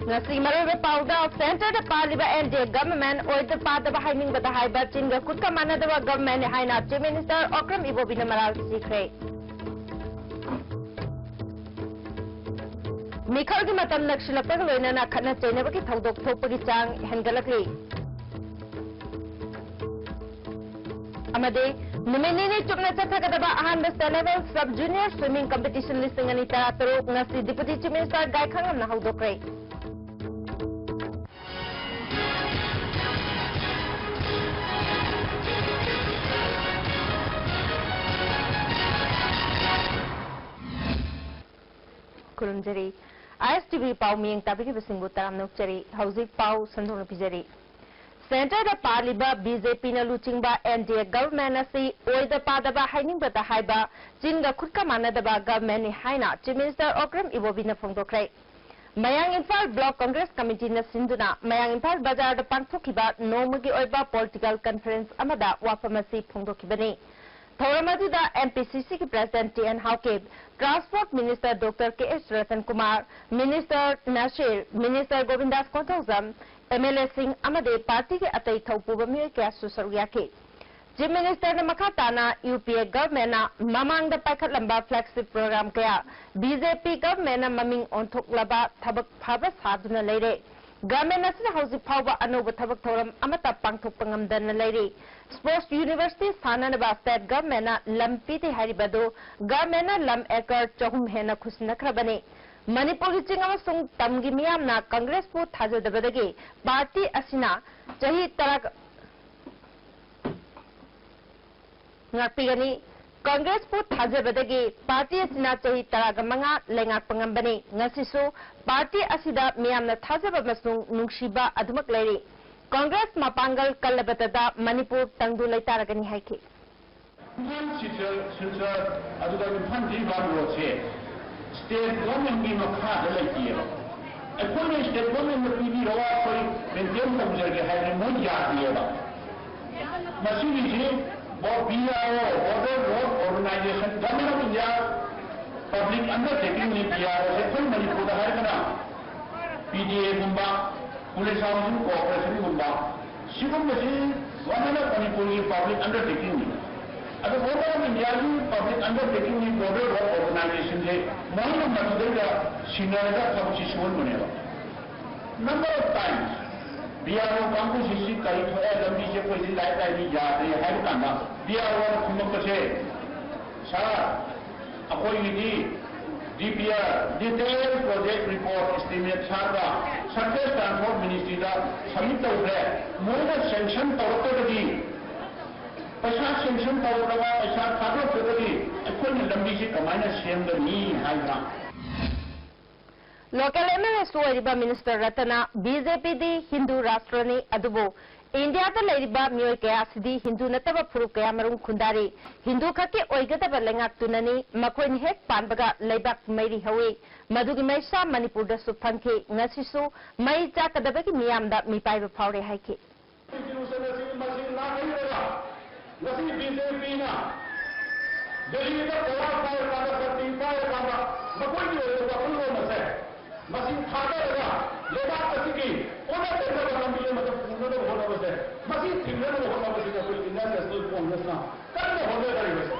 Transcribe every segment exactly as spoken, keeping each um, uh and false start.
ꯉꯁꯤ ꯃꯔꯨꯑꯣꯏꯕ ꯄꯥꯎꯗ, ꯁꯦꯟꯇꯔꯗ ꯄꯥꯜꯂꯤꯕ N D A government ꯑꯣꯏꯗ ꯄꯥꯗꯕ, ꯍꯥꯏꯅꯤꯡꯕꯗ ꯍꯥꯏꯕ, ꯆꯤꯟꯒ ꯈꯨꯠꯀ ꯃꯥꯟꯅꯗꯕ governmentꯅꯤ ꯍꯥꯏꯅ Chief Minister ꯑꯣꯀ꯭ꯔꯝ ꯏꯕꯣꯕꯤꯅ ꯃꯔꯥꯜ ꯁꯤꯈ꯭ꯔꯦ꯫ ꯃꯤꯈꯜꯒꯤ ꯃꯇꯝ ꯅꯛꯁꯤꯜꯂꯛꯄꯒ ꯂꯣꯏꯅꯅ ꯈꯠꯅ ꯆꯩꯅꯕꯒꯤ ꯊꯧꯗꯣꯛ ꯊꯣꯛꯄꯒꯤ ꯆꯥꯡ ꯍꯦꯟꯒꯠꯂꯛꯂꯤ꯫ ꯑꯃꯗꯤ ꯅꯨꯃꯤꯠ ꯅꯤꯅꯤ ꯆꯨꯞꯅ ꯆꯠꯊꯒꯗꯕ ꯑꯍꯥꯟꯕ State Level Sub Junior Swimming Competition ꯂꯤꯁꯤꯡ ꯑꯅꯤ ꯇꯔꯥꯇꯔꯨꯛ ꯉꯁꯤ Deputy Chief Minister ꯒꯥꯏꯈꯥꯉꯝꯅ ꯍꯧꯗꯣꯛꯈ꯭ꯔꯦ꯫ ꯈꯨꯔꯨꯝꯖꯔꯤ꯫ I S T V ꯄꯥꯎ ꯃꯤꯌꯦꯡ ꯇꯥꯕꯤꯔꯤꯕꯁꯤꯡꯕꯨ ꯇꯔꯥꯝꯅ ꯑꯣꯛꯆꯔꯤ꯫ ꯍꯧꯖꯤꯛ ꯄꯥꯎ ꯁꯟꯗꯣꯛꯅ ꯄꯤꯖꯔꯤ꯫ ꯁꯦꯟꯇꯔꯗ ꯄꯥꯜꯂꯤꯕ B J Pꯅ ꯂꯨꯆꯤꯡꯕ N D A government ꯑꯁꯤ ꯑꯣꯏꯗ ꯄꯥꯗꯕ, ꯍꯥꯏꯅꯤꯡꯕꯇ ꯍꯥꯏꯕ, ꯆꯤꯟꯒ ꯈꯨꯠꯀ ꯃꯥꯟꯅꯗꯕ governmentꯅꯤ ꯍꯥꯏꯅ Chief Minister ꯑꯣꯀ꯭ꯔꯝ ꯏꯕꯣꯕꯤꯅ ꯐꯣꯡꯗꯣꯛꯈ꯭ꯔꯦ꯫ ꯃꯌꯥꯡ ꯏꯝꯐꯥꯜ Block Congress Committeeꯅ ꯁꯤꯟꯗꯨꯅ ꯃꯌꯥꯡ ꯏꯝꯐꯥꯜ ꯕꯖꯥꯔꯗ ꯄꯥꯡꯊꯣꯛꯈꯤꯕ ꯅꯣꯡꯃꯒꯤ ꯑꯣꯏꯕ political conference ꯑꯃꯗ ꯋꯥꯐꯝ ꯑꯁꯤ ꯐꯣꯡꯗꯣꯛꯈꯤꯕꯅꯤ꯫ ꯊꯧꯔꯝ ꯑꯗꯨꯗ M P C Cꯒꯤ President T N Haokip, Transport Minister Doctor K H Ratan Kumar, Minister Nasir, Minister Govindas Konthoujam, M L Aꯁꯤꯡ ꯑꯃꯗꯤ partyꯒꯤ ꯑꯇꯩ ꯊꯧꯄꯨꯕ ꯃꯤꯑꯣꯏ ꯀꯌꯥꯁꯨ ꯁꯔꯨꯛ ꯌꯥꯈꯤ꯫ Chief Ministerꯅ ꯃꯈꯥ ꯇꯥꯅ U P A governmentꯅ ꯃꯃꯥꯡꯗ ꯄꯥꯏꯈꯠꯂꯝꯕ flagship program ꯀꯌꯥ B J P governmentꯅ ꯃꯃꯤꯡ ꯑꯣꯟꯊꯣꯛꯂꯕ ꯊꯕꯛ ꯐꯕ ꯁꯥꯗꯨꯅ ꯂꯩꯔꯦ꯫ Government ꯑꯁꯤꯅ ꯍꯧꯖꯤꯛ ꯐꯥꯎꯕ ꯑꯅꯧꯕ ꯊꯕꯛ ꯊꯧꯔꯝ ꯑꯃꯠꯇ ꯄꯥꯡꯊꯣꯛꯄ ꯉꯝꯗꯅ ꯂꯩꯔꯤ꯫ Sports University ꯁꯥꯅꯅꯕ state governmentꯅ ꯂꯝ ꯄꯤꯗꯦ ꯍꯥꯏꯔꯤꯕ ꯑꯗꯨ governmentꯅ ꯂꯝ acre ꯆꯍꯨꯝ ꯍꯦꯟꯅ ꯈꯨꯠꯁꯤꯟꯅꯈ꯭ꯔꯕꯅꯤ꯫ ꯃꯅꯤꯄꯨꯔꯒꯤ ꯆꯤꯡ ꯑꯃꯁꯨꯡ ꯇꯝꯒꯤ ꯃꯤꯌꯥꯝꯅ Congressꯄꯨ ꯊꯥꯖꯗꯕꯗꯒꯤ party ꯑꯁꯤꯅ ꯆꯍꯤ ꯇꯔꯥ ꯉꯥꯛꯄꯤꯒꯅꯤ꯫ Congressꯄꯨ ꯊꯥꯖꯕꯗꯒꯤ party ꯑꯁꯤꯅ ꯆꯍꯤ ꯇꯔꯥꯒ ꯃꯉꯥ ꯂꯩꯉꯥꯛꯄ ꯉꯝꯕꯅꯤ꯫ ꯉꯁꯤꯁꯨ party ꯑꯁꯤꯗ ꯃꯤꯌꯥꯝꯅ ꯊꯥꯖꯕ ꯑꯃꯁꯨꯡ ꯅꯨꯡꯁꯤꯕ ꯑꯗꯨꯃꯛ ꯂꯩꯔꯤ꯫ Congress ꯃꯄꯥꯡꯒꯜ ꯀꯜꯂꯕꯗꯇ ꯃꯅꯤꯄꯨꯔ ꯇꯪꯗꯨ ꯂꯩꯇꯥꯔꯒꯅꯤ ꯍꯥꯏꯈꯤ꯫ ꯏꯝꯐꯥꯜ ꯁꯤꯜꯆꯔ, ꯁꯤꯜꯆꯔ, ꯑꯗꯨꯒ ꯏꯝꯐꯥꯜ ꯖꯤꯔꯤꯕꯥꯝ roadꯁꯦ state governmentꯀꯤ ꯃꯈꯥꯗ ꯂꯩꯇꯦꯕ꯫ ꯑꯩꯈꯣꯏꯅ state governmentꯅ ꯄꯤꯕꯤꯔꯣ, ꯑꯩꯈꯣꯏ maintain ꯇꯧꯖꯔꯒꯦ ꯍꯥꯏꯕꯗꯤ ꯃꯣꯏ ꯌꯥꯗꯦꯕ꯫ ꯃꯁꯤꯒꯤꯁꯤ ꯕꯣ-, B R O, Border Road Organisation, Government of India public undertakingꯅꯤ B R Oꯁꯦ꯫ ꯑꯩꯈꯣꯏ ꯃꯅꯤꯄꯨꯔꯗ ꯍꯥꯏꯔꯒꯅ ꯄꯤ ꯗꯤ ꯑꯦꯒꯨꯝꯕ, ꯄꯨꯂꯤꯁ ꯍꯥꯎꯁꯤꯡ ꯀꯣꯑꯣꯄꯔꯦꯁꯟꯒꯨꯝꯕ, ꯁꯤꯒꯨꯝꯕꯁꯤ ꯒꯣꯚꯔꯟꯃꯦꯟ ꯑꯣꯐ ꯃꯅꯤꯄꯨꯔꯒꯤ ꯄꯕ꯭ꯂꯤꯛ ꯑꯟꯗꯔꯇꯦꯀꯤꯡꯅꯤ꯫ ꯑꯗꯨ ꯒꯣꯚꯔꯟꯃꯦꯟ ꯑꯣꯐ ꯏꯟꯗꯤꯌꯥꯒꯤ ꯄꯕ꯭ꯂꯤꯛ ꯑꯟꯗꯔꯇꯦꯀꯤꯡꯒꯤ ꯕꯣꯔꯗꯔ ꯋꯥꯔꯛ ꯑꯣꯔꯒꯅꯥꯏꯖꯦꯁꯟꯁꯦ ꯃꯣꯏꯅ ꯃꯗꯨꯗꯩꯗ ꯁꯤꯟꯅꯔꯒ ꯊꯕꯛꯁꯤ ꯁꯨꯍꯟꯕꯅꯦꯕ꯫ Number of times B R O ꯀꯥꯡꯕꯨꯁꯤ ꯁꯤ ꯀꯔꯤ ꯊꯣꯛꯑꯦ, ꯂꯝꯕꯤꯁꯦ ꯑꯩꯈꯣꯏꯁꯤ ꯂꯥꯏ ꯂꯥꯏꯗꯤ ꯌꯥꯗ꯭ꯔꯦ ꯍꯥꯏꯕ ꯀꯥꯟꯗ ꯕꯤ ꯑꯥꯔ ꯑꯣꯅ ꯈꯨꯝꯃꯛꯄꯁꯦ, "ꯁꯥꯔ, ꯑꯩꯈꯣꯏꯒꯤꯗꯤ D P R, detail project report, estimate ꯁꯥꯔꯒ ꯁꯔꯐꯦꯁ ꯇ꯭ꯔꯥꯟꯁꯄꯣꯔꯠ ꯃꯤꯅꯤꯁꯇ꯭ꯔꯤꯗ ꯁꯕꯃꯤꯠ ꯇꯧꯈ꯭ꯔꯦ꯫ ꯃꯣꯏꯅ ꯁꯦꯡꯁꯟ ꯇꯧꯔꯛꯇ꯭ꯔꯒꯗꯤ, ꯄꯩꯁꯥ ꯁꯦꯡꯁꯟ ꯇꯧꯔꯛꯇ꯭ꯔꯒ ꯄꯩꯁꯥ ꯊꯥꯗꯣꯛꯇ꯭ꯔꯒꯗꯤ ꯑꯩꯈꯣꯏꯅ ꯂꯝꯕꯤꯁꯤ ꯀꯃꯥꯏꯅ ꯁꯦꯝꯒꯅꯤ?" ꯍꯥꯏꯗꯅ꯫ ꯂꯣꯀꯦꯜ ꯑꯦꯝ ꯑꯦꯜ ꯑꯦꯁꯨ ꯑꯣꯏꯔꯤꯕ ꯃꯤꯅꯤꯁꯇꯔ ꯔꯇꯟꯅ ꯕꯤ ꯖꯦ ꯄꯤꯗꯤ ꯍꯤꯟꯗꯨ ꯔꯥꯁꯇ꯭ꯔꯅꯤ, ꯑꯗꯨꯕꯨ ꯏꯟꯗꯤꯌꯥꯗ ꯂꯩꯔꯤꯕ ꯃꯤꯑꯣꯏ ꯀꯌꯥ ꯑꯁꯤꯗꯤ ꯍꯤꯟꯗꯨ ꯅꯠꯇꯕ ꯐꯨꯔꯨꯞ ꯀꯌꯥ ꯃꯔꯨꯝ ꯈꯨꯟꯗꯥꯔꯤ꯫ ꯍꯤꯟꯗꯨ ꯈꯛꯀꯤ ꯑꯣꯏꯒꯗꯕ ꯂꯩꯉꯥꯛꯇꯨꯅꯅꯤ꯫ ꯃꯈꯣꯏꯅ ꯍꯦꯛ ꯄꯥꯟꯕꯒ ꯂꯩꯕꯥꯛ ꯃꯩꯔꯤ ꯍꯧꯏ꯫ ꯃꯗꯨꯒꯤ ꯃꯩꯁꯥ ꯃꯅꯤꯄꯨꯔꯗꯁꯨ ꯐꯪꯈꯤ꯫ ꯉꯁꯤꯁꯨ ꯃꯩ ꯆꯥꯛꯀꯗꯕꯒꯤ ꯃꯤꯌꯥꯝꯗ ꯃꯤꯄꯥꯏꯕ ꯐꯥꯎꯔꯦ ꯍꯥꯏꯈꯤ꯫ ꯀꯟꯁꯇꯤꯇ꯭ꯌꯨꯁꯟ ꯑꯁꯤ ꯃꯁꯤꯡ ꯂꯥꯛꯍꯜꯂꯒ ꯉꯁꯤ ꯕꯤ ꯖꯦ ꯄꯤꯅ ꯗꯦꯜꯂꯤꯗ ꯄꯋꯥꯔ ꯄꯥꯏꯔꯀꯥꯟꯗ, ꯁꯛꯇꯤ ꯄꯥꯏꯔꯀꯥꯟꯗ ꯃꯈꯣꯏꯒꯤ ꯑꯣꯏꯕ ꯋꯥꯈꯜꯂꯣꯟ ꯑꯁꯦ ꯃꯁꯤ ꯊꯥꯗꯔꯒ ꯂꯩꯕꯥꯛ ꯑꯁꯤꯒꯤ ꯑꯣꯟꯅ ꯇꯩꯅꯕ ꯂꯝꯕꯤ ꯑꯃꯗ ꯄꯨꯅꯅꯕ ꯍꯣꯠꯅꯕꯁꯦ, ꯃꯁꯤ ꯊꯤꯡꯅꯅꯕ ꯍꯣꯠꯅꯕꯁꯤꯗ ꯑꯩꯈꯣꯏ ꯏꯟꯗꯤꯌꯟ ꯅꯦꯁꯅꯦꯜ ꯀꯣꯡꯒ꯭ꯔꯦꯁꯅ ꯀꯟꯅ ꯍꯣꯠꯅꯖꯔꯤꯕꯁꯦ꯫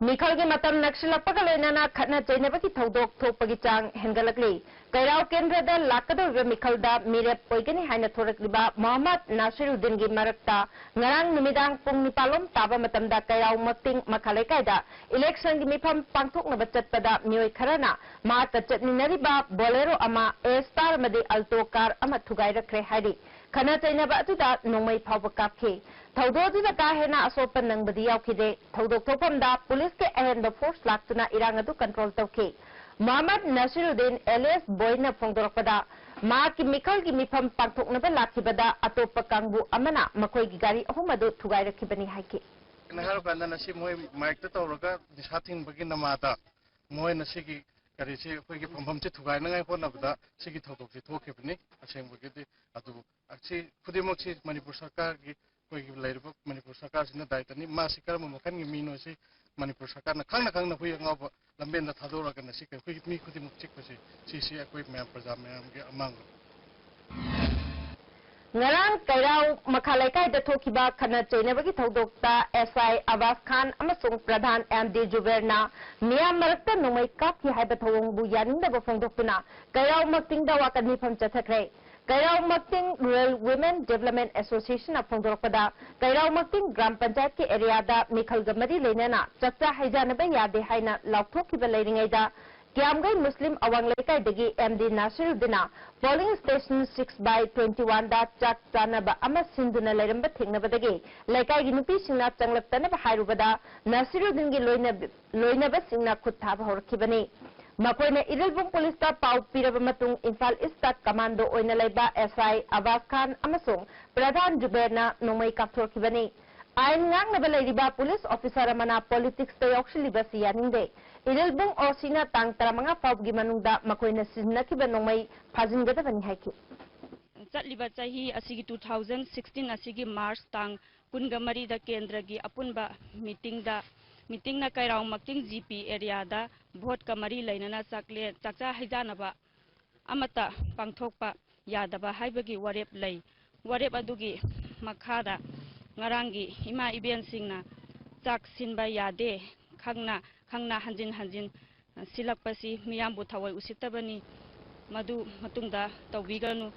ꯃꯤꯈꯜꯒꯤ ꯃꯇꯝ ꯅꯛꯁꯤꯜꯂꯛꯄꯒ ꯂꯣꯏꯅꯅ ꯈꯠꯅ ꯆꯩꯅꯕꯒꯤ ꯊꯧꯗꯣꯛ ꯊꯣꯛꯄꯒꯤ ꯆꯥꯡ ꯍꯦꯟꯒꯠꯂꯛꯂꯤ꯫ ꯀꯩꯔꯥꯎ ꯀꯦꯟꯗ꯭ꯔꯗ ꯂꯥꯛꯀꯗꯧꯔꯤꯕ ꯃꯤꯈꯜꯗ ꯃꯤꯔꯦꯞ ꯑꯣꯏꯒꯅꯤ ꯍꯥꯏꯅ ꯊꯣꯔꯛꯂꯤꯕ ꯃꯣꯍꯝꯃꯗ ꯅꯥꯁꯤꯔꯨꯗꯤꯟꯒꯤ ꯃꯔꯛꯇ ꯉꯔꯥꯡ ꯅꯨꯃꯤꯗꯥꯡ ꯄꯨꯡ ꯅꯤꯄꯥꯜꯂꯣꯝ ꯇꯥꯕ ꯃꯇꯝꯗ ꯀꯩꯔꯥꯎ ꯃꯛꯇꯤꯡ ꯃꯈꯥ ꯂꯩꯀꯥꯏꯗ ꯏꯂꯦꯛꯁꯟꯒꯤ ꯃꯤꯐꯝ ꯄꯥꯡꯊꯣꯛꯅꯕ ꯆꯠꯄꯗ ꯃꯤꯑꯣꯏ ꯈꯔꯅ ꯃꯍꯥꯛꯀ ꯆꯠꯃꯤꯟꯅꯔꯤꯕ ꯕꯣꯂꯦꯔꯣ ꯑꯃ, ꯑꯦ ꯁ꯭ꯇꯥꯔ ꯑꯃꯗꯤ ꯑꯜꯇꯣ ꯀꯥꯔ ꯑꯃ ꯊꯨꯒꯥꯏꯔꯛꯈ꯭ꯔꯦ ꯍꯥꯏꯔꯤ꯫ ꯈꯠꯅ ꯆꯩꯅꯕ ꯑꯗꯨꯗ ꯅꯣꯡꯃꯩ ꯐꯥꯎꯕ ꯀꯥꯞꯈꯤ꯫ ꯊꯧꯗꯣꯛ ꯑꯗꯨꯗ ꯀꯥ ꯍꯦꯟꯅ ꯑꯁꯣꯛꯄ ꯅꯪꯕꯗꯤ ꯌꯥꯎꯈꯤꯗꯦ꯫ ꯊꯧꯗꯣꯛ ꯊꯣꯛꯐꯝꯗ ꯄꯨꯂꯤꯁꯀꯤ ꯑꯍꯦꯟꯕ ꯐꯣꯔꯁ ꯂꯥꯛꯇꯨꯅ ꯏꯔꯥꯡ ꯑꯗꯨ ꯀꯟꯇ꯭ꯔꯣꯜ ꯇꯧꯈꯤ꯫ ꯃꯣꯍꯝꯃꯗ ꯅꯁꯤꯔꯨꯗꯤꯟ ꯑꯦꯂꯤꯌꯥꯁ ꯕꯣꯏꯅ ꯐꯣꯡꯗꯣꯔꯛꯄꯗ, ꯃꯍꯥꯛꯀꯤ ꯃꯤꯈꯜꯒꯤ ꯃꯤꯐꯝ ꯄꯥꯡꯊꯣꯛꯅꯕ ꯂꯥꯛꯈꯤꯕꯗ ꯑꯇꯣꯞꯄ ꯀꯥꯡꯕꯨ ꯑꯃꯅ ꯃꯈꯣꯏꯒꯤ ꯒꯥꯔꯤ ꯑꯍꯨꯝ ꯑꯗꯨ ꯊꯨꯒꯥꯏꯔꯛꯈꯤꯕꯅꯤ ꯍꯥꯏꯈꯤ꯫ ꯀꯩꯅꯣ ꯍꯥꯏꯔꯀꯥꯟꯗ ꯉꯁꯤ ꯃꯣꯏ ꯃꯥꯏꯛꯇ ꯇꯧꯔꯒ ꯅꯤꯁꯥ ꯊꯤꯡꯕꯒꯤ ꯅꯃꯥꯗ ꯃꯣꯏꯅ ꯁꯤꯒꯤ ꯀꯔꯤꯁꯤ ꯑꯩꯈꯣꯏꯒꯤ ꯐꯝꯐꯝꯁꯤ ꯊꯨꯒꯥꯏꯅꯉꯥꯏ ꯍꯣꯠꯅꯕꯗ ꯁꯤꯒꯤ ꯊꯧꯗꯣꯛꯁꯤ ꯊꯣꯛꯈꯤꯕꯅꯤ꯫ ꯑꯁꯦꯡꯕꯒꯤꯗꯤ ꯑꯗꯨ ꯑꯁꯤ ꯈꯨꯗꯤꯡꯃꯛꯁꯤ ꯃꯅꯤꯄꯨꯔ ꯁꯔꯀꯥꯔꯒꯤ ꯑꯩꯈꯣꯏꯒꯤ ꯂꯩꯔꯤꯕ ꯃꯅꯤꯄꯨꯔ ꯁꯔꯀꯥꯔꯁꯤꯅ ꯗꯥꯏꯇꯅꯤ꯫ ꯃꯥꯁꯤ ꯀꯔꯝꯕ ꯃꯈꯜꯒꯤ ꯃꯤꯅꯣ ꯁꯤ ꯃꯅꯤꯄꯨꯔ ꯁꯔꯀꯥꯔꯅ ꯈꯪꯅ ꯈꯪꯅ ꯍꯨꯏ ꯑꯉꯥꯎꯕ ꯂꯝꯕꯦꯟꯗ ꯊꯥꯗꯣꯔꯛꯑꯒꯅ ꯁꯤ ꯑꯩꯈꯣꯏ ꯃꯤ ꯈꯨꯗꯤꯡꯃꯛ ꯆꯤꯛꯄꯁꯤ, ꯁꯤꯁꯤ ꯑꯩꯈꯣꯏ ꯃꯌꯥꯝ ꯄ꯭ꯔꯖꯥ ꯃꯌꯥꯝꯒꯤ ꯑꯃꯥꯡꯕꯅꯤ꯫ ꯉꯔꯥꯡ ꯀꯩꯔꯥꯎ ꯃꯈꯥ ꯂꯩꯀꯥꯏꯗ ꯊꯣꯛꯈꯤꯕ ꯈꯠꯅ ꯆꯩꯅꯕꯒꯤ ꯊꯧꯗꯣꯛꯇ ꯑꯦꯁ ꯑꯥꯏ ꯑꯕꯥꯁ ꯈꯥꯟ ꯑꯃꯁꯨꯡ ꯄ꯭ꯔꯙꯥꯟ ꯑꯦꯝ ꯗꯤ ꯖꯨꯕꯦꯔꯅ ꯃꯤꯌꯥꯝ ꯃꯔꯛꯇ ꯅꯣꯡꯃꯩ ꯀꯥꯞꯈꯤ ꯍꯥꯏꯕ ꯊꯧꯑꯣꯡꯕꯨ ꯌꯥꯅꯤꯡꯗꯕ ꯐꯣꯡꯗꯣꯛꯇꯨꯅ ꯀꯩꯔꯥꯎ ꯃꯛꯇꯤꯡꯗ ꯋꯥꯀꯠ ꯃꯤꯐꯝ ꯆꯠꯊꯈ꯭ꯔꯦ꯫ ꯀꯩꯔꯥꯎ ꯃꯛꯇꯤꯡ ꯔꯨꯔꯦꯜ ꯋꯤꯃꯦꯟ ꯗꯦꯕꯂꯞꯃꯦꯟ ꯑꯦꯁꯣꯁꯤꯌꯦꯁꯟꯅ ꯐꯣꯡꯗꯣꯔꯛꯄꯗ, ꯀꯩꯔꯥꯎ ꯃꯛꯇꯤꯡ ꯒ꯭ꯔꯥꯝ ꯄꯟꯆꯥꯌꯠꯀꯤ ꯑꯦꯔꯤꯌꯥꯗ ꯃꯤꯈꯜꯒ ꯃꯔꯤ ꯂꯩꯅꯅ ꯆꯥꯛꯆꯥ ꯍꯩꯖꯥꯅꯕ ꯌꯥꯗꯦ ꯍꯥꯏꯅ ꯂꯥꯎꯊꯣꯛꯈꯤꯕ ꯂꯩꯔꯤꯉꯩꯗ, ꯀꯤꯌꯥꯝꯒꯩ ꯃꯨꯁꯂꯤꯝ ꯑꯋꯥꯡ ꯂꯩꯀꯥꯏꯗꯒꯤ ꯑꯦꯝ ꯗꯤ ꯅꯥꯁꯤꯔꯨꯗꯤꯟꯅ polling station six by twenty one ꯗ ꯆꯥꯛ ꯆꯥꯅꯕ ꯑꯃ ꯁꯤꯟꯗꯨꯅ ꯂꯩꯔꯝꯕ ꯊꯦꯡꯅꯕꯗꯒꯤ ꯂꯩꯀꯥꯏꯒꯤ ꯅꯨꯄꯤꯁꯤꯡꯅ ꯆꯪꯂꯛꯇꯅꯕ ꯍꯥꯏꯔꯨꯕꯗ, ꯅꯥꯁꯤꯔꯨꯗꯤꯟꯒꯤ ꯂꯣꯏꯅ-, ꯂꯣꯏꯅꯕꯁꯤꯡꯅ ꯈꯨꯠ ꯊꯥꯕ ꯍꯧꯔꯛꯈꯤꯕꯅꯤ꯫ ꯃꯈꯣꯏꯅ ꯏꯔꯤꯜꯕꯨꯡ ꯄꯨꯂꯤꯁꯇ ꯄꯥꯎ ꯄꯤꯔꯕ ꯃꯇꯨꯡ ꯏꯝꯐꯥꯜ ꯏꯁꯇ ꯀꯃꯥꯟꯗꯣ ꯑꯣꯏꯅ ꯂꯩꯕ ꯑꯦꯁ ꯑꯥꯏ ꯑꯕꯥꯁ ꯈꯥꯟ ꯑꯃꯁꯨꯡ ꯄ꯭ꯔꯙꯥꯟ ꯖꯨꯕꯦꯔꯅ ꯅꯣꯡꯃꯩ ꯀꯥꯞꯊꯣꯔꯛꯈꯤꯕꯅꯤ꯫ ꯑꯥꯏꯟ ꯉꯥꯛꯅꯕ ꯂꯩꯔꯤꯕ ꯄꯨꯂꯤꯁ ꯑꯣꯐꯤꯁꯥꯔ ꯑꯃꯅ ꯄꯣꯂꯤꯇꯤꯛꯁꯇ ꯌꯥꯎꯁꯤꯜꯂꯤꯕꯁꯤ ꯌꯥꯅꯤꯡꯗꯦ꯫ ꯏꯔꯤꯜꯕꯨꯡ ꯑꯣ ꯁꯤꯅ ꯇꯥꯡ ꯇꯔꯥꯃꯉꯥ ꯐꯥꯎꯕꯒꯤ ꯃꯅꯨꯡꯗ ꯃꯈꯣꯏꯅ ꯁꯤꯖꯤꯟꯅꯈꯤꯕ ꯅꯣꯡꯃꯩ ꯐꯥꯖꯤꯟꯒꯗꯕꯅꯤ ꯍꯥꯏꯈꯤ꯫ ꯆꯠꯂꯤꯕ ꯆꯍꯤ ꯑꯁꯤꯒꯤ two thousand sixteen ꯑꯁꯤꯒꯤ ꯃꯥꯔꯆ ꯇꯥꯡ ꯀꯨꯟꯒ ꯃꯔꯤꯗ ꯀꯦꯟꯗ꯭ꯔꯒꯤ ꯑꯄꯨꯟꯕ ꯃꯤꯇꯤꯡꯗ, ꯃꯤꯇꯤꯡꯅ ꯀꯩꯔꯥꯎ ꯃꯛꯇꯤꯡ ꯖꯤ ꯄꯤ ꯑꯦꯔꯤꯌꯥꯗ ꯚꯣꯠꯀ ꯃꯔꯤ ꯂꯩꯅꯅ ꯆꯥꯛꯂꯦꯟ, ꯆꯥꯛꯆꯥ ꯍꯩꯖꯥꯅꯕ ꯑꯃꯠꯇ ꯄꯥꯡꯊꯣꯛꯄ ꯌꯥꯗꯕ ꯍꯥꯏꯕꯒꯤ ꯋꯥꯔꯦꯞ ꯂꯩ꯫ ꯋꯥꯔꯦꯞ ꯑꯗꯨꯒꯤ ꯃꯈꯥꯗ ꯉꯔꯥꯡꯒꯤ ꯏꯃꯥ ꯏꯕꯦꯟꯁꯤꯡꯅ ꯆꯥꯛ ꯁꯤꯟꯕ ꯌꯥꯗꯦ, ꯈꯪꯅ ꯈꯪꯅ ꯍꯟꯖꯤꯟ ꯍꯟꯖꯤꯟ ꯁꯤꯜꯂꯛꯄꯁꯤ ꯃꯤꯌꯥꯝꯕꯨ ꯊꯑꯣꯏ ꯎꯁꯤꯠꯇꯕꯅꯤ꯫ ꯃꯗꯨ ꯃꯇꯨꯡꯗ ꯇꯧꯕꯤꯒꯅꯨ꯫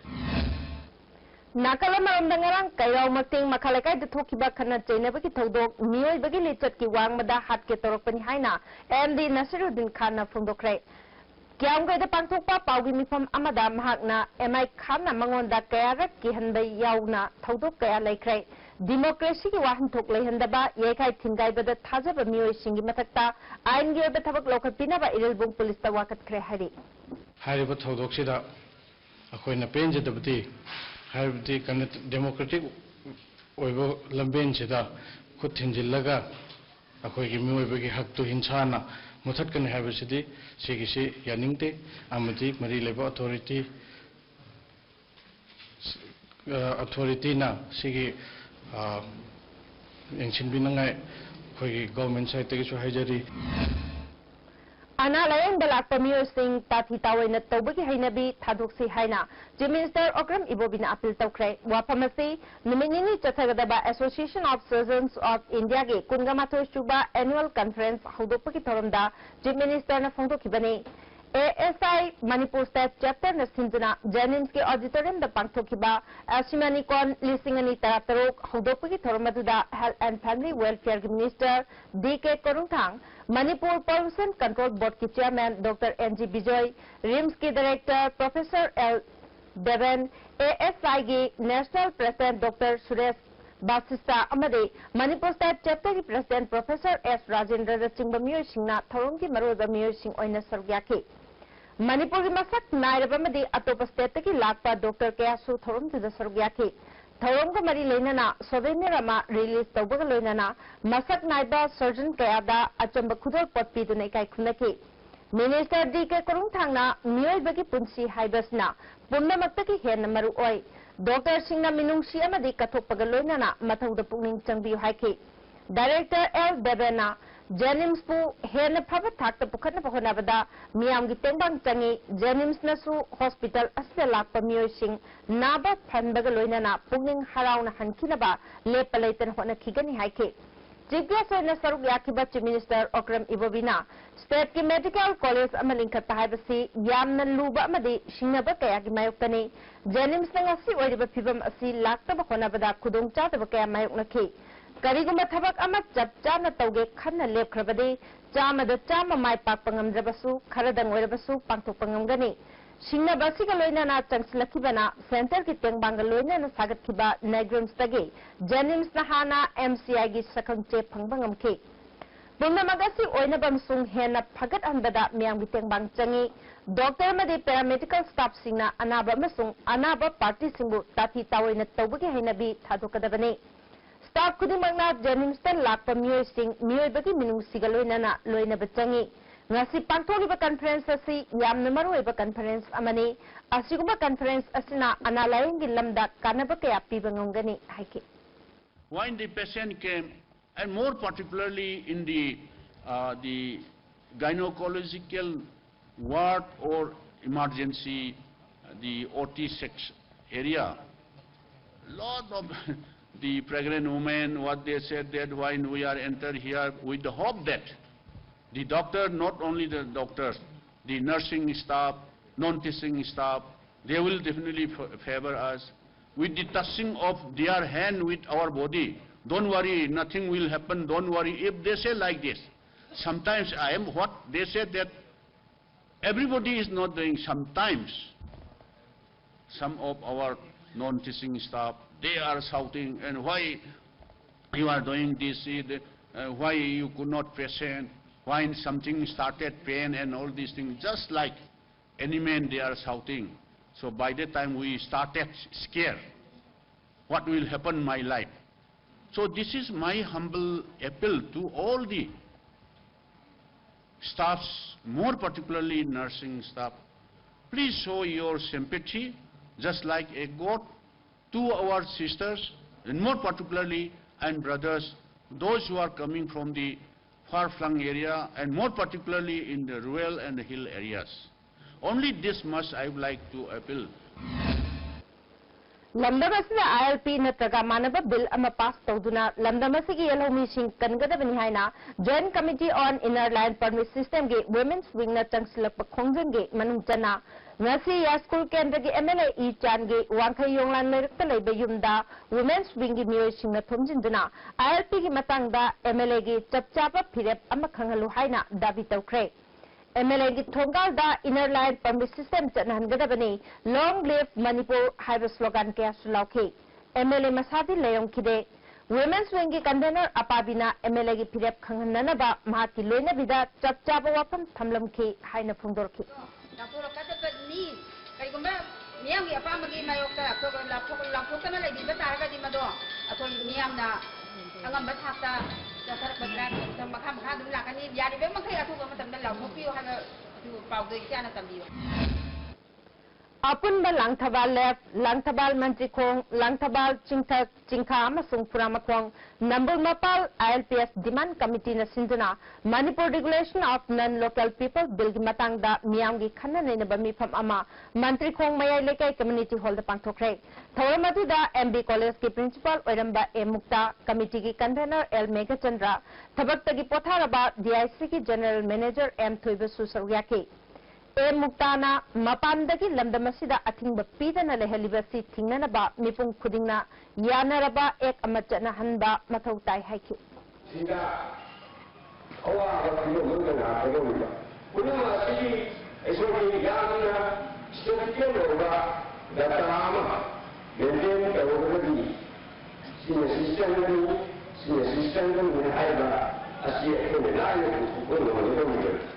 ꯅꯥꯀꯜ ꯑꯃꯔꯣꯝꯗ, ꯉꯔꯥꯡ ꯀꯩꯔꯥꯎ ꯃꯛꯇꯦꯡ ꯃꯈꯥ ꯂꯩꯀꯥꯏꯗ ꯊꯣꯛꯈꯤꯕ ꯈꯠꯅ ꯆꯩꯅꯕꯒꯤ ꯊꯧꯗꯣꯛ ꯃꯤꯑꯣꯏꯕꯒꯤ ꯂꯤꯆꯠꯀꯤ ꯋꯥꯡꯃꯗ ꯍꯥꯠꯀꯦ ꯇꯧꯔꯛꯄꯅꯤ ꯍꯥꯏꯅ ꯑꯦꯝ ꯗꯤ ꯅꯁꯤꯔꯨꯗꯤꯟ ꯈꯥꯟꯅ ꯐꯣꯡꯗꯣꯛꯈ꯭ꯔꯦ꯫ ꯀꯤꯌꯥꯝꯒꯩꯗ ꯄꯥꯡꯊꯣꯛꯄ ꯄꯥꯎꯒꯤ ꯃꯤꯐꯝ ꯑꯃꯗ ꯃꯍꯥꯛꯅ ꯑꯦꯝ ꯑꯥꯏ ꯈꯥꯟꯅ ꯃꯉꯣꯟꯗ ꯀꯌꯥꯔꯛ ꯀꯤꯍꯟꯕ ꯌꯥꯎꯅ ꯊꯧꯗꯣꯛ ꯀꯌꯥ ꯂꯩꯈ꯭ꯔꯦ꯫ ꯗꯤꯃꯣꯀ꯭ꯔꯦꯁꯤꯒꯤ ꯋꯥꯍꯟꯊꯣꯛ ꯂꯩꯍꯟꯗꯕ, ꯌꯩꯈꯥꯏ ꯊꯤꯡꯒꯥꯏꯕꯗ ꯊꯥꯖꯕ ꯃꯤꯑꯣꯏꯁꯤꯡꯒꯤ ꯃꯊꯛꯇ ꯑꯥꯏꯟꯒꯤ ꯑꯣꯏꯕ ꯊꯕꯛ ꯂꯧꯈꯠꯄꯤꯅꯕ ꯏꯔꯤꯜꯕꯨꯡ ꯄꯨꯂꯤꯁꯇ ꯋꯥꯀꯠꯈ꯭ꯔꯦ ꯍꯥꯏꯔꯤ꯫ ꯍꯥꯏꯔꯤꯕ ꯊꯧꯗꯣꯛꯁꯤꯗ ꯑꯩꯈꯣꯏꯅ ꯄꯦꯟꯖꯗꯕꯗꯤ, ꯍꯥꯏꯕꯗꯤ ꯀꯩꯅꯣ, ꯗꯦꯃꯣꯀ꯭ꯔꯦꯇꯤꯛ ꯑꯣꯏꯕ ꯂꯝꯕꯦꯟꯁꯤꯗ ꯈꯨꯠ ꯊꯤꯟꯖꯤꯜꯂꯒ ꯑꯩꯈꯣꯏꯒꯤ ꯃꯤꯑꯣꯏꯕꯒꯤ ꯍꯛꯇꯨ ꯍꯤꯡꯁꯥꯅ ꯃꯨꯊꯠꯀꯅꯤ ꯍꯥꯏꯕꯁꯤꯗꯤ ꯁꯤꯒꯤꯁꯤ ꯌꯥꯅꯤꯡꯗꯦ꯫ ꯑꯃꯗꯤ ꯃꯔꯤ ꯂꯩꯕ ꯑꯣꯊꯣꯔꯤꯇꯤ, ꯑ, ꯑꯣꯊꯣꯔꯤꯇꯤꯅ ꯁꯤꯒꯤ ꯑ, ꯌꯦꯡꯁꯤꯟꯕꯤꯅꯉꯥꯏ ꯑꯩꯈꯣꯏꯒꯤ ꯒꯣꯚꯔꯟꯃꯦꯟꯠ ꯁꯥꯏꯠꯇꯒꯤꯁꯨ ꯍꯥꯏꯖꯔꯤ꯫ ꯑꯅꯥ ꯂꯥꯌꯦꯡꯕ ꯂꯥꯛꯄ ꯃꯤꯑꯣꯏꯁꯤꯡ ꯇꯥꯊꯤ ꯇꯥꯑꯣꯏꯅ ꯇꯧꯕꯒꯤ ꯍꯩꯅꯕꯤ ꯊꯥꯗꯣꯛꯁꯤ ꯍꯥꯏꯅ Chief Minister Okram Ibobiꯅ appeal ꯇꯧꯈ꯭ꯔꯦ꯫ ꯋꯥꯐꯝ ꯑꯁꯤ ꯅꯨꯃꯤꯠ ꯅꯤꯅꯤ ꯆꯠꯊꯒꯗꯕ Association of Surgeons of Indiaꯒꯤ ꯀꯨꯟꯒ ꯃꯥꯊꯣꯏ ꯁꯨꯕ annual conference ꯍꯧꯗꯣꯛꯄꯒꯤ ꯊꯧꯔꯝꯗ Chief Ministerꯅ ꯐꯣꯡꯗꯣꯛꯈꯤꯕꯅꯤ꯫ ASI Manipur State Chapterꯅ ꯁꯤꯟꯗꯨꯅ JNIMSꯀꯤ auditoriumꯗ ꯄꯥꯡꯊꯣꯛꯈꯤꯕ Ashimani Con ꯂꯤꯁꯤꯡ ꯑꯅꯤ ꯇꯔꯥꯇꯔꯨꯛ ꯍꯧꯗꯣꯛꯄꯒꯤ ꯊꯧꯔꯝ ꯑꯗꯨꯗ Health and Family Welfareꯒꯤ Minister D K Korungthang, Manipur Pollution Control Boardꯀꯤ Chairman Doctor N G Bijoy, RIMSꯀꯤ Director Professor ꯑꯦꯜ ꯗꯦꯕꯦꯟ, ASIꯒꯤ National President Doctor Suresh Vashishta ꯑꯃꯗꯤ Manipur State Chapterꯒꯤ President Professor ꯑꯦꯁ ꯔꯥꯖꯦꯟꯗ꯭ꯔꯅꯆꯤꯡꯕ ꯃꯤꯑꯣꯏꯁꯤꯡꯅ ꯊꯧꯔꯝꯒꯤ ꯃꯔꯨꯑꯣꯏꯕ ꯃꯤꯑꯣꯏꯁꯤꯡ ꯑꯣꯏꯅ ꯁꯔꯨꯛ ꯌꯥꯈꯤ꯫ ꯃꯅꯤꯄꯨꯔꯒꯤ ꯃꯁꯛ ꯅꯥꯏꯔꯕ ꯑꯃꯗꯤ ꯑꯇꯣꯞꯄ stateꯇꯒꯤ ꯂꯥꯛꯄ doctor ꯀꯌꯥꯁꯨ ꯊꯧꯔꯝꯗꯨꯗ ꯁꯔꯨꯛ ꯌꯥꯈꯤ꯫ ꯊꯧꯔꯝꯒ ꯃꯔꯤ ꯂꯩꯅꯅ souvenir ꯑꯃ release ꯇꯧꯕꯒ ꯂꯣꯏꯅꯅ ꯃꯁꯛ ꯅꯥꯏꯕ surgeon ꯀꯌꯥꯗ ꯑꯆꯝꯕ ꯈꯨꯗꯣꯜꯄꯣꯠ ꯄꯤꯗꯨꯅ ꯏꯀꯥꯏ ꯈꯨꯝꯅꯈꯤ꯫ Minister ꯗꯤ ꯀꯦ ꯀꯣꯔꯨꯡꯊꯥꯡꯅ ꯃꯤꯑꯣꯏꯕꯒꯤ ꯄꯨꯟꯁꯤ ꯍꯥꯏꯕꯁꯤꯅ ꯄꯨꯝꯅꯃꯛꯇꯒꯤ ꯍꯦꯟꯅ ꯃꯔꯨ ꯑꯣꯏ꯫ Doctorꯁꯤꯡꯅ ꯃꯤꯅꯨꯡꯁꯤ ꯑꯃꯗꯤ ꯀꯠꯊꯣꯛꯄꯒ ꯂꯣꯏꯅꯅ ꯃꯊꯧꯗ ꯄꯨꯛꯅꯤꯡ ꯆꯪꯕꯤꯌꯨ ꯍꯥꯏꯈꯤ꯫ Director ꯑꯦꯜ ꯗꯦꯕꯦꯟꯅ JNIMSꯄꯨ ꯍꯦꯟꯅ ꯐꯕ ꯊꯥꯛꯇ ꯄꯨꯈꯠꯅꯕ ꯍꯣꯠꯅꯕꯗ ꯃꯤꯌꯥꯝꯒꯤ ꯇꯦꯡꯕꯥꯡ ꯆꯪꯏ꯫ JNIMSꯅꯁꯨ hospital ꯑꯁꯤꯗ ꯂꯥꯛꯄ ꯃꯤꯑꯣꯏꯁꯤꯡ ꯅꯥꯕ ꯐꯍꯟꯕꯒ ꯂꯣꯏꯅꯅ ꯄꯨꯛꯅꯤꯡ ꯍꯔꯥꯎꯅ ꯍꯟꯈꯤꯅꯕ ꯂꯦꯞꯄ ꯂꯩꯇꯅ ꯍꯣꯠꯅꯈꯤꯒꯅꯤ ꯍꯥꯏꯈꯤ꯫ Chief guest ꯑꯣꯏꯅ ꯁꯔꯨꯛ ꯌꯥꯈꯤꯕ Chief Minister Okram Ibobiꯅ stateꯀꯤ medical college ꯑꯃ ꯂꯤꯡꯈꯠꯄ ꯍꯥꯏꯕꯁꯤ ꯌꯥꯝꯅ ꯂꯨꯕ ꯑꯃꯗꯤ ꯁꯤꯡꯅꯕ ꯀꯌꯥꯒꯤ ꯃꯥꯌꯣꯛꯇꯅꯤ꯫ JNIMSꯅ ꯉꯁꯤ ꯑꯣꯏꯔꯤꯕ ꯐꯤꯚꯝ ꯑꯁꯤ ꯂꯥꯛꯇꯕ ꯍꯣꯠꯅꯕꯗ ꯈꯨꯗꯣꯡꯆꯥꯗꯕ ꯀꯌꯥ ꯃꯥꯌꯣꯛꯅꯈꯤ꯫ ꯀꯔꯤꯒꯨꯝꯕ ꯊꯕꯛ ꯑꯃ ꯆꯞ ꯆꯥꯅ ꯇꯧꯒꯦ ꯈꯟꯅ ꯂꯦꯞꯈ꯭ꯔꯕꯗꯤ ꯆꯥꯝꯃꯗ ꯆꯥꯝꯃ ꯃꯥꯏ ꯄꯥꯛꯄ ꯉꯝꯗ꯭ꯔꯕꯁꯨ ꯈꯔꯗꯪ ꯑꯣꯏꯔꯕꯁꯨ ꯄꯥꯡꯊꯣꯛꯄ ꯉꯝꯒꯅꯤ꯫ ꯁꯤꯡꯅꯕ ꯑꯁꯤꯒ ꯂꯣꯏꯅꯅ ꯆꯪꯁꯤꯜꯂꯛꯈꯤꯕꯅ centreꯒꯤ ꯇꯦꯡꯕꯥꯡꯒ ꯂꯣꯏꯅꯅ ꯁꯥꯒꯠꯈꯤꯕ NEIGRIHMSꯇꯒꯤ JNIMSꯅ ꯍꯥꯟꯅ MCIꯒꯤ ꯁꯛꯈꯪꯆꯦ ꯐꯪꯕ ꯉꯝꯈꯤ꯫ ꯄꯨꯝꯅꯃꯛ ꯑꯁꯤ ꯑꯣꯏꯅꯕ ꯑꯃꯁꯨꯡ ꯍꯦꯟꯅ ꯐꯒꯠꯍꯟꯕꯗ ꯃꯤꯌꯥꯝꯒꯤ ꯇꯦꯡꯕꯥꯡ ꯆꯪꯏ꯫ Doctor ꯑꯃꯗꯤ paramedical staffꯁꯤꯡꯅ ꯑꯅꯥꯕ ꯑꯃꯁꯨꯡ ꯑꯅꯥꯕ partyꯁꯤꯡꯕꯨ ꯇꯥꯊꯤ ꯇꯥꯑꯣꯏꯅ ꯇꯧꯕꯒꯤ ꯍꯩꯅꯕꯤ ꯊꯥꯗꯣꯛꯀꯗꯕꯅꯤ꯫ Staff ꯈꯨꯗꯤꯡꯃꯛꯅ JNIMSꯇ ꯂꯥꯛꯄ ꯃꯤꯑꯣꯏꯁꯤꯡ ꯃꯤꯑꯣꯏꯕꯒꯤ ꯃꯤꯅꯨꯡꯁꯤꯒ ꯂꯣꯏꯅꯅ ꯂꯣꯏꯅꯕ ꯆꯪꯏ꯫ ꯉꯁꯤ ꯄꯥꯡꯊꯣꯛꯂꯤꯕ conference ꯑꯁꯤ ꯌꯥꯝꯅ ꯃꯔꯨꯑꯣꯏꯕ conference ꯑꯃꯅꯤ꯫ ꯑꯁꯤꯒꯨꯝꯕ conference ꯑꯁꯤꯅ ꯑꯅꯥ ꯂꯥꯌꯦꯡꯒꯤ ꯂꯝꯗ ꯀꯥꯟꯅꯕ ꯀꯌꯥ ꯄꯤꯕ ꯉꯝꯒꯅꯤ ꯍꯥꯏꯈꯤ꯫ When the patient came, and more particularly in the, uh, the gynecological ward or emergency, uh, the O T section area, lot of the pregnant women, what they said that when we are entered here with the hope that the doctor, not only the doctors, the nursing staff, non-teaching staff, they will definitely f- favor us. With the touching of their hand with our body, don't worry, nothing will happen, don't worry. If they say like this, sometimes I am what they said that everybody is not doing. Sometimes some of our non-teaching staff, they are shouting, and why you are doing this, uh, why you could not patient, why something started pain and all these things, just like any man they are shouting. So by the time we started scare, what will happen my life? So this is my humble appeal to all the staffs, more particularly nursing staff. Please show your sympathy, just like a God, to our sisters, and more particularly and brothers, those who are coming from the far-flung area, and more particularly in the rural and the hill areas. Only this much I would like to appeal. ꯂꯝꯗꯝ ꯑꯁꯤꯗ ꯑꯥꯏ L P ꯅꯠꯇ꯭ꯔꯒ ꯃꯥꯟꯅꯕ bill ꯑꯃ pass ꯇꯧꯗꯨꯅ ꯂꯝꯗꯝ ꯑꯁꯤꯒꯤ ꯌꯦꯜꯍꯧꯃꯤꯁꯤꯡ ꯀꯟꯒꯗꯕꯅꯤ ꯍꯥꯏꯅ Joint Committee on Inner Line Permit System ꯒꯤ Women's Wing ꯅ ꯆꯪꯁꯤꯜꯂꯛꯄ ꯈꯣꯡꯖꯪꯒꯤ ꯃꯅꯨꯡ ꯆꯟꯅ ꯉꯁꯤ ꯌꯥꯏꯁ꯭ꯀꯨꯜ ꯀꯦꯟꯗ꯭ꯔꯒꯤ ꯑꯦꯝ ꯑꯦꯜ ꯑꯦ ꯏ ꯆꯥꯟꯒꯤ ꯋꯥꯡꯈꯩ ꯌꯣꯡꯂꯥꯟ ꯂꯩꯔꯛꯇ ꯂꯩꯕ ꯌꯨꯝꯗ Women's Wing ꯒꯤ ꯃꯤꯑꯣꯏꯁꯤꯡꯅ ꯊꯣꯝꯖꯤꯟꯗꯨꯅ ꯑꯥꯏ ꯑꯦꯜ ꯄꯤ ꯒꯤ ꯃꯇꯥꯡꯗ ꯑꯦꯝ ꯑꯦꯜ ꯑꯦ ꯒꯤ ꯆꯞ ꯆꯥꯕ ꯐꯤꯔꯦꯞ ꯑꯃ ꯈꯪꯍꯜꯂꯨ ꯍꯥꯏꯅ ꯗꯥꯕꯤ ꯇꯧꯈ꯭ꯔꯦ꯫ ꯑꯦꯝ ꯑꯦꯜ ꯑꯦ ꯒꯤ ꯊꯣꯡꯒꯥꯜꯗ Inner Line Permit System ꯆꯠꯅꯍꯟꯒꯗꯕꯅꯤ, Long Live Manipur ꯍꯥꯏꯕ ꯁ꯭ꯂꯣꯒꯥꯟ ꯀꯌꯥꯁꯨ ꯂꯥꯎꯈꯤ꯫ ꯑꯦꯝ ꯑꯦꯜ ꯑꯦ ꯃꯁꯥꯗꯤ ꯂꯩꯔꯝꯈꯤꯗꯦ꯫ Women's Wing ꯒꯤ convener ꯑꯄꯥꯕꯤꯅ ꯑꯦꯝ ꯑꯦꯜ ꯑꯦ ꯒꯤ ꯐꯤꯔꯦꯞ ꯈꯪꯍꯟꯅꯅꯕ ꯃꯍꯥꯛꯀꯤ ꯂꯣꯏꯅꯕꯤꯗ ꯆꯞ ꯆꯥꯕ ꯋꯥꯐꯝ ꯊꯝꯂꯝꯈꯤ ꯍꯥꯏꯅ ꯐꯣꯡꯗꯣꯔꯛꯈꯤ꯫ ꯂꯥꯎꯊꯣꯔꯛꯀꯗꯕꯅꯤ꯫ ꯀꯔꯤꯒꯨꯝꯕ ꯃꯤꯌꯥꯝꯒꯤ ꯑꯄꯥꯝꯕꯒꯤ ꯃꯥꯌꯣꯛꯇ ꯑꯩꯈꯣꯏ ꯂꯥꯎꯊꯣꯛ-, ꯂꯥꯎꯊꯣꯛꯇꯅ ꯂꯩꯕꯤꯕ ꯇꯥꯔꯒꯗꯤ ꯃꯗꯣ ꯑꯩꯈꯣꯏ ꯃꯤꯌꯥꯝꯅ ꯑꯉꯝꯕ ꯊꯥꯛꯇ ꯆꯠꯊꯔꯛꯄꯗꯅ ꯃꯈꯥ ꯃꯈꯥ ꯑꯗꯨꯝ ꯂꯥꯛꯀꯅꯤ꯫ ꯌꯥꯔꯤꯕ ꯃꯈꯩ ꯑꯊꯨꯕ ꯃꯇꯝꯗ ꯂꯥꯎꯊꯣꯛꯄꯤꯌꯨ ꯍꯥꯏꯕ ꯑꯗꯨ ꯄꯥꯎꯗꯣ ꯏꯆꯥꯅ ꯇꯝꯕꯤꯌꯨ꯫ ꯑꯄꯨꯟꯕ ꯂꯥꯡꯊꯕꯥꯜ ꯂꯦꯐ, ꯂꯥꯡꯊꯕꯥꯜ ꯃꯟꯇ꯭ꯔꯤꯈꯣꯡ, ꯂꯥꯡꯊꯕꯥꯜ ꯆꯤꯡꯊꯛ, ꯆꯤꯡꯈꯥ ꯑꯃꯁꯨꯡ ꯐꯨꯔꯥꯃꯈꯣꯡ, ꯅꯝꯕꯨꯜ ꯃꯄꯥꯜ I L P S demand committeeꯅ ꯁꯤꯟꯗꯨꯅ Manipur Regulation of Non-Local People Billꯒꯤ ꯃꯇꯥꯡꯗ ꯃꯤꯌꯥꯝꯒꯤ ꯈꯟꯅ ꯅꯩꯅꯕ ꯃꯤꯐꯝ ꯑꯃ ꯃꯟꯇ꯭ꯔꯤꯈꯣꯡ ꯃꯌꯥꯏ ꯂꯩꯀꯥꯏ community hallꯗ ꯄꯥꯡꯊꯣꯛꯈ꯭ꯔꯦ꯫ ꯊꯧꯔꯝ ꯑꯗꯨꯗ M B Collegeꯀꯤ principal ꯑꯣꯏꯔꯝꯕ A Mukta, committeeꯒꯤ convener L Meghachandra, ꯊꯕꯛꯇꯒꯤ ꯄꯣꯊꯥꯔꯕ D I Cꯒꯤ general manager M ꯊꯣꯏꯕꯁꯨ ꯁꯔꯨꯛ ꯌꯥꯈꯤ꯫ ꯑꯦ ꯃꯨꯛꯇꯥꯅ ꯃꯄꯥꯟꯗꯒꯤ ꯂꯝꯗꯝ ꯑꯁꯤꯗ ꯑꯊꯤꯡꯕ ꯄꯤꯗꯅ ꯂꯩꯍꯜꯂꯤꯕ ꯑꯁꯤ ꯊꯤꯡꯅꯅꯕ ꯃꯤꯄꯨꯝ ꯈꯨꯗꯤꯡꯅ ꯌꯥꯅꯔꯕ act ꯑꯃ ꯆꯠꯅꯍꯟꯕ ꯃꯊꯧ ꯇꯥꯏ ꯍꯥꯏꯈꯤ꯫ ꯁꯤꯗ ꯑꯋꯥꯕ ꯐꯤꯕꯝ ꯑꯃꯗ ꯂꯥꯛꯀꯗꯧꯔꯤꯕ ꯄꯨꯝꯅꯃꯛ ꯑꯁꯤ ꯑꯩꯈꯣꯏꯒꯤ ꯌꯥꯝꯅ statistical ꯑꯣꯏꯕ data ꯑꯃ maintain ꯇꯧꯔꯒꯗꯤ ꯁꯤꯅ systemꯅꯤ, ꯁꯤꯅ systemꯅꯤ ꯍꯥꯏꯕ ꯑꯁꯤ ꯑꯩꯈꯣꯏꯅ ꯂꯥꯏꯅ ꯄꯨꯊꯣꯛꯄ ꯉꯝꯒꯗꯧꯔꯤꯕꯅꯤ꯫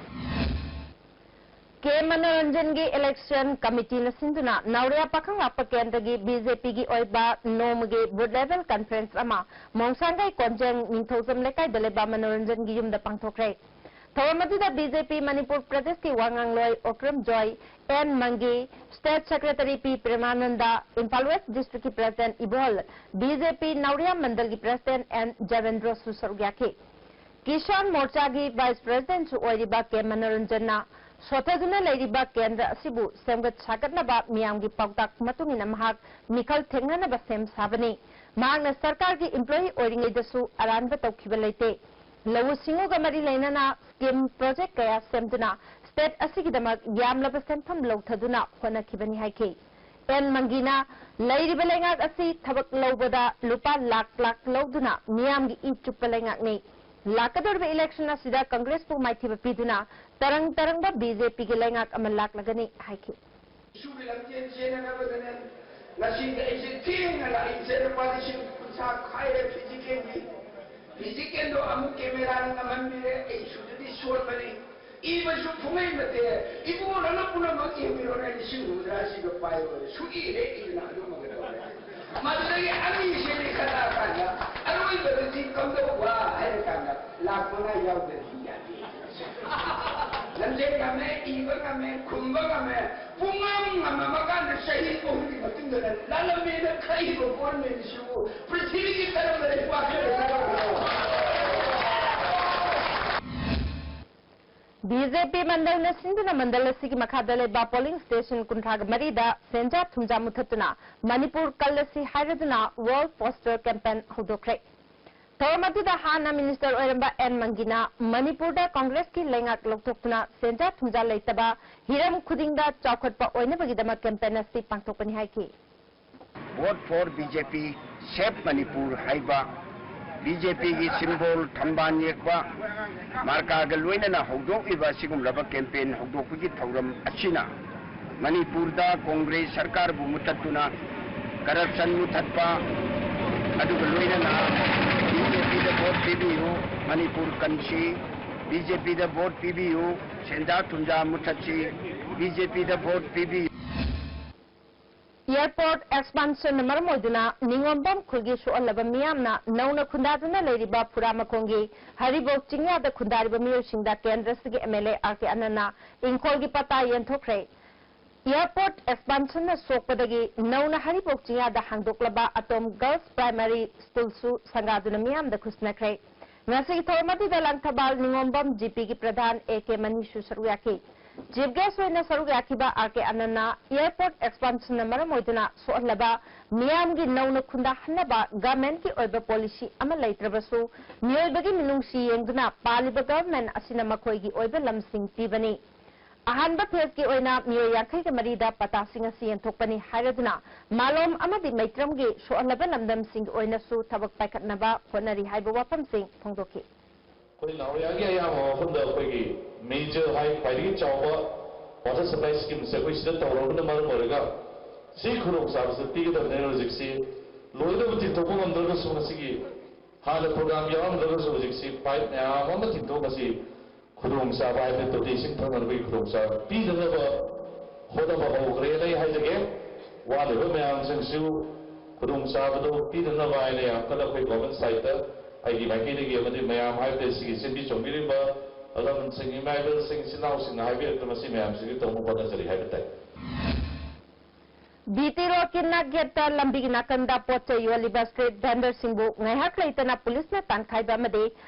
ꯀꯦ ꯃꯅꯣꯔꯟꯖꯟꯒꯤ election committeeꯅ ꯁꯤꯟꯗꯨꯅ ꯅꯥꯎꯔꯤꯌꯥ ꯄꯥꯈꯪ ꯂꯥꯛꯄ ꯀꯦꯟꯗ꯭ꯔꯒꯤ BJPꯒꯤ ꯑꯣꯏꯕ ꯅꯣꯡꯃꯒꯤ booth level conference ꯑꯃ ꯃꯣꯡꯁꯥꯡꯒꯩ ꯀꯣꯟꯖꯦꯡ ꯅꯤꯡꯊꯧꯖꯝ ꯂꯩꯀꯥꯏꯗ ꯂꯩꯕ ꯃꯅꯣꯔꯟꯖꯟꯒꯤ ꯌꯨꯝꯗ ꯄꯥꯡꯊꯣꯛꯈ꯭ꯔꯦ꯫ ꯊꯧꯔꯝ ꯑꯗꯨꯗ BJP ꯃꯅꯤꯄꯨꯔ ꯄ꯭ꯔꯗꯦꯁꯀꯤ ꯋꯥ ꯉꯥꯡꯂꯣꯏ ꯑꯣꯀ꯭ꯔꯝ ꯖꯣꯏ, N ꯃꯪꯒꯤ, state secretary P ꯄ꯭ꯔꯦꯃꯥꯅꯟꯗ, Imphal West districtꯀꯤ president ꯏꯕꯣꯍꯜ, BJP ꯅꯥꯎꯔꯤꯌꯥ ꯃꯟꯗꯜꯒꯤ president N ꯖꯔꯦꯟꯗ꯭ꯔꯁꯨ ꯁꯔꯨꯛ ꯌꯥꯈꯤ꯫ ꯀꯤꯁꯥꯟ ꯃꯣꯔꯆꯥꯒꯤ vice presidentꯁꯨ ꯑꯣꯏꯔꯤꯕ ꯀꯦ ꯃꯅꯣꯔꯟꯖꯟꯅ ꯁꯣꯊꯗꯨꯅ ꯂꯩꯔꯤꯕ ꯀꯦꯟꯗ꯭ꯔ ꯑꯁꯤꯕꯨ ꯁꯦꯝꯒꯠ ꯁꯥꯒꯠꯅꯕ ꯃꯤꯌꯥꯝꯒꯤ ꯄꯥꯎꯇꯥꯛ ꯃꯇꯨꯡ ꯏꯟꯅ ꯃꯍꯥꯛ ꯃꯤꯈꯜ ꯊꯦꯡꯅꯅꯕ ꯁꯦꯝ ꯁꯥꯕꯅꯤ꯫ ꯃꯍꯥꯛꯅ ꯁꯔꯀꯥꯔꯒꯤ employee ꯑꯣꯏꯔꯤꯉꯩꯗꯁꯨ ꯑꯔꯥꯟꯕ ꯇꯧꯈꯤꯕ ꯂꯩꯇꯦ꯫ ꯂꯧꯎ ꯁꯤꯡꯎꯒ ꯃꯔꯤ ꯂꯩꯅꯅ scheme project ꯀꯌꯥ ꯁꯦꯝꯗꯨꯅ state ꯑꯁꯤꯒꯤꯗꯃꯛ ꯌꯥꯝꯂꯕ ꯁꯦꯟꯐꯝ ꯂꯧꯊꯗꯨꯅ ꯍꯣꯠꯅꯈꯤꯕꯅꯤ ꯍꯥꯏꯈꯤ꯫ N ꯃꯪꯒꯤꯅ ꯂꯩꯔꯤꯕ ꯂꯩꯉꯥꯛ ꯑꯁꯤ ꯊꯕꯛ ꯂꯧꯕꯗ ꯂꯨꯄꯥ ꯂꯥꯛ ꯂꯥꯛ ꯂꯧꯗꯨꯅ ꯃꯤꯌꯥꯝꯒꯤ ꯏ ꯆꯨꯞꯄ ꯂꯩꯉꯥꯛꯅꯤ꯫ ꯂꯥꯛꯀꯗꯧꯔꯤꯕ election ꯑꯁꯤꯗ Congressꯄꯨ ꯃꯥꯏꯊꯤꯕ ꯄꯤꯗꯨꯅ ꯇꯔꯪ ꯇꯔꯪꯕ BJPꯒꯤ ꯂꯩꯉꯥꯛ ꯑꯃ ꯂꯥꯛꯂꯒꯅꯤ ꯍꯥꯏꯈꯤ꯫ ꯁꯨꯒꯤ ꯂꯝꯖꯦꯟ ꯆꯦꯟꯅꯅꯕꯗꯅꯦ ꯉꯁꯤꯗꯤ ꯑꯩꯁꯦ ꯊꯦꯡꯅ ꯂꯥꯛꯏꯁꯦ꯫ ꯂꯨꯄꯥ ꯂꯤꯁꯤꯡ ꯀꯨꯟꯊ꯭ꯔꯥ ꯈꯥꯏꯔꯦ physicalꯒꯤ꯫ Physicalꯗꯣ ꯑꯃꯨꯛ cameraꯅ ꯅꯝꯍꯟꯕꯤꯔꯦ꯫ ꯑꯩ ꯁꯨꯗꯗꯤ ꯁꯣꯟꯕꯅꯤ꯫ ꯏꯕꯁꯨ ꯐꯨꯡꯉꯩ ꯅꯠꯇꯦ꯫ ꯏꯕꯨꯡꯉꯣ ꯅꯪꯅ ꯄꯨꯝꯅꯃꯛ ꯏꯍꯟꯕꯤꯔꯣꯅꯦ꯫ ꯂꯤꯁꯤꯡ ꯍꯨꯝꯐꯨꯇꯔꯥꯁꯤꯗ ꯄꯥꯏꯌꯣ꯫ ꯁꯨꯛꯏ ꯍꯦꯛ ꯏꯗꯅ ꯑꯗꯨꯃꯛ ꯇꯧꯔꯦ꯫ ꯃꯗꯨꯗꯒꯤ ꯑꯅꯤꯁꯤꯗꯤ ꯈꯠꯂꯛꯑꯀꯥꯟꯗ ꯑꯔꯣꯏꯕꯗꯗꯤ ꯀꯝꯗꯧꯕ ꯍꯥꯏꯔꯀꯥꯟꯗ ꯂꯥꯛ ꯃꯉꯥ ꯌꯥꯎꯗ꯭ꯔꯗꯤ ꯌꯥꯗꯦ꯫ ꯅꯪ ꯆꯦꯟ ꯉꯝꯃꯦ, ꯏꯕ ꯉꯝꯃꯦ, ꯈꯨꯝꯕ ꯉꯝꯃꯦ, ꯄꯨꯡꯉꯝ ꯉꯝꯃꯝꯃꯀꯥꯟꯗ ꯆꯍꯤ ꯑꯍꯨꯝꯒꯤ ꯃꯇꯨꯡꯗ ꯂꯥꯜꯂꯝꯃꯦꯅ ꯈꯜꯂꯤꯕ ꯒꯣꯔꯃꯦꯟꯁꯤꯕꯨ ꯄ꯭ꯔꯤꯊꯤꯕꯤꯒꯤ ꯀꯔꯝꯕ ꯂꯩꯕꯥꯛꯇ ꯂꯩꯒꯗꯧꯕꯅꯣ? ꯕꯤ ꯖꯦ ꯄꯤ ꯃꯟꯗꯜꯅ ꯁꯤꯟꯗꯨꯅ ꯃꯟꯗꯜ ꯑꯁꯤꯒꯤ ꯃꯈꯥꯗ ꯂꯩꯕ ꯄꯣꯂꯤꯡ ꯁ꯭ꯇꯦꯁꯟ ꯀꯨꯟꯊ꯭ꯔꯥꯒ ꯃꯔꯤꯗ ꯁꯦꯟꯖꯥ ꯊꯨꯝꯖꯥ ꯃꯨꯊꯠꯇꯨꯅ ꯃꯅꯤꯄꯨꯔ ꯀꯜꯂꯁꯤ ꯍꯥꯏꯔꯗꯨꯅ ꯋꯥꯜ ꯄꯣꯁꯇꯔ ꯀꯦꯝꯄꯦꯟ ꯍꯧꯗꯣꯛꯈ꯭ꯔꯦ꯫ ꯊꯧꯔꯝ ꯑꯗꯨꯗ ꯍꯥꯟꯅ ꯃꯤꯅꯤꯁꯇꯔ ꯑꯣꯏꯔꯝꯕ ꯑꯦꯟ ꯃꯪꯒꯤꯅ ꯃꯅꯤꯄꯨꯔꯗ ꯀꯣꯡꯒ꯭ꯔꯦꯁꯀꯤ ꯂꯩꯉꯥꯛ ꯂꯧꯊꯣꯛꯇꯨꯅ ꯁꯦꯟꯖꯥ ꯊꯨꯝꯖꯥ ꯂꯩꯇꯕ ꯍꯤꯔꯝ ꯈꯨꯗꯤꯡꯗ ꯆꯥꯎꯈꯠꯄ ꯑꯣꯏꯅꯕꯒꯤꯗꯃꯛ ꯀꯦꯝꯄꯦꯟ ꯑꯁꯤ ꯄꯥꯡꯊꯣꯛꯄꯅꯤ ꯍꯥꯏꯈꯤ꯫ Vote for B J P, Save Manipur ꯍꯥꯏꯕ ꯕꯤ ꯖꯦ ꯄꯤꯒꯤ ꯁꯤꯝꯕꯣꯜ ꯊꯝꯕꯥꯜ ꯌꯦꯛꯄ ꯃꯥꯔꯀꯥꯒ ꯂꯣꯏꯅꯅ ꯍꯧꯗꯣꯛꯂꯤꯕ ꯑꯁꯤꯒꯨꯝꯂꯕ ꯀꯦꯝꯄꯦꯟ ꯍꯧꯗꯣꯛꯄꯒꯤ ꯊꯧꯔꯝ ꯑꯁꯤꯅ ꯃꯅꯤꯄꯨꯔꯗ ꯀꯣꯡꯒ꯭ꯔꯦꯁ ꯁꯔꯀꯥꯔꯕꯨ ꯃꯨꯊꯠꯇꯨꯅ ꯀꯔꯞꯁꯟ ꯃꯨꯊꯠꯄ, ꯑꯗꯨꯒ ꯂꯣꯏꯅꯅ ꯕꯤ ꯖꯦ ꯄꯤꯗ ꯚꯣꯠ ꯄꯤꯕꯤꯌꯨ, ꯃꯅꯤꯄꯨꯔ ꯀꯟꯁꯤ, ꯕꯤ ꯖꯦ ꯄꯤꯗ ꯚꯣꯠ ꯄꯤꯕꯤꯌꯨ, ꯁꯦꯟꯖꯥ ꯊꯨꯝꯖꯥ ꯃꯨꯊꯠꯁꯤ, ꯕꯤ ꯖꯦ ꯄꯤꯗ ꯚꯣꯠ ꯄꯤꯕꯤꯌꯨ꯫ Airport expansion ꯅ ꯃꯔꯝ ꯑꯣꯏꯗꯨꯅ ꯅꯤꯉꯣꯝꯕꯝ ꯈꯨꯜꯒꯤ ꯁꯣꯛꯍꯜꯂꯕ ꯃꯤꯌꯥꯝꯅ ꯅꯧꯅ ꯈꯨꯟꯗꯥꯗꯨꯅ ꯂꯩꯔꯤꯕ ꯐꯨꯔꯥꯃꯈꯣꯡꯒꯤ ꯍꯔꯤꯕꯣꯛ ꯆꯤꯡꯌꯥꯗ ꯈꯨꯟꯗꯥꯔꯤꯕ ꯃꯤꯑꯣꯏꯁꯤꯡꯗ ꯀꯦꯟꯗ꯭ꯔꯁꯤꯒꯤ M L A R K ꯑꯅꯟꯅ ꯏꯪꯈꯣꯜꯒꯤ ꯄꯇꯥ ꯌꯦꯟꯊꯣꯛꯈ꯭ꯔꯦ꯫ Airport expansion ꯅ ꯁꯣꯛꯄꯗꯒꯤ ꯅꯧꯅ ꯍꯔꯤꯕꯣꯛ ꯆꯤꯡꯌꯥꯗ ꯍꯥꯡꯗꯣꯛꯂꯕ ꯑꯇꯣꯝ ꯒꯔꯜꯁ ꯄ꯭ꯔꯥꯏꯃꯥꯔꯤ ꯁ꯭ꯀꯨꯜꯁꯨ ꯁꯪꯒꯥꯗꯨꯅ ꯃꯤꯌꯥꯝꯗ ꯈꯨꯠꯁꯤꯟꯅꯈ꯭ꯔꯦ꯫ ꯉꯁꯤꯒꯤ ꯊꯧꯔꯝ ꯑꯗꯨꯗ ꯂꯪꯊꯕꯥꯜ ꯅꯤꯉꯣꯝꯕꯝ ꯖꯤ ꯄꯤꯒꯤ ꯄ꯭ꯔꯙꯥꯟ ꯑꯦ ꯀꯦ ꯃꯅꯤꯁꯨ ꯁꯔꯨꯛ ꯌꯥꯈꯤ꯫ ꯆꯤꯐ ꯒꯦꯁ ꯑꯣꯏꯅ ꯁꯔꯨꯛ ꯌꯥꯈꯤꯕ ꯑꯥꯔ ꯀꯦ ꯑꯅꯟꯅ airport expansion ꯅ ꯃꯔꯝ ꯑꯣꯏꯗꯨꯅ ꯁꯣꯛꯍꯜꯂꯕ ꯃꯤꯌꯥꯝꯒꯤ ꯅꯧꯅ ꯈꯨꯟꯗꯥꯍꯟꯅꯕ ꯒꯚꯔꯟꯃꯦꯟꯠꯀꯤ ꯑꯣꯏꯕ ꯄꯣꯂꯤꯁꯤ ꯑꯃ ꯂꯩꯇ꯭ꯔꯕꯁꯨ ꯃꯤꯑꯣꯏꯕꯒꯤ ꯃꯤꯅꯨꯡꯁꯤ ꯌꯦꯡꯗꯨꯅ ꯄꯥꯜꯂꯤꯕ ꯒꯚꯔꯟꯃꯦꯟꯠ ꯑꯁꯤꯅ ꯃꯈꯣꯏꯒꯤ ꯑꯣꯏꯕ ꯂꯝꯁꯤꯡ ꯄꯤꯕꯅꯤ꯫ ꯑꯍꯥꯟꯕ ꯐꯦꯖꯀꯤ ꯑꯣꯏꯅ ꯃꯤꯑꯣꯏ ꯌꯥꯡꯈꯩꯒ ꯃꯔꯤꯗ ꯄꯇꯥꯁꯤꯡ ꯑꯁꯤ ꯌꯦꯟꯊꯣꯛꯄꯅꯤ ꯍꯥꯏꯔꯗꯨꯅ ꯃꯥꯂꯣꯝ ꯑꯃꯗꯤ ꯃꯩꯇ꯭ꯔꯝꯒꯤ ꯁꯣꯛꯍꯜꯂꯕ ꯂꯝꯗꯝꯁꯤꯡꯒꯤ ꯑꯣꯏꯅꯁꯨ ꯊꯕꯛ ꯄꯥꯏꯈꯠꯅꯕ ꯍꯣꯠꯅꯔꯤ ꯍꯥꯏꯕ ꯋꯥꯐꯝꯁꯤꯡ ꯐꯣꯡꯗꯣꯛꯈꯤ꯫ ꯑꯩꯈꯣꯏ ꯅꯥꯎꯔꯤꯌꯥꯒꯤ ꯑꯌꯥꯝꯕ ꯃꯐꯝꯗ ꯑꯩꯈꯣꯏꯒꯤ major ꯍꯥꯏ ꯈ꯭ꯋꯥꯏꯗꯒꯤ ꯆꯥꯎꯕ water supply scheme ꯁꯦ ꯑꯩꯈꯣꯏ ꯁꯤꯗ ꯇꯧꯔꯕꯅ ꯃꯔꯝ ꯑꯣꯏꯔꯒ ꯁꯤ ꯈꯨꯗꯣꯡꯆꯥꯕꯁꯦ ꯄꯤꯒꯗꯕꯅꯦ꯫ ꯍꯧꯖꯤꯛꯁꯤ ꯂꯣꯏꯅꯃꯛ ꯇꯤꯡꯊꯣꯛꯄ ꯉꯝꯗ꯭ꯔꯒꯁꯨ ꯉꯁꯤꯒꯤ ꯍꯥꯟꯅ program ꯌꯥꯎꯔꯝꯗ꯭ꯔꯒꯁꯨ ꯍꯧꯖꯤꯛꯁꯤ pipe ꯃꯌꯥꯝ ꯑꯃ ꯇꯤꯡꯊꯣꯛ ꯃꯁꯤ ꯈꯨꯗꯣꯡꯆꯥꯕ ꯍꯥꯏꯕꯗꯤ ꯇꯣꯇꯤ ꯏꯁꯤꯡ ꯊꯛꯅꯕꯒꯤ ꯈꯨꯗꯣꯡꯆꯥꯕ ꯄꯤꯅꯅꯕ ꯍꯣꯠꯅꯕ ꯍꯧꯈ꯭ꯔꯦꯅ ꯑꯩ ꯍꯥꯏꯖꯒꯦ꯫ ꯋꯥꯠꯂꯤꯕ ꯃꯌꯥꯝꯁꯤꯡꯁꯨ ꯈꯨꯗꯣꯡꯆꯥꯕꯗꯨ ꯄꯤꯅꯅꯕ ꯍꯥꯏꯅ ꯌꯥꯝ ꯀꯟꯅ ꯑꯩꯈꯣꯏ government side ꯇ ꯑꯩꯒꯤ ꯃꯥꯏꯀꯩꯗꯒꯤ ꯑꯃꯗꯤ ꯃꯌꯥꯝ ꯍꯥꯏꯕꯗꯤ ꯁꯤꯒꯤ ꯁꯤꯟꯕꯤ ꯆꯣꯡꯕꯤꯔꯤꯕ ꯑꯗꯨꯝ ꯁꯤꯡ, ꯏꯃꯥ ꯏꯕꯦꯜꯁꯤꯡ, ꯏꯆꯤꯟ ꯏꯅꯥꯎꯁꯤꯡꯅ ꯍꯥꯏꯕꯤꯔꯛꯄ ꯃꯁꯤ ꯃꯌꯥꯝꯁꯤꯒꯤ ꯇꯧꯅꯕ ꯍꯣꯠꯅꯖꯔꯤ ꯍꯥꯏꯕ ꯇꯥꯏ꯫ ꯕꯤ ꯇꯤ ꯔꯣꯗꯀꯤ ꯅꯥꯛ ꯒꯦꯠꯇ ꯂꯝꯕꯤꯒꯤ ꯅꯥꯀꯟꯗ ꯄꯣꯠ ꯆꯩ ꯌꯣꯜꯂꯤꯕ ꯁ꯭ꯇ꯭ꯔꯤꯠ ꯚꯦꯟꯗꯔꯁꯤꯡꯕꯨ ꯉꯥꯏꯍꯥꯛ ꯂꯩꯇꯅ ꯄꯨꯂꯤꯁꯅ ꯇꯥꯟꯈꯥꯏꯕ ꯑꯃꯗꯤ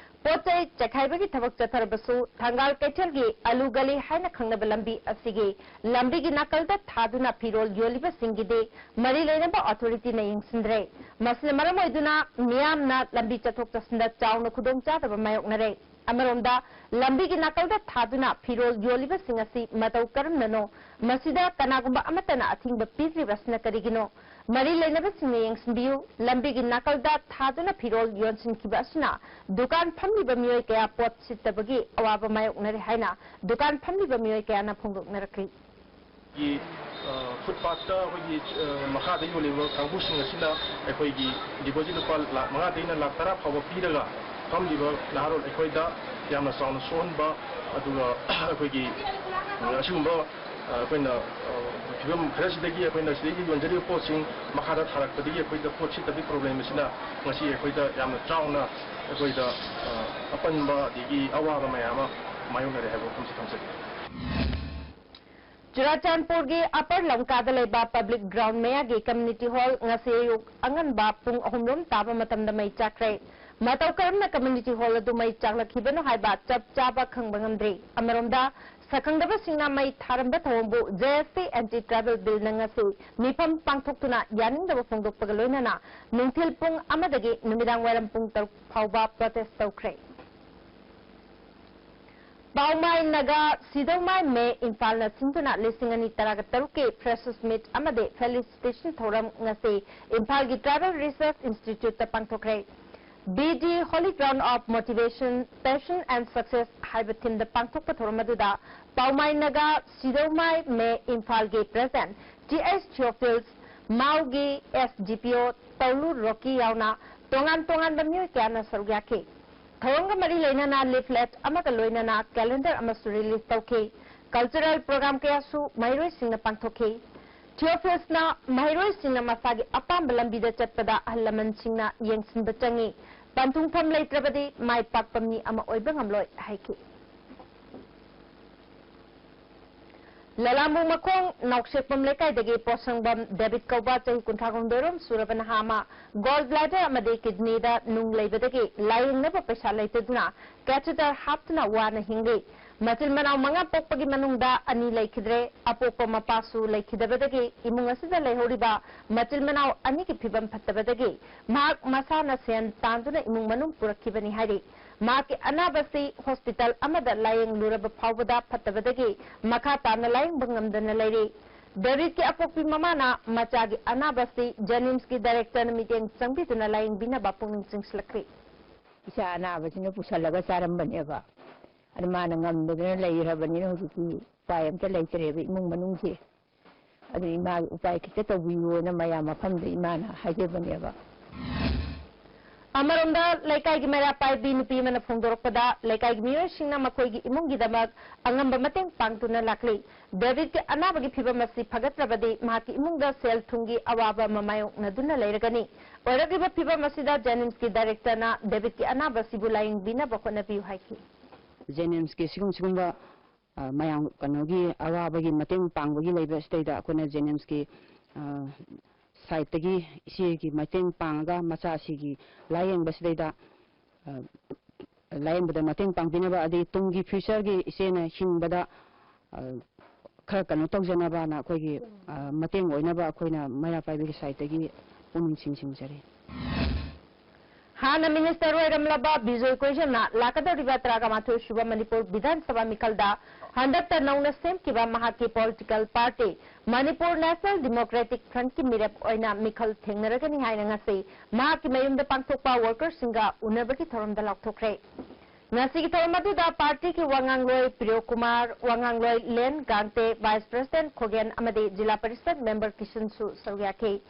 ꯄꯣꯠ ꯆꯩ ꯆꯥꯏꯈꯥꯏꯕꯒꯤ ꯊꯕꯛ ꯆꯠꯊꯔꯕꯁꯨ, ꯊꯪꯒꯥꯜ ꯀꯩꯊꯦꯜꯒꯤ ꯑꯂꯨ ꯒꯂꯤ ꯍꯥꯏꯅ ꯈꯪꯅꯕ ꯂꯝꯕꯤ ꯑꯁꯤꯒꯤ ꯂꯝꯕꯤꯒꯤ ꯅꯥꯀꯜꯗ ꯊꯥꯗꯨꯅ ꯐꯤꯔꯣꯜ ꯌꯣꯜꯂꯤꯕꯁꯤꯡꯒꯤꯗꯤ ꯃꯔꯤ ꯂꯩꯅꯕ ꯑꯣꯊꯣꯔꯤꯇꯤꯅ ꯌꯦꯡꯁꯤꯟꯗ꯭ꯔꯦ꯫ ꯃꯁꯤꯅ ꯃꯔꯝ ꯑꯣꯏꯗꯨꯅ ꯃꯤꯌꯥꯝꯅ ꯂꯝꯕꯤ ꯆꯠꯊꯣꯛ ꯆꯠꯁꯤꯟꯗ ꯆꯥꯎꯅ ꯈꯨꯗꯣꯡꯆꯥꯗꯕ ꯃꯥꯌꯣꯛꯅꯔꯦ꯫ ꯑꯃꯔꯣꯝꯗ, ꯂꯝꯕꯤꯒꯤ ꯅꯥꯀꯜꯗ ꯊꯥꯗꯨꯅ ꯐꯤꯔꯣꯜ ꯌꯣꯜꯂꯤꯕꯁꯤꯡ ꯑꯁꯤ ꯃꯇꯧ ꯀꯔꯝꯅꯅꯣ? ꯃꯁꯤꯗ ꯀꯅꯥꯒꯨꯝꯕ ꯑꯃꯠꯇꯅ ꯑꯊꯤꯡꯕ ꯄꯤꯗ꯭ꯔꯤꯕꯁꯤꯅ ꯀꯔꯤꯒꯤꯅꯣ? ꯃꯔꯤ ꯂꯩꯅꯕꯁꯤꯡꯅ ꯌꯦꯡꯁꯤꯟꯕꯤꯌꯨ꯫ ꯂꯝꯕꯤꯒꯤ ꯅꯥꯀꯜꯗ ꯊꯥꯗꯨꯅ ꯐꯤꯔꯣꯜ ꯌꯣꯟꯁꯤꯟꯈꯤꯕ ꯑꯁꯤꯅ ꯗꯨꯀꯥꯟ ꯐꯝꯂꯤꯕ ꯃꯤꯑꯣꯏ ꯀꯌꯥ ꯄꯣꯠ ꯁꯤꯠꯇꯕꯒꯤ ꯑꯋꯥꯕ ꯃꯥꯌꯣꯛꯅꯔꯦ ꯍꯥꯏꯅ ꯗꯨꯀꯥꯟ ꯐꯝꯂꯤꯕ ꯃꯤꯑꯣꯏ ꯀꯌꯥꯅ ꯐꯣꯡꯗꯣꯛꯅꯔꯛꯂꯤ꯫ ꯒꯤ, ꯑ, ꯐꯨꯠꯄꯥꯠꯇ ꯑꯩꯈꯣꯏꯒꯤ, ꯑ, ꯃꯈꯥꯗ ꯌꯣꯜꯂꯤꯕ ꯀꯥꯡꯕꯨꯁꯤꯡ ꯑꯁꯤꯅ ꯑꯩꯈꯣꯏꯒꯤ ꯗꯤꯄꯣꯖꯤꯠ ꯂꯨꯄꯥ ꯂꯥꯈ ꯃꯉꯥꯗꯒꯤꯅ ꯂꯥꯈ ꯇꯔꯥ ꯐꯥꯎꯕ ꯄꯤꯔꯒ ꯐꯝꯂꯤꯕ ꯅꯍꯥꯔꯣꯜ ꯑꯩꯈꯣꯏꯗ ꯌꯥꯝꯅ ꯆꯥꯎꯅ ꯁꯣꯛꯍꯟꯕ, ꯑꯗꯨꯒ ꯑꯩꯈꯣꯏꯒꯤ, ꯑ, ꯑꯁꯤꯒꯨꯝꯕ, ꯑ, ꯑꯩꯈꯣꯏꯅ, ꯑ, ꯐꯤꯕꯝ ꯈꯔꯁꯤꯗꯒꯤ ꯑꯩꯈꯣꯏꯅ ꯁꯤꯗꯒꯤ ꯌꯣꯟꯖꯔꯤꯕ ꯄꯣꯠꯁꯤꯡ ꯃꯈꯥꯗ ꯊꯥꯔꯛꯄꯗꯒꯤ ꯑꯩꯈꯣꯏꯗ ꯄꯣꯠ ꯁꯤꯠꯇꯕꯒꯤ ꯄ꯭ꯔꯣꯕ꯭ꯂꯦꯝ ꯑꯁꯤꯅ ꯉꯁꯤ ꯑꯩꯈꯣꯏꯗ ꯌꯥꯝꯅ ꯆꯥꯎꯅ ꯑꯩꯈꯣꯏꯗ, ꯑ, ꯑꯄꯟꯕ ꯑꯗꯒꯤ ꯑꯋꯥꯕ ꯃꯌꯥꯝ ꯑꯃ ꯃꯥꯌꯣꯛꯅꯔꯦ ꯍꯥꯏꯕ ꯋꯥꯐꯝꯁꯤ ꯊꯝꯖꯒꯦ꯫ ꯆꯨꯔꯥꯆꯥꯟꯄꯨꯔꯒꯤ ꯑꯄꯔ ꯂꯝꯀꯥꯗ ꯂꯩꯕ ꯄꯕ꯭ꯂꯤꯛ ꯒ꯭ꯔꯥꯎꯟ ꯃꯌꯥꯒꯤ ꯀꯝꯃ꯭ꯌꯨꯅꯤꯇꯤ ꯍꯣꯜ ꯉꯁꯤ ꯑꯌꯨꯛ ꯑꯉꯟꯕ ꯄꯨꯡ ꯑꯍꯨꯝ ꯔꯣꯝ ꯇꯥꯕ ꯃꯇꯝꯗ ꯃꯩ ꯆꯥꯛꯈ꯭ꯔꯦ꯫ ꯃꯇꯧ ꯀꯔꯝꯅ ꯀꯝꯃ꯭ꯌꯨꯅꯤꯇꯤ ꯍꯣꯜ ꯑꯗꯨ ꯃꯩ ꯆꯥꯛꯂꯛꯈꯤꯕꯅꯣ ꯍꯥꯏꯕ ꯆꯞ ꯆꯥꯕ ꯈꯪꯕ ꯉꯝꯗ꯭ꯔꯤ꯫ ꯑꯃꯔꯣꯝꯗ, ꯁꯛꯈꯪꯗꯕꯁꯤꯡꯅ ꯃꯩ ꯊꯥꯔꯝꯕ ꯊꯧꯑꯣꯡꯕꯨ J S T anti tribal ꯕꯤꯜꯅ ꯉꯁꯤ ꯃꯤꯐꯝ ꯄꯥꯡꯊꯣꯛꯇꯨꯅ ꯌꯥꯅꯤꯡꯗꯕ ꯐꯣꯡꯗꯣꯛꯄꯒ ꯂꯣꯏꯅꯅ ꯅꯨꯡꯊꯤꯜ ꯄꯨꯡ ꯑꯃꯗꯒꯤ ꯅꯨꯃꯤꯗꯥꯡ ꯋꯥꯏꯔꯝ ꯄꯨꯡ ꯇꯔꯨꯛ ꯐꯥꯎꯕ ꯄ꯭ꯔꯣꯇꯦꯁ ꯇꯧꯈ꯭ꯔꯦ꯫ ꯄꯥꯎꯃꯥꯏ ꯅꯥꯒꯥ ꯁꯤꯗꯧꯃꯥꯏ ꯃꯦ ꯏꯝꯐꯥꯜꯅ ꯁꯤꯟꯗꯨꯅ ꯂꯤꯁꯤꯡ ꯑꯅꯤ ꯇꯔꯥꯒ ꯇꯔꯨꯛꯀꯤ ꯐ꯭ꯔꯦꯁꯔꯁ ꯃꯤꯠ ꯑꯃꯗꯤ ꯐꯦꯂꯤꯁꯤꯇꯦꯁꯟ ꯊꯧꯔꯝ ꯉꯁꯤ ꯏꯝꯐꯥꯜꯒꯤ ꯇ꯭ꯔꯥꯏꯕꯦꯜ ꯔꯤꯁꯔꯁ ꯏꯟꯁꯇꯤꯇ꯭ꯌꯨꯠꯇ ꯄꯥꯡꯊꯣꯛꯈ꯭ꯔꯦ꯫ Be the holy ground of motivation, passion and success ꯍꯥꯏꯕ ꯊꯤꯝꯗ ꯄꯥꯡꯊꯣꯛꯄ ꯊꯧꯔꯝ ꯑꯗꯨꯗ ꯄꯥꯎꯃꯥꯏ ꯅꯥꯒꯥ ꯁꯤꯗꯧꯃꯥꯏ ꯃꯦ ꯏꯝꯐꯥꯜꯒꯤ ꯄ꯭ꯔꯦꯁꯤꯗꯦꯟꯠ ꯇꯤ ꯑꯩꯆ ꯊꯤꯑꯣꯐꯤꯜꯁ, ꯃꯥꯎꯒꯤ ꯑꯦꯁ ꯗꯤ ꯄꯤ ꯑꯣ ꯇꯧꯂꯨ ꯔꯣꯀꯤ ꯌꯥꯎꯅ ꯇꯣꯉꯥꯟ ꯇꯣꯉꯥꯟꯕ ꯃꯤꯑꯣꯏ ꯀꯌꯥꯅ ꯁꯔꯨꯛ ꯌꯥꯈꯤ꯫ ꯊꯧꯔꯝꯒ ꯃꯔꯤ ꯂꯩꯅꯅ ꯂꯤꯐꯂꯦꯠ ꯑꯃꯒ ꯂꯣꯏꯅꯅ ꯀꯦꯂꯦꯟꯗꯔ ꯑꯃꯁꯨ ꯔꯤꯂꯤꯖ ꯇꯧꯈꯤ꯫ ꯀꯜꯆꯔꯦꯜ ꯄ꯭ꯔꯣꯒ꯭ꯔꯥꯝ ꯀꯌꯥꯁꯨ ꯃꯍꯩꯔꯣꯏꯁꯤꯡꯅ ꯄꯥꯡꯊꯣꯛꯈꯤ꯫ ꯊꯤꯑꯣꯐꯤꯜꯁꯅ ꯃꯍꯩꯔꯣꯏꯁꯤꯡꯅ ꯃꯁꯥꯒꯤ ꯑꯄꯥꯝꯕ ꯂꯝꯕꯤꯗ ꯆꯠꯄꯗ ꯑꯍꯜ ꯂꯃꯟꯁꯤꯡꯅ ꯌꯦꯡꯁꯤꯟꯕ ꯆꯪꯏ꯫ ꯄꯟꯊꯨꯡꯐꯝ ꯂꯩꯇ꯭ꯔꯕꯗꯤ ꯃꯥꯏ ꯄꯥꯛꯄ ꯃꯤ ꯑꯃ ꯑꯣꯏꯕ ꯉꯝꯂꯣꯏ ꯍꯥꯏꯈꯤ꯫ ꯂꯂꯥꯝꯕꯨ ꯃꯈꯣꯡ ꯅꯥꯎꯁꯦꯛꯄꯝ ꯂꯩꯀꯥꯏꯗꯒꯤ ꯄꯣꯠꯁꯪꯕꯝ ꯗꯦꯕꯤꯠ ꯀꯧꯕ ꯆꯍꯤ ꯀꯨꯟꯊ꯭ꯔꯥ ꯍꯨꯝꯗꯣꯏ ꯔꯣꯝ ꯁꯨꯔꯕ ꯅꯍꯥ ꯑꯃ gall bladder ꯑꯃꯗꯤ kidney ꯗ ꯅꯨꯡ ꯂꯩꯕꯗꯒꯤ ꯂꯥꯌꯦꯡꯅꯕ ꯄꯩꯁꯥ ꯂꯩꯇꯗꯨꯅ catheter ꯍꯥꯞꯇꯨꯅ ꯋꯥꯅ ꯍꯤꯡꯂꯤ꯫ ꯃꯆꯤꯟ ꯃꯅꯥꯎ ꯃꯉꯥ ꯄꯣꯛꯄꯒꯤ ꯃꯅꯨꯡꯗ ꯑꯅꯤ ꯂꯩꯈꯤꯗ꯭ꯔꯦ꯫ ꯑꯄꯣꯛꯄ ꯃꯄꯥꯁꯨ ꯂꯩꯈꯤꯗꯕꯗꯒꯤ ꯏꯃꯨꯡ ꯑꯁꯤꯗ ꯂꯩꯍꯧꯔꯤꯕ ꯃꯆꯤꯟ ꯃꯅꯥꯎ ꯑꯅꯤꯒꯤ ꯐꯤꯕꯝ ꯐꯠꯇꯕꯗꯒꯤ ꯃꯍꯥꯛ ꯃꯁꯥꯅ ꯁꯦꯟ ꯇꯥꯟꯗꯨꯅ ꯏꯃꯨꯡ ꯃꯅꯨꯡ ꯄꯨꯔꯛꯈꯤꯕꯅꯤ ꯍꯥꯏꯔꯤ꯫ ꯃꯍꯥꯛꯀꯤ ꯑꯅꯥꯕꯁꯤ hospital ꯑꯃꯗ ꯂꯥꯌꯦꯡꯂꯨꯔꯕ ꯐꯥꯎꯕꯗ ꯐꯠꯇꯕꯗꯒꯤ ꯃꯈꯥ ꯇꯥꯅ ꯂꯥꯌꯦꯡꯕ ꯉꯝꯗꯅ ꯂꯩꯔꯤ꯫ ꯗꯦꯕꯤꯠꯀꯤ ꯑꯄꯣꯛꯄꯤ ꯃꯃꯥꯅ ꯃꯆꯥꯒꯤ ꯑꯅꯥꯕꯁꯤ JNIMS ꯀꯤ director ꯅ ꯃꯤꯠꯌꯦꯡ ꯆꯪꯕꯤꯗꯨꯅ ꯂꯥꯌꯦꯡꯕꯤꯅꯕ ꯄꯨꯛꯅꯤꯡ ꯆꯤꯡꯁꯤꯜꯂꯛꯂꯤ꯫ ꯏꯆꯥ ꯑꯅꯥꯕꯁꯤꯅ ꯄꯨꯁꯜꯂꯒ ꯆꯥꯔꯝꯕꯅꯦꯕ꯫ ꯑꯗꯨ ꯃꯥꯅ ꯉꯝꯗꯗꯅ ꯂꯩꯈ꯭ꯔꯕꯅꯤꯅ ꯍꯧꯖꯤꯛꯇꯤ ꯎꯄꯥꯏ ꯑꯝꯇ ꯂꯩꯇ꯭ꯔꯦꯕ ꯏꯃꯨꯡ ꯃꯅꯨꯡꯁꯦ꯫ ꯑꯗꯨ ꯏꯃꯥꯒꯤ ꯎꯄꯥꯏ ꯈꯤꯇ ꯇꯧꯕꯤꯌꯣꯅ ꯃꯌꯥꯝ ꯃꯐꯝꯗ ꯏꯃꯥꯅ ꯍꯥꯏꯖꯕꯅꯦꯕ꯫ ꯑꯃꯔꯣꯝꯗ, ꯂꯩꯀꯥꯏꯒꯤ ꯃꯩꯔꯥ ꯄꯥꯏꯕꯤ ꯅꯨꯄꯤ ꯑꯃꯅ ꯐꯣꯡꯗꯣꯔꯛꯄꯗ, ꯂꯩꯀꯥꯏꯒꯤ ꯃꯤꯑꯣꯏꯁꯤꯡꯅ ꯃꯈꯣꯏꯒꯤ ꯏꯃꯨꯡꯒꯤꯗꯃꯛ ꯑꯉꯝꯕ ꯃꯇꯦꯡ ꯄꯥꯡꯗꯨꯅ ꯂꯥꯛꯂꯤ꯫ ꯗꯦꯕꯤꯠꯀꯤ ꯑꯅꯥꯕꯒꯤ ꯐꯤꯚꯝ ꯑꯁꯤ ꯐꯒꯠꯇ꯭ꯔꯕꯗꯤ ꯃꯍꯥꯛꯀꯤ ꯏꯃꯨꯡꯗ ꯁꯦꯜ ꯊꯨꯝꯒꯤ ꯑꯋꯥꯕ ꯑꯃ ꯃꯥꯌꯣꯛꯅꯗꯨꯅ ꯂꯩꯔꯒꯅꯤ꯫ ꯑꯣꯏꯔꯛꯂꯤꯕ ꯐꯤꯚꯝ ꯑꯁꯤꯗ JNIMS ꯀꯤ director ꯅ ꯗꯦꯕꯤꯠꯀꯤ ꯑꯅꯥꯕ ꯑꯁꯤꯕꯨ ꯂꯥꯌꯦꯡꯕꯤꯅꯕ ꯍꯣꯠꯅꯕꯤꯌꯨ ꯍꯥꯏꯈꯤ꯫ JNIMS ꯀꯤ ꯁꯤꯒꯨꯝ-, ꯁꯤꯒꯨꯝꯕ, ꯑ, ꯃꯌꯥꯝ ꯀꯩꯅꯣꯒꯤ ꯑꯋꯥꯕꯒꯤ ꯃꯇꯦꯡ ꯄꯥꯡꯕꯒꯤ ꯂꯩꯕ ꯑꯁꯤꯗꯩꯗ ꯑꯩꯈꯣꯏꯅ JNIMS ꯀꯤ, ꯑ, side ꯇꯒꯤ ꯏꯆꯦꯒꯤ ꯃꯇꯦꯡ ꯄꯥꯡꯉꯒ ꯃꯆꯥꯁꯤꯒꯤ ꯂꯥꯌꯦꯡꯕꯁꯤꯗꯩꯗ, ꯑ, ꯂꯥꯌꯦꯡꯕꯗ ꯃꯇꯦꯡ ꯄꯥꯡꯕꯤꯅꯕ, ꯑꯗꯩ ꯇꯨꯡꯒꯤ future ꯒꯤ ꯏꯆꯦꯅ ꯍꯤꯡꯕꯗ, ꯑ, ꯈꯔ ꯀꯩꯅꯣ ꯇꯧꯖꯅꯕꯅ ꯑꯩꯈꯣꯏꯒꯤ, ꯑ, ꯃꯇꯦꯡ ꯑꯣꯏꯅꯕ ꯑꯩꯈꯣꯏꯅ ꯃꯩꯔꯥ ꯄꯥꯏꯕꯤꯒꯤ side ꯇꯒꯤ ꯄꯨꯛꯅꯤꯡ ꯆꯤꯡꯁꯤꯟꯖꯔꯤ꯫ ꯍꯥꯟꯅ minister ꯑꯣꯏꯔꯝꯂꯕ ꯕꯤꯖꯣꯏ ꯀꯣꯏꯖꯝꯅ ꯂꯥꯛꯀꯗꯧꯔꯤꯕ ꯇꯔꯥꯒ ꯃꯥꯊꯣꯏ ꯁꯨꯕ ꯃꯅꯤꯄꯨꯔ ꯕꯤꯙꯥꯟ ꯁꯚꯥ ꯃꯤꯈꯜꯗ ꯍꯟꯗꯛꯇ ꯅꯧꯅ ꯁꯦꯝꯈꯤꯕ ꯃꯍꯥꯛꯀꯤ political party Manipur National Democratic Front ꯀꯤ ꯃꯤꯔꯦꯞ ꯑꯣꯏꯅ ꯃꯤꯈꯜ ꯊꯦꯡꯅꯔꯒꯅꯤ ꯍꯥꯏꯅ ꯉꯁꯤ ꯃꯍꯥꯛꯀꯤ ꯃꯌꯨꯝꯗ ꯄꯥꯡꯊꯣꯛꯄ worker ꯁꯤꯡꯒ ꯎꯅꯕꯒꯤ ꯊꯧꯔꯝꯗ ꯂꯥꯎꯊꯣꯛꯈ꯭ꯔꯦ꯫ ꯉꯁꯤꯒꯤ ꯊꯧꯔꯝ ꯑꯗꯨꯗ party ꯒꯤ ꯋꯥꯉꯥꯡꯂꯣꯏ ꯄ꯭ꯔꯤꯌꯣ ꯀꯨꯃꯥꯔ, ꯋꯥꯉꯥꯡꯂꯣꯏ ꯂꯦꯟ ꯒꯥꯡꯇꯦ, vice president ꯈꯣꯒꯦꯟ ꯑꯃꯗꯤ ꯖꯤꯂꯥ ꯄꯔꯤꯁꯗ member ꯀꯤꯁꯟꯁꯨ ꯁꯔꯨꯛ ꯌꯥꯈꯤ꯫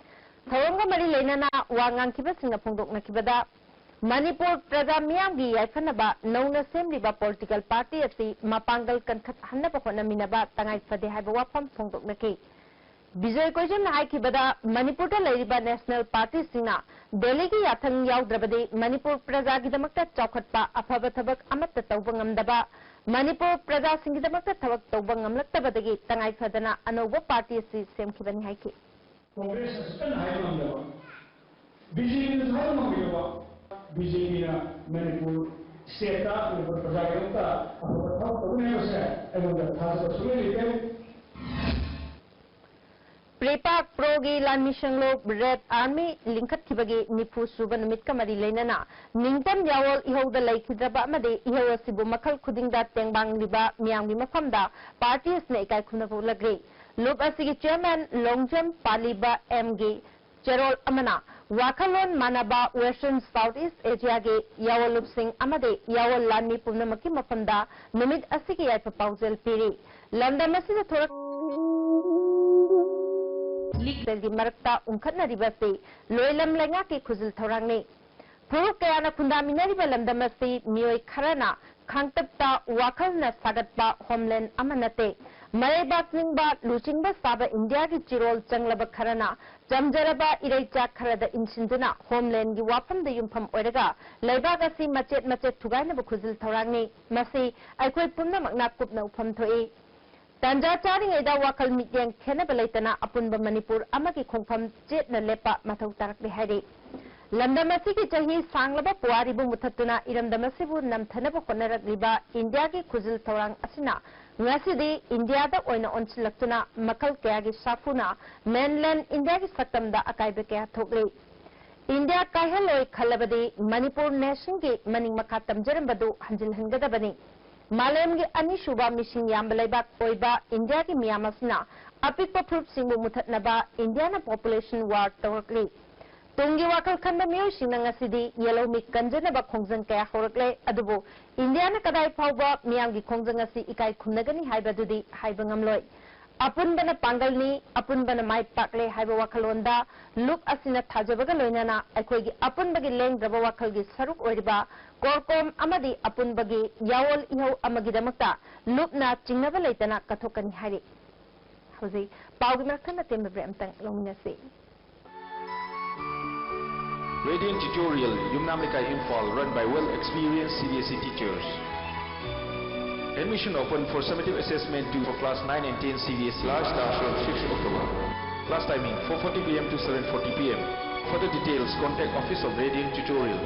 ꯊꯧꯔꯝꯒ ꯃꯔꯤ ꯂꯩꯅꯅ ꯋꯥ ꯉꯥꯡꯈꯤꯕꯁꯤꯡꯅ ꯐꯣꯡꯗꯣꯛꯅꯈꯤꯕꯗ, ꯃꯅꯤꯄꯨꯔ ꯄ꯭ꯔꯖꯥ ꯃꯤꯌꯥꯝꯒꯤ ꯌꯥꯏꯐꯅꯕ ꯅꯧꯅ ꯁꯦꯝꯂꯤꯕ political party ꯑꯁꯤ ꯃꯄꯥꯡꯒꯜ ꯀꯟꯈꯠꯍꯟꯅꯕ ꯍꯣꯠꯅꯃꯤꯟꯅꯕ ꯇꯉꯥꯏ ꯐꯗꯦ ꯍꯥꯏꯕ ꯋꯥꯐꯝ ꯐꯣꯡꯗꯣꯛꯅꯈꯤ꯫ ꯕꯤꯖꯣꯏ ꯀꯣꯏꯖꯝꯅ ꯍꯥꯏꯈꯤꯕꯗ, ꯃꯅꯤꯄꯨꯔꯗ ꯂꯩꯔꯤꯕ national party ꯁꯤꯡꯅ ꯗꯦꯜꯂꯤꯒꯤ ꯌꯥꯊꯪ ꯌꯥꯎꯗ꯭ꯔꯕꯗꯤ ꯃꯅꯤꯄꯨꯔ ꯄ꯭ꯔꯖꯥꯒꯤꯗꯃꯛꯇ ꯆꯥꯎꯈꯠꯄ ꯑꯐꯕ ꯊꯕꯛ ꯑꯃꯠꯇ ꯇꯧꯕ ꯉꯝꯗꯕ, ꯃꯅꯤꯄꯨꯔ ꯄ꯭ꯔꯖꯥꯁꯤꯡꯒꯤꯗꯃꯛꯇ ꯊꯕꯛ ꯇꯧꯕ ꯉꯝꯂꯛꯇꯕꯗꯒꯤ ꯇꯉꯥꯏ ꯐꯗꯅ ꯑꯅꯧꯕ ꯄꯥꯔꯇꯤ ꯑꯁꯤ ꯁꯦꯝꯈꯤꯕꯅꯤ ꯍꯥꯏꯈꯤ꯫ ꯀꯣꯡꯒ꯭ꯔꯦꯁꯅꯁꯨ ꯀꯟꯅ ꯍꯥꯏꯕ ꯉꯝꯗꯕ, ꯕꯤꯖꯦꯄꯤꯅꯁꯨ ꯍꯥꯏꯕ ꯉꯝꯈꯤꯗꯕ, ꯕꯤꯖꯦꯄꯤꯅ ꯃꯅꯤꯄꯨꯔ ꯁ꯭ꯇꯦꯠꯇ ꯃꯅꯤꯄꯨꯔ ꯄ꯭ꯔꯖꯥꯒꯤꯗꯃꯛꯇ ꯑꯐꯕ ꯊꯕꯛ ꯇꯧꯒꯅꯤ ꯍꯥꯏꯕꯁꯦ ꯑꯩꯉꯣꯟꯗ ꯊꯥꯖꯕ ꯁꯨꯡꯂꯩ ꯂꯩꯇꯦ꯫ ꯄ꯭ꯔꯦꯄꯥꯛ ꯄ꯭ꯔꯣꯒꯤ ꯂꯥꯟꯃꯤ ꯁꯦꯡꯂꯣꯞ ꯔꯦꯗ ꯑꯥꯔꯃꯤ ꯂꯤꯡꯈꯠꯈꯤꯕꯒꯤ ꯅꯤꯐꯨ ꯁꯨꯕ ꯅꯨꯃꯤꯠꯀ ꯃꯔꯤ ꯂꯩꯅꯅ ꯅꯤꯡꯇꯝ ꯌꯥꯑꯣꯜ ꯏꯍꯧꯗ ꯂꯩꯈꯤꯗ꯭ꯔꯕ ꯑꯃꯗꯤ ꯏꯍꯧ ꯑꯁꯤꯕꯨ ꯃꯈꯜ ꯈꯨꯗꯤꯡꯗ ꯇꯦꯡꯕꯥꯡꯂꯤꯕ ꯃꯤꯌꯥꯝꯒꯤ ꯃꯐꯝꯗ ꯄꯥꯔꯇꯤ ꯑꯁꯤꯅ ꯏꯀꯥꯏ ꯈꯨꯝꯅꯕ ꯎꯠꯂꯛꯂꯤ꯫ ꯂꯨꯞ ꯑꯁꯤꯒꯤ ꯆꯤꯌꯔꯃꯦꯟ ꯂꯣꯡꯖꯝ ꯄꯥꯂꯤꯕ ꯑꯦꯝꯒꯤ ꯆꯦꯔꯣꯜ ꯑꯃꯅ ꯋꯥꯈꯜꯂꯣꯟ ꯃꯥꯟꯅꯕ ꯋꯦꯁꯇꯔꯟ ꯁꯥꯎꯠ ꯏꯁ ꯑꯦꯁꯤꯌꯥꯒꯤ ꯌꯥꯑꯣꯜ ꯂꯨꯞꯁꯤꯡ ꯑꯃꯗꯤ ꯌꯥꯑꯣꯜ ꯂꯥꯟꯃꯤ ꯄꯨꯝꯅꯃꯛꯀꯤ ꯃꯐꯝꯗ ꯅꯨꯃꯤꯠ ꯑꯁꯤꯒꯤ ꯌꯥꯏꯐ ꯄꯥꯎꯖꯦꯜ ꯄꯤꯔꯤ꯫ ꯂꯝꯗꯝ ꯑꯁꯤꯗ ꯊꯣꯔꯛ ꯂꯤꯛꯂꯦꯜꯒꯤ ꯃꯔꯛꯇ ꯎꯪꯈꯠꯅꯔꯤꯕ ꯑꯁꯤ ꯂꯣꯏꯂꯝ ꯂꯩꯉꯥꯛꯀꯤ ꯈꯨꯖꯤꯜ ꯊꯧꯔꯥꯡꯅꯤ꯫ ꯐꯨꯔꯨꯞ ꯀꯌꯥꯅ ꯈꯨꯟꯗꯥꯃꯤꯟꯅꯔꯤꯕ ꯂꯝꯗꯝ ꯑꯁꯤ ꯃꯤꯑꯣꯏ ꯈꯔꯅ ꯈꯥꯡꯇꯠꯇ ꯋꯥꯈꯜꯅ ꯁꯥꯒꯠꯄ ꯍꯣꯝꯂꯦꯟ ꯑꯃ ꯅꯠꯇꯦ꯫ ꯃꯔꯩꯕꯥꯛ ꯅꯤꯡꯕ ꯂꯨꯆꯤꯡꯕ ꯁꯥꯕ ꯏꯟꯗꯤꯌꯥꯒꯤ ꯆꯤꯔꯣꯜ ꯆꯪꯂꯕ ꯈꯔꯅ ꯆꯝꯖꯔꯕ ꯏꯔꯩꯆꯥꯛ ꯈꯔꯗ ꯏꯟꯁꯤꯟꯗꯨꯅ ꯍꯣꯝꯂꯦꯟꯒꯤ ꯋꯥꯐꯝꯗ ꯌꯨꯝꯐꯝ ꯑꯣꯏꯔꯒ ꯂꯩꯕꯥꯛ ꯑꯁꯤ ꯃꯆꯦꯠ ꯃꯆꯦꯠ ꯊꯨꯒꯥꯏꯅꯕ ꯈꯨꯖꯤꯜ ꯊꯧꯔꯥꯡꯅꯤ꯫ ꯃꯁꯤ ꯑꯩꯈꯣꯏ ꯄꯨꯝꯅꯃꯛꯅ ꯀꯨꯞꯅ ꯎꯐꯝ ꯊꯣꯛꯏ꯫ ꯇꯥꯟꯖꯥ ꯆꯥꯔꯤꯉꯩꯗ ꯋꯥꯈꯜ ꯃꯤꯠꯌꯦꯡ ꯈꯦꯠꯅꯕ ꯂꯩꯇꯅ ꯑꯄꯨꯟꯕ ꯃꯅꯤꯄꯨꯔ ꯑꯃꯒꯤ ꯈꯣꯡꯐꯝ ꯆꯦꯠꯅ ꯂꯦꯞꯄ ꯃꯊꯧ ꯇꯥꯔꯛꯂꯤ ꯍꯥꯏꯔꯤ꯫ ꯂꯝꯗꯝ ꯑꯁꯤꯒꯤ ꯆꯍꯤ ꯁꯥꯡꯂꯕ ꯄꯨꯋꯥꯔꯤꯕꯨ ꯃꯨꯊꯠꯇꯨꯅ ꯏꯔꯝꯗꯝ ꯑꯁꯤꯕꯨ ꯅꯝꯊꯅꯕ ꯍꯣꯠꯅꯔꯛꯂꯤꯕ ꯏꯟꯗꯤꯌꯥꯒꯤ ꯈꯨꯖꯤꯜ ꯊꯧꯔꯥꯡ ꯑꯁꯤꯅ ꯉꯁꯤꯗꯤ ꯏꯟꯗꯤꯌꯥꯗ ꯑꯣꯏꯅ ꯑꯣꯟꯁꯤꯜꯂꯛꯇꯨꯅ ꯃꯈꯜ ꯀꯌꯥꯒꯤ ꯁꯥꯐꯨꯅ ꯃꯦꯟꯂꯦꯟ ꯏꯟꯗꯤꯌꯥꯒꯤ ꯁꯛꯇꯝꯗ ꯑꯀꯥꯏꯕ ꯀꯌꯥ ꯊꯣꯛꯂꯤ꯫ ꯏꯟꯗꯤꯌꯥ ꯀꯥꯏꯍꯜꯂꯣꯏ ꯈꯜꯂꯕꯗꯤ ꯃꯅꯤꯄꯨꯔ ꯅꯦꯁꯟꯒꯤ ꯃꯅꯤꯡ ꯃꯈꯥ ꯇꯝꯖꯔꯝꯕꯗꯨ ꯍꯟꯖꯤꯜꯍꯟꯒꯗꯕꯅꯤ꯫ ꯃꯥꯂꯦꯝꯒꯤ ꯑꯅꯤꯁꯨꯕ ꯃꯤꯁꯤꯡ ꯌꯥꯝꯕ ꯂꯩꯕꯥꯛ ꯑꯣꯏꯕ ꯏꯟꯗꯤꯌꯥꯒꯤ ꯃꯤꯌꯥꯝ ꯑꯁꯤꯅ ꯑꯄꯤꯛꯄ ꯐꯨꯔꯨꯞꯁꯤꯡꯕꯨ ꯃꯨꯊꯠꯅꯕ ꯏꯟꯗꯤꯌꯥꯅ ꯄꯣꯄꯨꯂꯦꯁꯟ ꯋꯥꯔ ꯇꯧꯔꯛꯂꯤ꯫ ꯇꯨꯡꯒꯤ ꯋꯥꯈꯜ ꯈꯟꯕ ꯃꯤꯑꯣꯏꯁꯤꯡꯅ ꯉꯁꯤꯗꯤ ꯌꯦꯜꯍꯧꯃꯤ ꯀꯟꯖꯅꯕ ꯈꯣꯡꯖꯪ ꯀꯌꯥ ꯍꯧꯔꯛꯂꯦ, ꯑꯗꯨꯕꯨ ꯏꯟꯗꯤꯌꯥꯅ ꯀꯗꯥꯏ ꯐꯥꯎꯕ ꯃꯤꯌꯥꯝꯒꯤ ꯈꯣꯡꯖꯪ ꯑꯁꯤ ꯏꯀꯥꯏ ꯈꯨꯝꯅꯒꯅꯤ ꯍꯥꯏꯕꯗꯨꯗꯤ ꯍꯥꯏꯕ ꯉꯝꯂꯣꯏ꯫ ꯑꯄꯨꯟꯕꯅ ꯄꯥꯡꯒꯜꯅꯤ, ꯑꯄꯨꯟꯕꯅ ꯃꯥꯏ ꯄꯥꯛꯂꯦ ꯍꯥꯏꯕ ꯋꯥꯈꯜꯂꯣꯟꯗ ꯂꯨꯞ ꯑꯁꯤꯅ ꯊꯥꯖꯕꯒ ꯂꯣꯏꯅꯅ ꯑꯩꯈꯣꯏꯒꯤ ꯑꯄꯨꯟꯕꯒꯤ ꯂꯦꯡꯗ꯭ꯔꯕ ꯋꯥꯈꯜꯒꯤ ꯁꯔꯨꯛ ꯑꯣꯏꯔꯤꯕ ꯀꯣꯔꯀꯣꯝ ꯑꯃꯗꯤ ꯑꯄꯨꯟꯕꯒꯤ ꯌꯥꯑꯣꯜ ꯏꯍꯧ ꯑꯃꯒꯤꯗꯃꯛꯇ ꯂꯨꯞꯅ ꯆꯤꯡꯅꯕ ꯂꯩꯇꯅ ꯀꯠꯊꯣꯛꯀꯅꯤ ꯍꯥꯏꯔꯤ꯫ ꯍꯧꯖꯤꯛ ꯄꯥꯎꯒꯤ ꯃꯔꯛ ꯊꯠꯅ ꯇꯦꯟꯕ ꯕ꯭ꯔꯦꯛ ꯑꯃꯇꯪ ꯂꯧꯃꯤꯟꯅꯁꯤ꯫ Radiant Tutorial, Yumnam Lekai, Imphal, run by well experienced C B S E teachers. Admission open for summative assessment two for class nine and ten C B S E. Last dash on sixth October. Class timing four forty P M to seven forty P M. Further details, contact Office of Radiant Tutorial.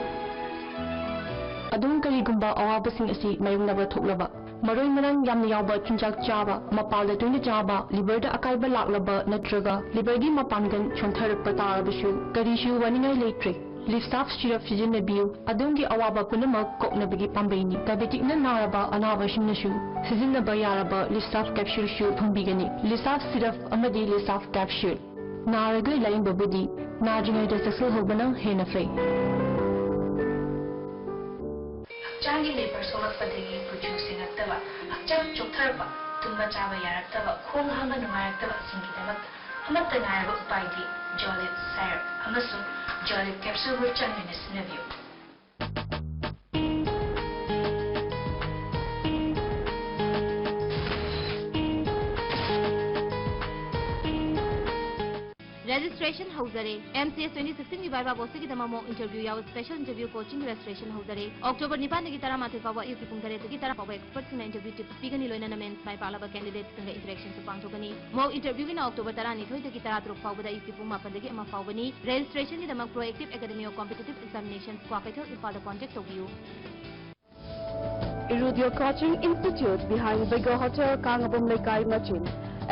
ꯑꯗꯨꯝ ꯀꯔꯤꯒꯨꯝꯕ ꯑꯋꯥꯕꯁꯤꯡ ꯑꯁꯤ ꯃꯥꯌꯣꯛꯅꯕ ꯊꯣꯛꯂꯕ, ꯃꯔꯣꯏ ꯃꯔꯥꯡ ꯌꯥꯝꯅ ꯌꯥꯎꯕ ꯆꯤꯟꯖꯥꯛ ꯆꯥꯕ, ꯃꯄꯥꯜꯗ ꯇꯣꯏꯅ ꯆꯥꯕ, ꯂꯤꯚꯔꯗ ꯑꯀꯥꯏꯕ ꯂꯥꯛꯂꯕ ꯅꯠꯇ꯭ꯔꯒ ꯂꯤꯚꯔꯒꯤ ꯃꯄꯥꯡꯒꯜ ꯁꯣꯟꯊꯔꯛꯄ ꯇꯥꯔꯕꯁꯨ ꯀꯔꯤꯁꯨ ꯋꯥꯅꯤꯡꯉꯥꯏ ꯂꯩꯇ꯭ꯔꯦ꯫ ꯂꯤꯐꯁꯥꯐ ꯁꯤꯔꯞ ꯁꯤꯖꯤꯟꯅꯕꯤꯌꯨ꯫ ꯑꯗꯣꯝꯒꯤ ꯑꯋꯥꯕ ꯄꯨꯝꯅꯃꯛ ꯀꯣꯛꯅꯕꯒꯤ ꯄꯥꯝꯕꯩꯅꯤ꯫ ꯗꯥꯏꯕꯦꯇꯤꯛꯅ ꯅꯥꯔꯕ ꯑꯅꯥꯕꯁꯤꯡꯅꯁꯨ ꯁꯤꯖꯤꯟꯅꯕ ꯌꯥꯔꯕ ꯂꯤꯐꯁꯥꯐ ꯀꯦꯞꯁꯨꯜꯁꯨ ꯐꯪꯕꯤꯒꯅꯤ꯫ ꯂꯤꯐꯁꯥꯐ ꯁꯤꯔꯞ ꯑꯃꯗꯤ ꯂꯤꯐꯁꯥꯐ ꯀꯦꯞꯁꯨꯜ꯫ ꯅꯥꯔꯒ ꯂꯥꯌꯦꯡꯕꯕꯨꯗꯤ ꯅꯥꯗ꯭ꯔꯤꯉꯩꯗ ꯆꯦꯛꯁꯤꯜꯍꯧꯕꯅ ꯍꯦꯟꯅ ꯐꯩ꯫ ꯍꯛꯆꯥꯡꯒꯤ ꯂꯤꯚꯔ ꯁꯣꯛꯂꯛꯄꯗꯒꯤ ꯀꯨꯆꯨ ꯁꯦꯡꯉꯛꯇꯕ, ꯍꯛꯆꯥꯡ ꯆꯣꯛꯊꯔꯛꯄ, ꯇꯨꯝꯕ ꯆꯥꯕ ꯌꯥꯔꯛꯇꯕ, ꯈꯣꯡ ꯍꯥꯝꯕ ꯅꯨꯡꯉꯥꯏꯔꯛꯇꯕꯁꯤꯡꯒꯤꯗꯃꯛꯇ ꯑꯃꯠꯇ ꯉꯥꯏꯔꯕ ꯎꯄꯥꯏꯗꯤ ꯖꯣꯂꯤꯞ ꯁꯥꯏꯔꯞ ꯑꯃꯁꯨꯡ ꯖꯣꯂꯤꯞ ꯀꯦꯞꯁꯨꯜꯕꯨ ꯆꯥꯡ ꯅꯥꯏꯅ ꯁꯤꯖꯤꯟꯅꯕꯤꯌꯨ꯫ Registration ꯍꯧꯖꯔꯦ꯫ M C S twenty sixteen ꯒꯤ viva ꯕꯣꯁꯇꯒꯤꯗꯃꯛ mock interview ꯌꯥꯎꯕ special interview coaching registration ꯍꯧꯖꯔꯦ꯫ ꯑꯣꯛꯇꯣꯕꯔ ꯅꯤꯄꯥꯟꯗꯒꯤ ꯇꯔꯥꯃꯥꯊꯣꯏ ꯐꯥꯎꯕ ꯑꯌꯨꯛꯀꯤ ꯄꯨꯡ ꯇꯔꯦꯠꯇꯒꯤ ꯇꯔꯥ ꯐꯥꯎꯕ expertꯁꯤꯡꯅ interview tips ꯄꯤꯒꯅꯤ, ꯂꯣꯏꯅꯅ mains ꯃꯥꯏ ꯄꯥꯛꯂꯕ candidateꯁꯤꯡꯒ interactionꯁꯨ ꯄꯥꯡꯊꯣꯛꯀꯅꯤ꯫ Mock interviewꯒꯤꯅ ꯑꯣꯛꯇꯣꯕꯔ ꯇꯔꯥꯅꯤꯊꯣꯏꯗꯒꯤ ꯇꯔꯥꯇꯔꯨꯛ ꯐꯥꯎꯕꯗ ꯑꯌꯨꯛꯀꯤ ꯄꯨꯡ ꯃꯥꯄꯟꯗꯒꯤ ꯑꯃ ꯐꯥꯎꯕꯅꯤ꯫ Registrationꯒꯤꯗꯃꯛ Proactive Academy of Competitive Examinations, Kwakeithel, ꯏꯝꯐꯥꯜꯗ contact ꯇꯧꯕꯤꯌꯨ꯫ Irudio Coaching Institute behind Bega Hotel, Kangabom Leikai, Machin.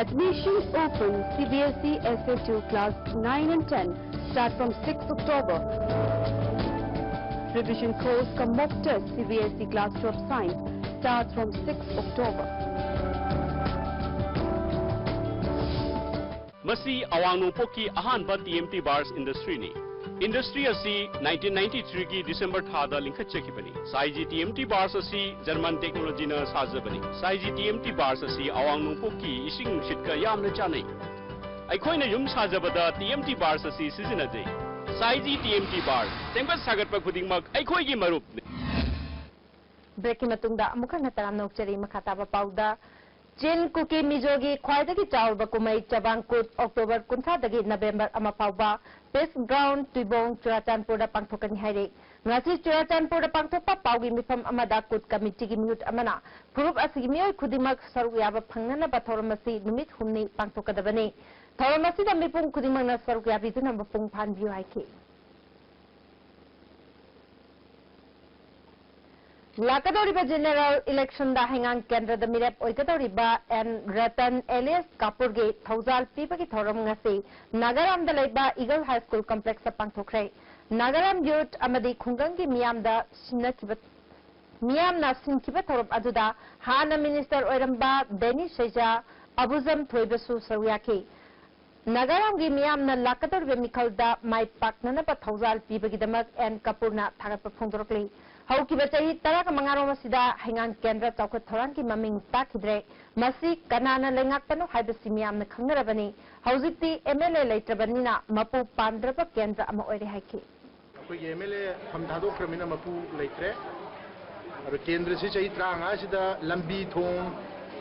Admission open, C B S E S A two class nine and ten start from sixth October. Revision course cum mock test, C B S E class twelve science, starts from sixth October. ꯃꯁꯤ ꯑꯋꯥꯡ ꯅꯣꯡꯄꯣꯛꯀꯤ ꯑꯍꯥꯟꯕ T M T bars industryꯅꯤ꯫ Industry ꯑꯁꯤ nineteen ninety-threeꯒꯤ December ꯊꯥꯗ ꯂꯤꯡꯈꯠꯆꯈꯤꯕꯅꯤ꯫ ꯁꯥꯏꯖꯤ T M T bars ꯑꯁꯤ German technologyꯅ ꯁꯥꯖꯕꯅꯤ꯫ ꯁꯥꯏꯖꯤ T M T bars ꯑꯁꯤ ꯑꯋꯥꯡ ꯅꯣꯡꯄꯣꯛꯀꯤ ꯏꯁꯤꯡ ꯅꯨꯡꯁꯤꯠꯀ ꯌꯥꯝꯅ ꯆꯥꯟꯅꯩ꯫ ꯑꯩꯈꯣꯏꯅ ꯌꯨꯝ ꯁꯥꯖꯕꯗ T M T bars ꯑꯁꯤ ꯁꯤꯖꯤꯟꯅꯖꯩ꯫ ꯁꯥꯏꯖꯤ T M T bars ꯁꯦꯝꯒꯠ ꯁꯥꯒꯠꯄ ꯈꯨꯗꯤꯡꯃꯛ ꯑꯩꯈꯣꯏꯒꯤ ꯃꯔꯨꯞꯅꯤ꯫ Breakꯀꯤ ꯃꯇꯨꯡꯗ ꯑꯃꯨꯛ ꯍꯟꯅ ꯇꯔꯥꯝꯅ ꯑꯣꯛꯆꯔꯤ꯫ ꯃꯈꯥ ꯇꯥꯕ ꯄꯥꯎꯗ, ꯆꯤꯟ ꯀꯨꯀꯤ ꯃꯤꯖꯣꯒꯤ ꯈ꯭ꯋꯥꯏꯗꯒꯤ ꯆꯥꯎꯔꯕ ꯀꯨꯝꯍꯩ ꯆꯕꯥꯡ ꯀꯨꯠ ꯑꯣꯛꯇꯣꯕꯔ ꯀꯨꯟꯊ꯭ꯔꯥꯗꯒꯤ ꯅꯕꯦꯝꯕꯔ ꯑꯃ ꯐꯥꯎꯕ Peace Ground, ꯇꯨꯏꯕꯣꯡ, ꯆꯨꯔꯥꯆꯥꯟꯄꯨꯔꯗ ꯄꯥꯡꯊꯣꯛꯀꯅꯤ ꯍꯥꯏꯔꯤ꯫ ꯉꯁꯤ ꯆꯨꯔꯥꯆꯥꯟꯄꯨꯔꯗ ꯄꯥꯡꯊꯣꯛꯄ ꯄꯥꯎꯒꯤ ꯃꯤꯐꯝ ꯑꯃꯗ ꯀꯨꯠ ꯀꯃꯤꯇꯤꯒꯤ ꯃꯤꯍꯨꯠ ꯑꯃꯅ ꯐꯨꯔꯨꯞ ꯑꯁꯤꯒꯤ ꯃꯤꯑꯣꯏ ꯈꯨꯗꯤꯡꯃꯛ ꯁꯔꯨꯛ ꯌꯥꯕ ꯐꯪꯅꯅꯕ ꯊꯧꯔꯝ ꯑꯁꯤ ꯅꯨꯃꯤꯠ ꯍꯨꯝꯅꯤ ꯄꯥꯡꯊꯣꯛꯀꯗꯕꯅꯤ꯫ ꯊꯧꯔꯝ ꯑꯁꯤꯗ ꯃꯤꯄꯨꯝ ꯈꯨꯗꯤꯡꯃꯛꯅ ꯁꯔꯨꯛ ꯌꯥꯕꯤꯗꯨꯅ ꯃꯄꯨꯡ ꯐꯥꯍꯟꯕꯤꯌꯨ ꯍꯥꯏꯈꯤ꯫ ꯂꯥꯛꯀꯗꯧꯔꯤꯕ ꯖꯦꯅꯦꯔꯦꯜ ꯏꯂꯦꯛꯁꯟꯗ ꯍꯩꯉꯥꯡ ꯀꯦꯟꯗ꯭ꯔꯗ ꯃꯤꯔꯦꯞ ꯑꯣꯏꯒꯗꯧꯔꯤꯕ ꯑꯦꯟ ꯔꯇꯟ ꯑꯦꯂꯤꯌꯁ ꯀꯥꯄꯨꯔꯒꯤ ꯊꯧꯖꯥꯜ ꯄꯤꯕꯒꯤ ꯊꯧꯔꯝ ꯉꯁꯤ ꯅꯥꯒꯥꯔꯥꯝꯗ ꯂꯩꯕ ꯏꯒꯜ ꯍꯥꯏ ꯁ꯭ꯀꯨꯜ ꯀꯝꯄ꯭ꯂꯦꯛꯁꯇ ꯄꯥꯡꯊꯣꯛꯈ꯭ꯔꯦ꯫ ꯅꯥꯒꯥꯔꯥꯝ ꯌꯨꯠ ꯑꯃꯗꯤ ꯈꯨꯡꯒꯪꯒꯤ ꯃꯤꯌꯥꯝꯗ ꯁꯤꯟꯅꯈꯤꯕ, ꯃꯤꯌꯥꯝꯅ ꯁꯤꯟꯈꯤꯕ ꯊꯧꯔꯝ ꯑꯗꯨꯗ ꯍꯥꯟꯅ ꯃꯤꯅꯤꯁꯇꯔ ꯑꯣꯏꯔꯝꯕ ꯗꯦꯅꯤ ꯁꯩꯖꯥ ꯑꯕꯨꯖꯝ ꯊꯣꯏꯕꯁꯨ ꯁꯔꯨꯛ ꯌꯥꯈꯤ꯫ ꯅꯥꯒꯥꯔꯥꯝꯒꯤ ꯃꯤꯌꯥꯝꯅ ꯂꯥꯛꯀꯗꯧꯔꯤꯕ ꯃꯤꯈꯜꯗ ꯃꯥꯏ ꯄꯥꯛꯅꯅꯕ ꯊꯧꯖꯥꯜ ꯄꯤꯕꯒꯤꯗꯃꯛ ꯑꯦꯟ ꯀꯄꯨꯔꯅ ꯊꯥꯒꯠꯄ ꯐꯣꯡꯗꯣꯔꯛꯂꯤ꯫ ꯍꯧꯈꯤꯕ ꯆꯍꯤ ꯇꯔꯥꯒ ꯃꯉꯥꯔꯣꯝ ꯑꯁꯤꯗ ꯍꯩꯉꯥꯡ ꯀꯦꯟꯗ꯭ꯔ ꯆꯥꯎꯈꯠ ꯊꯧꯔꯥꯡꯒꯤ ꯃꯃꯤꯡ ꯇꯥꯈꯤꯗ꯭ꯔꯦ꯫ ꯃꯁꯤ ꯀꯅꯥꯅ ꯂꯩꯉꯥꯛꯄꯅꯣ ꯍꯥꯏꯕꯁꯤ ꯃꯤꯌꯥꯝꯅ ꯈꯪꯅꯔꯕꯅꯤ꯫ ꯍꯧꯖꯤꯛꯇꯤ ꯑꯦꯝ ꯑꯦꯜ ꯑꯦ ꯂꯩꯇ꯭ꯔꯕꯅꯤꯅ ꯃꯄꯨ ꯄꯥꯟꯗ꯭ꯔꯕ ꯀꯦꯟꯗ꯭ꯔ ꯑꯃ ꯑꯣꯏꯔꯦ ꯍꯥꯏꯈꯤ꯫ ꯑꯩꯈꯣꯏꯒꯤ ꯑꯦꯝ ꯑꯦꯜ ꯑꯦ ꯐꯝ ꯊꯥꯗꯣꯛꯈ꯭ꯔꯕꯅꯤꯅ ꯃꯄꯨ ꯂꯩꯇ꯭ꯔꯦ꯫ ꯑꯗꯣ ꯀꯦꯟꯗ꯭ꯔꯁꯤ ꯆꯍꯤ ꯇꯔꯥꯃꯉꯥꯁꯤꯗ ꯂꯝꯕꯤ ꯊꯣꯡ,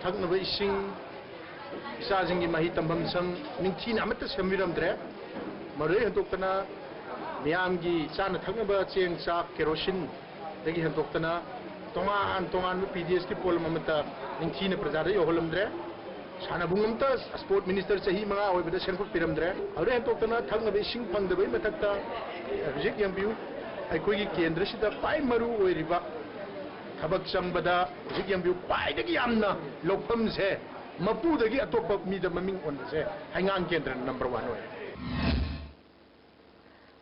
ꯊꯛꯅꯕ ꯏꯁꯤꯡ, ꯏꯆꯥꯁꯤꯡꯒꯤ ꯃꯍꯩ ꯇꯝꯐꯝ ꯁꯪ ꯅꯤꯡꯊꯤꯅ ꯑꯃꯠꯇ ꯁꯦꯝꯕꯤꯔꯝꯗ꯭ꯔꯦ꯫ ꯃꯗꯨꯗꯩ ꯍꯦꯟꯗꯣꯛꯇꯅ ꯃꯤꯌꯥꯝꯒꯤ ꯆꯥꯅ ꯊꯛꯅꯕ ꯆꯦꯡ, ꯆꯥꯛ, ꯀꯦꯔꯣꯁꯤꯟꯗꯒꯤ ꯍꯦꯟꯗꯣꯛꯇꯅ ꯇꯣꯉꯥꯟ ꯇꯣꯉꯥꯟꯕ ꯄꯤ ꯗꯤ ꯑꯦꯁꯀꯤ ꯄꯣꯠꯂꯝ ꯑꯃꯠꯇ ꯅꯤꯡꯊꯤꯅ ꯄ꯭ꯔꯖꯥꯗ ꯌꯧꯍꯜꯂꯝꯗ꯭ꯔꯦ꯫ ꯁꯥꯟꯅꯕꯨꯡ ꯑꯃꯇ ꯁ꯭ꯄꯣꯔꯠ ꯃꯤꯅꯤꯁꯇꯔ ꯆꯍꯤ ꯃꯉꯥ ꯑꯣꯏꯕꯗ ꯁꯦꯝꯒꯠꯄꯤꯔꯝꯗ꯭ꯔꯦ꯫ ꯑꯗꯨꯗꯩ ꯍꯦꯟꯗꯣꯛꯇꯅ ꯊꯛꯅꯕ ꯏꯁꯤꯡ ꯐꯪꯗꯕꯒꯤ ꯃꯊꯛꯇ ꯍꯧꯖꯤꯛ ꯌꯦꯡꯕꯤꯌꯨ, ꯑꯩꯈꯣꯏꯒꯤ ꯀꯦꯟꯗ꯭ꯔꯁꯤꯗ ꯈ꯭ꯋꯥꯏ ꯃꯔꯨ ꯑꯣꯏꯔꯤꯕ ꯊꯕꯛ ꯆꯪꯕꯗ ꯍꯧꯖꯤꯛ ꯌꯦꯡꯕꯤꯌꯨ, ꯈ꯭ꯋꯥꯏꯗꯒꯤ ꯌꯥꯝꯅ ꯂꯧꯐꯝꯁꯦ ꯃꯄꯨꯗꯒꯤ ꯑꯇꯣꯞꯄ ꯃꯤꯗ ꯃꯃꯤꯡ ꯑꯣꯟꯕꯁꯦ ꯍꯩꯉꯥꯡ ꯀꯦꯟꯗ꯭ꯔꯅ ꯅꯝꯕꯔ ꯋꯥꯟ ꯑꯣꯏꯔꯦ꯫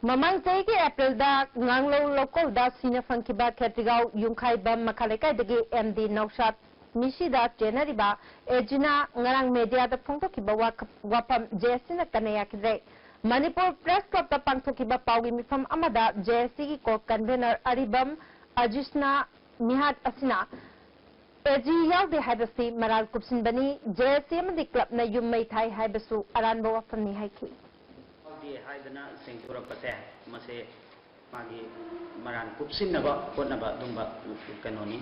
ꯃꯃꯥꯡ ꯆꯍꯤꯒꯤ ꯑꯦꯄ꯭ꯔꯤꯜꯗ ꯉꯥꯡꯂꯧ ꯂꯧꯀꯣꯜꯗ ꯁꯤꯅ ꯐꯪꯈꯤꯕ ꯈꯦꯇ꯭ꯔꯤꯒꯥꯎ ꯌꯨꯝꯈꯥꯏꯕꯝ ꯃꯈꯥ ꯂꯩꯀꯥꯏꯗꯒꯤ ꯑꯦꯝ ꯗꯤ ꯅꯧꯁꯥꯗ ꯃꯤꯁꯤꯗ ꯆꯦꯟꯅꯔꯤꯕ ꯑꯦꯖꯤꯅ ꯉꯔꯥꯡ ꯃꯦꯗꯤꯌꯥꯗ ꯐꯣꯡꯗꯣꯛꯈꯤꯕ ꯋꯥꯈ-, ꯋꯥꯐꯝ ꯖꯦ ꯑꯦꯁ ꯁꯤꯅ ꯀꯟꯅ ꯌꯥꯈꯤꯗ꯭ꯔꯦ꯫ ꯃꯅꯤꯄꯨꯔ ꯄ꯭ꯔꯦꯁ ꯀ꯭ꯂꯕꯇ ꯄꯥꯡꯊꯣꯛꯈꯤꯕ ꯄꯥꯎꯒꯤ ꯃꯤꯐꯝ ꯑꯃꯗ ꯖꯦ ꯑꯦꯁ ꯁꯤꯒꯤ ꯀꯣ ꯀꯟꯚꯦꯅꯔ ꯑꯔꯤꯕꯝ ꯑꯖꯤꯁꯅ ꯃꯤꯍꯥꯠ ꯑꯁꯤꯅ ꯑꯦꯖꯤ ꯌꯥꯎꯗꯦ ꯍꯥꯏꯕꯁꯤ ꯃꯔꯥꯜ ꯀꯨꯞꯁꯤꯟꯕꯅꯤ, ꯖꯦ ꯑꯦꯁ ꯁꯤ ꯑꯃꯗꯤ ꯀ꯭ꯂꯕꯅ ꯌꯨꯝ ꯃꯩ ꯊꯥꯏ ꯍꯥꯏꯕꯁꯨ ꯑꯔꯥꯟꯕ ꯋꯥꯐꯝꯅꯤ ꯍꯥꯏꯈꯤ꯫ ꯌꯥꯎꯗꯦ ꯍꯥꯏꯗꯅ ꯁꯦꯡꯗꯣꯔꯛꯄꯁꯦ, ꯃꯁꯦ ꯃꯥꯒꯤ ꯃꯔꯥꯟ ꯀꯨꯞꯁꯤꯟꯅꯕ ꯍꯣꯠꯅꯕ ꯑꯗꯨꯝꯕ ꯀꯩꯅꯣꯅꯤ꯫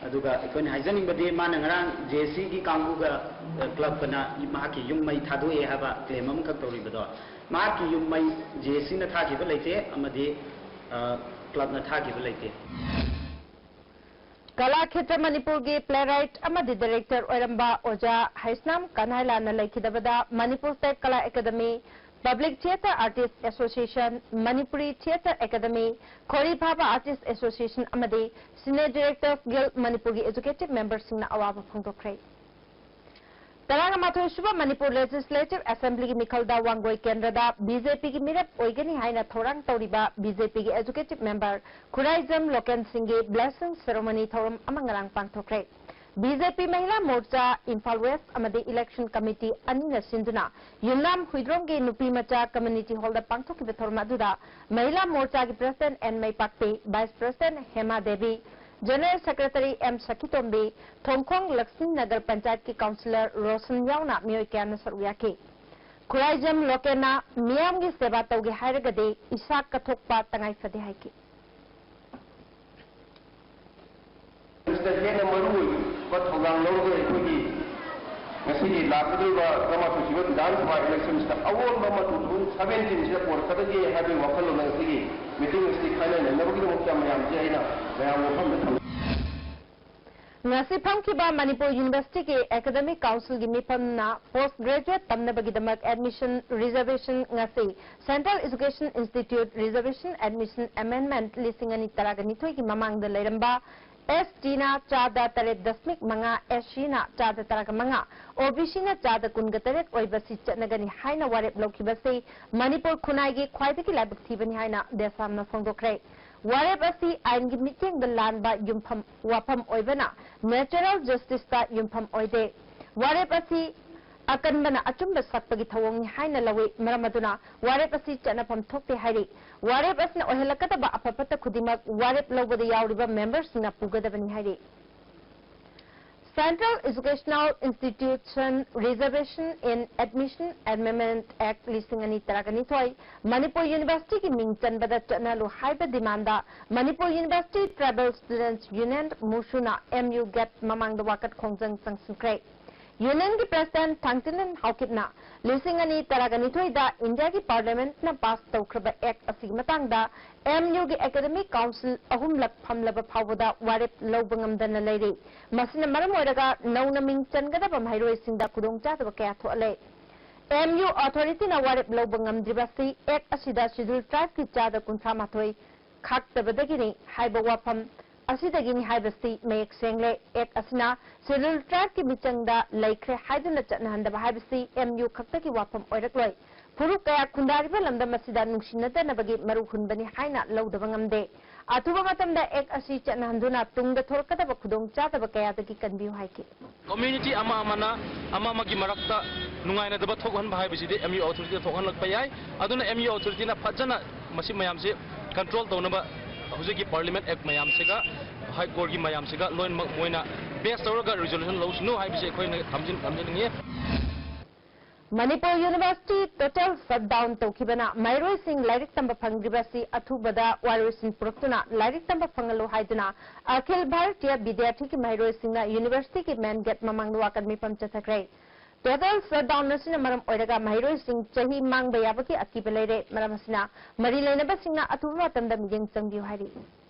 ꯑꯗꯨꯒ ꯑꯩꯈꯣꯏꯅ ꯍꯥꯏꯖꯅꯤꯡꯕꯗꯤ, ꯃꯥꯅ ꯉꯔꯥꯡ ꯖꯦ ꯑꯦꯁ ꯁꯤꯒꯤ ꯀꯥꯡꯕꯨꯒ, ꯑ, ꯀ꯭ꯂꯕꯀꯅ ꯃꯍꯥꯛꯀꯤ ꯌꯨꯝ ꯃꯩ ꯊꯥꯗꯣꯛꯑꯦ ꯍꯥꯏꯕ ꯀ꯭ꯂꯦꯝ ꯑꯃꯈꯛ ꯇꯧꯔꯤꯕꯗꯣ, ꯃꯍꯥꯛꯀꯤ ꯌꯨꯝ ꯃꯩ ꯖꯦ ꯑꯦꯁ ꯁꯤꯅ ꯊꯥꯈꯤꯕ ꯂꯩꯇꯦ, ꯑꯃꯗꯤ, ꯑ, ꯀ꯭ꯂꯕꯅ ꯊꯥꯈꯤꯕ ꯂꯩꯇꯦ꯫ ꯀꯂꯥ ꯈꯦꯇ꯭ꯔ ꯃꯅꯤꯄꯨꯔꯒꯤ playwright ꯑꯃꯗꯤ director ꯑꯣꯏꯔꯝꯕ ꯑꯣꯖꯥ Heisnam ꯀꯟꯍꯥꯏꯂꯥꯅ ꯂꯩꯈꯤꯗꯕꯗ Manipur State Kala Academy, Public Theatre Artist Association, Manipuri Theatre Academy, ꯈꯣꯔꯤ ꯐꯥꯕ Artist Association ꯑꯃꯗꯤ Cine Directors Guild ꯃꯅꯤꯄꯨꯔꯒꯤ executive memberꯁꯤꯡꯅ ꯑꯋꯥꯕ ꯐꯣꯡꯗꯣꯛꯈ꯭ꯔꯦ꯫ ꯇꯔꯥꯃꯥꯊꯣꯏ ꯁꯨꯕ ꯃꯅꯤꯄꯨꯔ Legislative Assemblyꯒꯤ ꯃꯤꯈꯜꯗ ꯋꯥꯡꯒꯣꯏ ꯀꯦꯟꯗ꯭ꯔꯗ BJPꯒꯤ ꯃꯤꯔꯦꯞ ꯑꯣꯏꯒꯅꯤ ꯍꯥꯏꯅ ꯊꯧꯔꯥꯡ ꯇꯧꯔꯤꯕ BJPꯒꯤ executive member ꯈꯨꯔꯥꯏꯖꯝ ꯂꯣꯀꯦꯟ ꯁꯤꯡꯒꯤ blessing ceremony ꯊꯧꯔꯝ ꯑꯃ ꯉꯔꯥꯡ ꯄꯥꯡꯊꯣꯛꯈ꯭ꯔꯦ꯫ BJP ꯃꯍꯤꯂꯥ ꯃꯣꯔꯆꯥ ꯏꯝꯐꯥꯜ West ꯑꯃꯗꯤ election committee ꯑꯅꯤꯅ ꯁꯤꯟꯗꯨꯅ ꯌꯨꯝꯅꯥꯝ ꯍꯨꯏꯗ꯭ꯔꯣꯝꯒꯤ ꯅꯨꯄꯤ ꯃꯆꯥ community hallꯗ ꯄꯥꯡꯊꯣꯛꯈꯤꯕ ꯊꯧꯔꯝ ꯑꯗꯨꯗ ꯃꯍꯤꯂꯥ ꯃꯣꯔꯆꯥꯒꯤ president N ꯃꯩꯄꯥꯛꯄꯤ, vice president Hema Devi, general secretary M ꯁꯈꯤꯇꯣꯝꯕꯤ, ꯊꯣꯡꯈꯣꯡ ꯂꯛꯁꯃꯤ ꯅꯒꯔ ꯄꯟꯆꯥꯌꯠꯀꯤ councillor ꯔꯣꯁꯟ ꯌꯥꯎꯅ ꯃꯤꯑꯣꯏ ꯀꯌꯥꯅ ꯁꯔꯨꯛ ꯌꯥꯈꯤ꯫ ꯈꯨꯔꯥꯏꯖꯝ ꯂꯣꯀꯦꯟꯅ ꯃꯤꯌꯥꯝꯒꯤ ꯁꯦꯕꯥ ꯇꯧꯒꯦ ꯍꯥꯏꯔꯒꯗꯤ ꯏꯁꯥ ꯀꯠꯊꯣꯛꯄ ꯇꯉꯥꯏ ꯐꯗꯦ ꯍꯥꯏꯈꯤ꯫ ꯁꯤꯗ ꯍꯦꯟꯅ ꯃꯔꯨ ꯑꯣꯏꯕ ꯊꯧꯗꯥꯡ ꯂꯧꯔꯒ ꯑꯩꯈꯣꯏꯒꯤ ꯉꯁꯤꯒꯤ ꯂꯥꯛꯀꯗꯧꯔꯤꯕ ꯇꯔꯥꯃꯥꯊꯣꯏ ꯁꯨꯕ ꯕꯤꯙꯥꯟ ꯁꯚꯥ electionꯁꯤꯗ ꯑꯑꯣꯟꯕ ꯑꯃ two thousand seventeenꯁꯤꯗ ꯄꯣꯔꯛꯀꯗꯒꯦ ꯍꯥꯏꯕꯒꯤ ꯋꯥꯈꯜꯂꯣꯟ ꯉꯁꯤꯒꯤ meeting ꯑꯁꯤ ꯈꯟꯅꯅꯕꯒꯤꯗꯃꯛꯇ ꯃꯌꯥꯝꯁꯦ ꯑꯩꯅ ꯃꯌꯥꯝ ꯃꯐꯝꯗ ꯊꯝꯖꯩ꯫ ꯉꯁꯤ ꯐꯝꯈꯤꯕ Manipur Universityꯒꯤ Academic Councilꯒꯤ ꯃꯤꯐꯝꯅ post graduate ꯇꯝꯅꯕꯒꯤꯗꯃꯛ admission reservation ꯉꯁꯤ Central Education Institute Reservation Admission Amendment ꯂꯤꯁꯤꯡ ꯑꯅꯤ ꯇꯔꯥꯒ ꯅꯤꯊꯣꯏꯒꯤ ꯃꯃꯥꯡꯗ ꯂꯩꯔꯝꯕ STꯅ ꯆꯥꯗ ꯇꯔꯦꯠ ꯗꯁꯃꯤꯛ ꯃꯉꯥ, SCꯅ ꯆꯥꯗ ꯇꯔꯥꯒ ꯃꯉꯥ, OBCꯅ ꯆꯥꯗ ꯀꯨꯟꯒ ꯇꯔꯦꯠ ꯑꯣꯏꯕꯁꯤ ꯆꯠꯅꯒꯅꯤ ꯍꯥꯏꯅ ꯋꯥꯔꯦꯞ ꯂꯧꯈꯤꯕꯁꯤ ꯃꯅꯤꯄꯨꯔ ꯈꯨꯟꯅꯥꯏꯒꯤ ꯈ꯭ꯋꯥꯏꯗꯒꯤ ꯂꯥꯏꯕꯛ ꯊꯤꯕꯅꯤ ꯍꯥꯏꯅ ꯗꯦꯁꯥꯝꯅ ꯐꯣꯡꯗꯣꯛꯈ꯭ꯔꯦ꯫ ꯋꯥꯔꯦꯞ ꯑꯁꯤ ꯑꯥꯏꯟꯒꯤ ꯃꯤꯠꯌꯦꯡꯗ ꯂꯥꯟꯕ ꯌꯨꯝꯐꯝ ꯋꯥꯐꯝ ꯑꯣꯏꯕꯅ natural justiceꯇ ꯌꯨꯝꯐꯝ ꯑꯣꯏꯗꯦ꯫ ꯋꯥꯔꯦꯞ ꯑꯁꯤ ꯑꯀꯟꯕꯅ ꯑꯆꯨꯝꯕ ꯁꯛꯄꯒꯤ ꯊꯧꯑꯣꯡꯅꯤ ꯍꯥꯏꯅ ꯂꯧꯏ꯫ ꯃꯔꯝ ꯑꯗꯨꯅ ꯋꯥꯔꯦꯞ ꯑꯁꯤ ꯆꯠꯅꯐꯝ ꯊꯣꯛꯇꯦ ꯍꯥꯏꯔꯤ꯫ ꯋꯥꯔꯦꯞ ꯑꯁꯤꯅ ꯑꯣꯏꯍꯜꯂꯛꯀꯗꯕ ꯑꯐ ꯐꯠꯇ ꯈꯨꯗꯤꯡꯃꯛ ꯋꯥꯔꯦꯞ ꯂꯧꯕꯗ ꯌꯥꯎꯔꯤꯕ memberꯁꯤꯡꯅ ꯄꯨꯒꯗꯕꯅꯤ ꯍꯥꯏꯔꯤ꯫ Central Educational Institution Reservation in Admission Amendment Act ꯂꯤꯁꯤꯡ ꯑꯅꯤ ꯇꯔꯥꯒ ꯅꯤꯊꯣꯏ ꯃꯅꯤꯄꯨꯔ Universityꯒꯤ ꯃꯤꯡ ꯆꯟꯕꯗ ꯆꯠꯅꯍꯜꯂꯨ ꯍꯥꯏꯕ demandꯗ Manipur University Tribal Students Union, MUSUꯅ MU gate ꯃꯃꯥꯡꯗ ꯋꯥꯀꯠ ꯈꯣꯡꯖꯪ ꯆꯪꯁꯤꯟꯈ꯭ꯔꯦ꯫ ꯌꯨꯅꯤꯌꯟꯒꯤ ꯄ꯭ꯔꯦꯁꯤꯗꯦꯟꯠ ꯊꯥꯡꯆꯤꯂꯤꯟ ꯍꯥꯎꯀꯤꯞꯅ ꯂꯤꯁꯤꯡ ꯑꯅꯤ ꯇꯔꯥꯒ ꯅꯤꯊꯣꯏꯗ ꯏꯟꯗꯤꯌꯥꯒꯤ ꯄꯥꯔꯂꯤꯌꯥꯃꯦꯟꯠꯅ ꯄꯥꯁ ꯇꯧꯈ꯭ꯔꯕ ꯑꯦꯛ ꯑꯁꯤꯒꯤ ꯃꯇꯥꯡꯗ ꯑꯦꯝ ꯌꯨꯒꯤ ꯑꯦꯀꯥꯗꯦꯃꯤꯛ ꯀꯥꯎꯟꯁꯤꯜ ꯑꯍꯨꯝꯂꯛ ꯐꯝꯂꯕ ꯐꯥꯎꯕꯗ ꯋꯥꯔꯦꯞ ꯂꯧꯕ ꯉꯝꯗꯅ ꯂꯩꯔꯤ꯫ ꯃꯁꯤꯅ ꯃꯔꯝ ꯑꯣꯏꯔꯒ ꯅꯧꯅ ꯃꯤꯡ ꯆꯟꯒꯗꯕ ꯃꯍꯩꯔꯣꯏꯁꯤꯡꯗ ꯈꯨꯗꯣꯡꯆꯥꯗꯕ ꯀꯌꯥ ꯊꯣꯛꯍꯜꯂꯦ꯫ ꯑꯦꯝ ꯌꯨ ꯑꯣꯊꯣꯔꯤꯇꯤꯅ ꯋꯥꯔꯦꯞ ꯂꯧꯕ ꯉꯝꯗ꯭ꯔꯤꯕ ꯑꯁꯤ ꯑꯦꯛ ꯑꯁꯤꯗ ꯁꯦꯗ꯭ꯌꯨꯜ ꯇ꯭ꯔꯥꯏꯕꯀꯤ ꯆꯥꯗ ꯀꯨꯟꯊ꯭ꯔꯥ ꯃꯥꯊꯣꯏ ꯈꯥꯛꯇꯕꯗꯒꯤꯅꯤ ꯍꯥꯏꯕ ꯋꯥꯐꯝ ꯑꯁꯤꯗꯒꯤꯅꯤ ꯍꯥꯏꯕꯁꯤ ꯃꯌꯦꯛ ꯁꯦꯡꯂꯦ꯫ ꯑꯦꯛ ꯑꯁꯤꯅ ꯁꯦꯗ꯭ꯌꯨꯜ ꯇ꯭ꯔꯥꯏꯕꯀꯤ ꯃꯤꯆꯪꯗ ꯂꯩꯈ꯭ꯔꯦ ꯍꯥꯏꯗꯨꯅ ꯆꯠꯅꯍꯟꯗꯕ ꯍꯥꯏꯕꯁꯤ ꯑꯦꯝ ꯌꯨ ꯈꯛꯇꯒꯤ ꯋꯥꯐꯝ ꯑꯣꯏꯔꯛꯂꯣꯏ꯫ ꯐꯨꯔꯨꯞ ꯀꯌꯥ ꯈꯨꯟꯗꯥꯔꯤꯕ ꯂꯝꯗꯝ ꯑꯁꯤꯗ ꯅꯨꯡꯁꯤꯅꯗꯅꯕꯒꯤ ꯃꯔꯨ ꯍꯨꯟꯕꯅꯤ ꯍꯥꯏꯅ ꯂꯧꯗꯕ ꯉꯝꯗꯦ꯫ ꯑꯊꯨꯕ ꯃꯇꯝꯗ ꯑꯦꯛ ꯑꯁꯤ ꯆꯠꯅꯍꯟꯗꯨꯅ ꯇꯨꯡꯗ ꯊꯣꯔꯛꯀꯗꯕ ꯈꯨꯗꯣꯡꯆꯥꯗꯕ ꯀꯌꯥꯗꯒꯤ ꯀꯟꯕꯤꯌꯨ ꯍꯥꯏꯈꯤ꯫ ꯀꯝꯃ꯭ꯌꯨꯅꯤꯇꯤ ꯑꯃ ꯑꯃꯅ ꯑꯃ ꯑꯃꯒꯤ ꯃꯔꯛꯇ ꯅꯨꯡꯉꯥꯏꯅꯗꯕ ꯊꯣꯛꯍꯟꯕ ꯍꯥꯏꯕꯁꯤꯗꯤ ꯑꯦꯝ ꯌꯨ ꯑꯣꯊꯣꯔꯤꯇꯤꯗ ꯊꯣꯛꯍꯜꯂꯛꯄ ꯌꯥꯏ꯫ ꯑꯗꯨꯅ ꯑꯦꯝ ꯌꯨ ꯑꯣꯊꯣꯔꯤꯇꯤꯅ ꯐꯖꯅ ꯃꯁꯤ ꯃꯌꯥꯝꯁꯤ ꯀꯟꯇ꯭ꯔꯣꯜ ꯇꯧꯅꯕ ꯍꯧꯖꯤꯛꯀꯤ ꯄꯥꯔꯂꯤꯌꯥꯃꯦꯟꯠ ꯑꯦꯛ ꯃꯌꯥꯝꯁꯤꯒ ꯍꯥꯏ ꯀꯣꯔꯠꯀꯤ ꯃꯌꯥꯝꯁꯤꯒ ꯂꯣꯏꯅꯃꯛ ꯃꯣꯏꯅ ꯕꯦꯁ ꯇꯧꯔꯒ ꯔꯤꯖꯣꯂꯨꯁꯟ ꯂꯧꯁꯅꯨ ꯍꯥꯏꯕꯁꯤ ꯑꯩꯈꯣꯏꯅ ꯊꯝꯖꯤꯟ-, ꯊꯝꯖꯅꯤꯡꯉꯤ꯫ ꯃꯅꯤꯄꯨꯔ ꯌꯨꯅꯤꯚꯔꯁꯤꯇꯤ ꯇꯣꯇꯦꯜ ꯁꯠꯗꯥꯎꯟ ꯇꯧꯈꯤꯕꯅ ꯃꯍꯩꯔꯣꯏꯁꯤꯡ ꯂꯥꯏꯔꯤꯛ ꯇꯝꯕ ꯐꯪꯗ꯭ꯔꯤꯕ ꯑꯁꯤ ꯑꯊꯨꯕꯗ ꯋꯥꯔꯣꯏꯁꯤꯟ ꯄꯨꯔꯛꯇꯨꯅ ꯂꯥꯏꯔꯤꯛ ꯇꯝꯕ ꯐꯪꯍꯜꯂꯨ ꯍꯥꯏꯗꯨꯅ ꯑꯈꯤꯜ ꯚꯥꯔꯇꯤꯌ ꯕꯤꯗ꯭ꯌꯥꯔꯊꯤꯒꯤ ꯃꯍꯩꯔꯣꯏꯁꯤꯡꯅ ꯌꯨꯅꯤꯚꯔꯁꯤꯇꯤꯒꯤ ꯃꯦꯟ ꯒꯦꯠ ꯃꯃꯥꯡꯗ ꯋꯥꯀꯠ ꯃꯤꯐꯝ ꯆꯠꯊꯈ꯭ꯔꯦ꯫ ꯇꯣꯇꯦꯜ ꯁꯠꯗꯥꯎꯟ ꯑꯁꯤꯅ ꯃꯔꯝ ꯑꯣꯏꯔꯒ ꯃꯍꯩꯔꯣꯏꯁꯤꯡ ꯆꯍꯤ ꯃꯥꯡꯕ ꯌꯥꯕꯒꯤ ꯑꯀꯤꯕ ꯂꯩꯔꯦ꯫ ꯃꯔꯝ ꯑꯁꯤꯅ ꯃꯔꯤ ꯂꯩꯅꯕꯁꯤꯡꯅ ꯑꯊꯨꯕ ꯃꯇꯝꯗ ꯃꯤꯠꯌꯦꯡ ꯆꯪꯕꯤꯌꯨ ꯍꯥꯏꯔꯤ꯫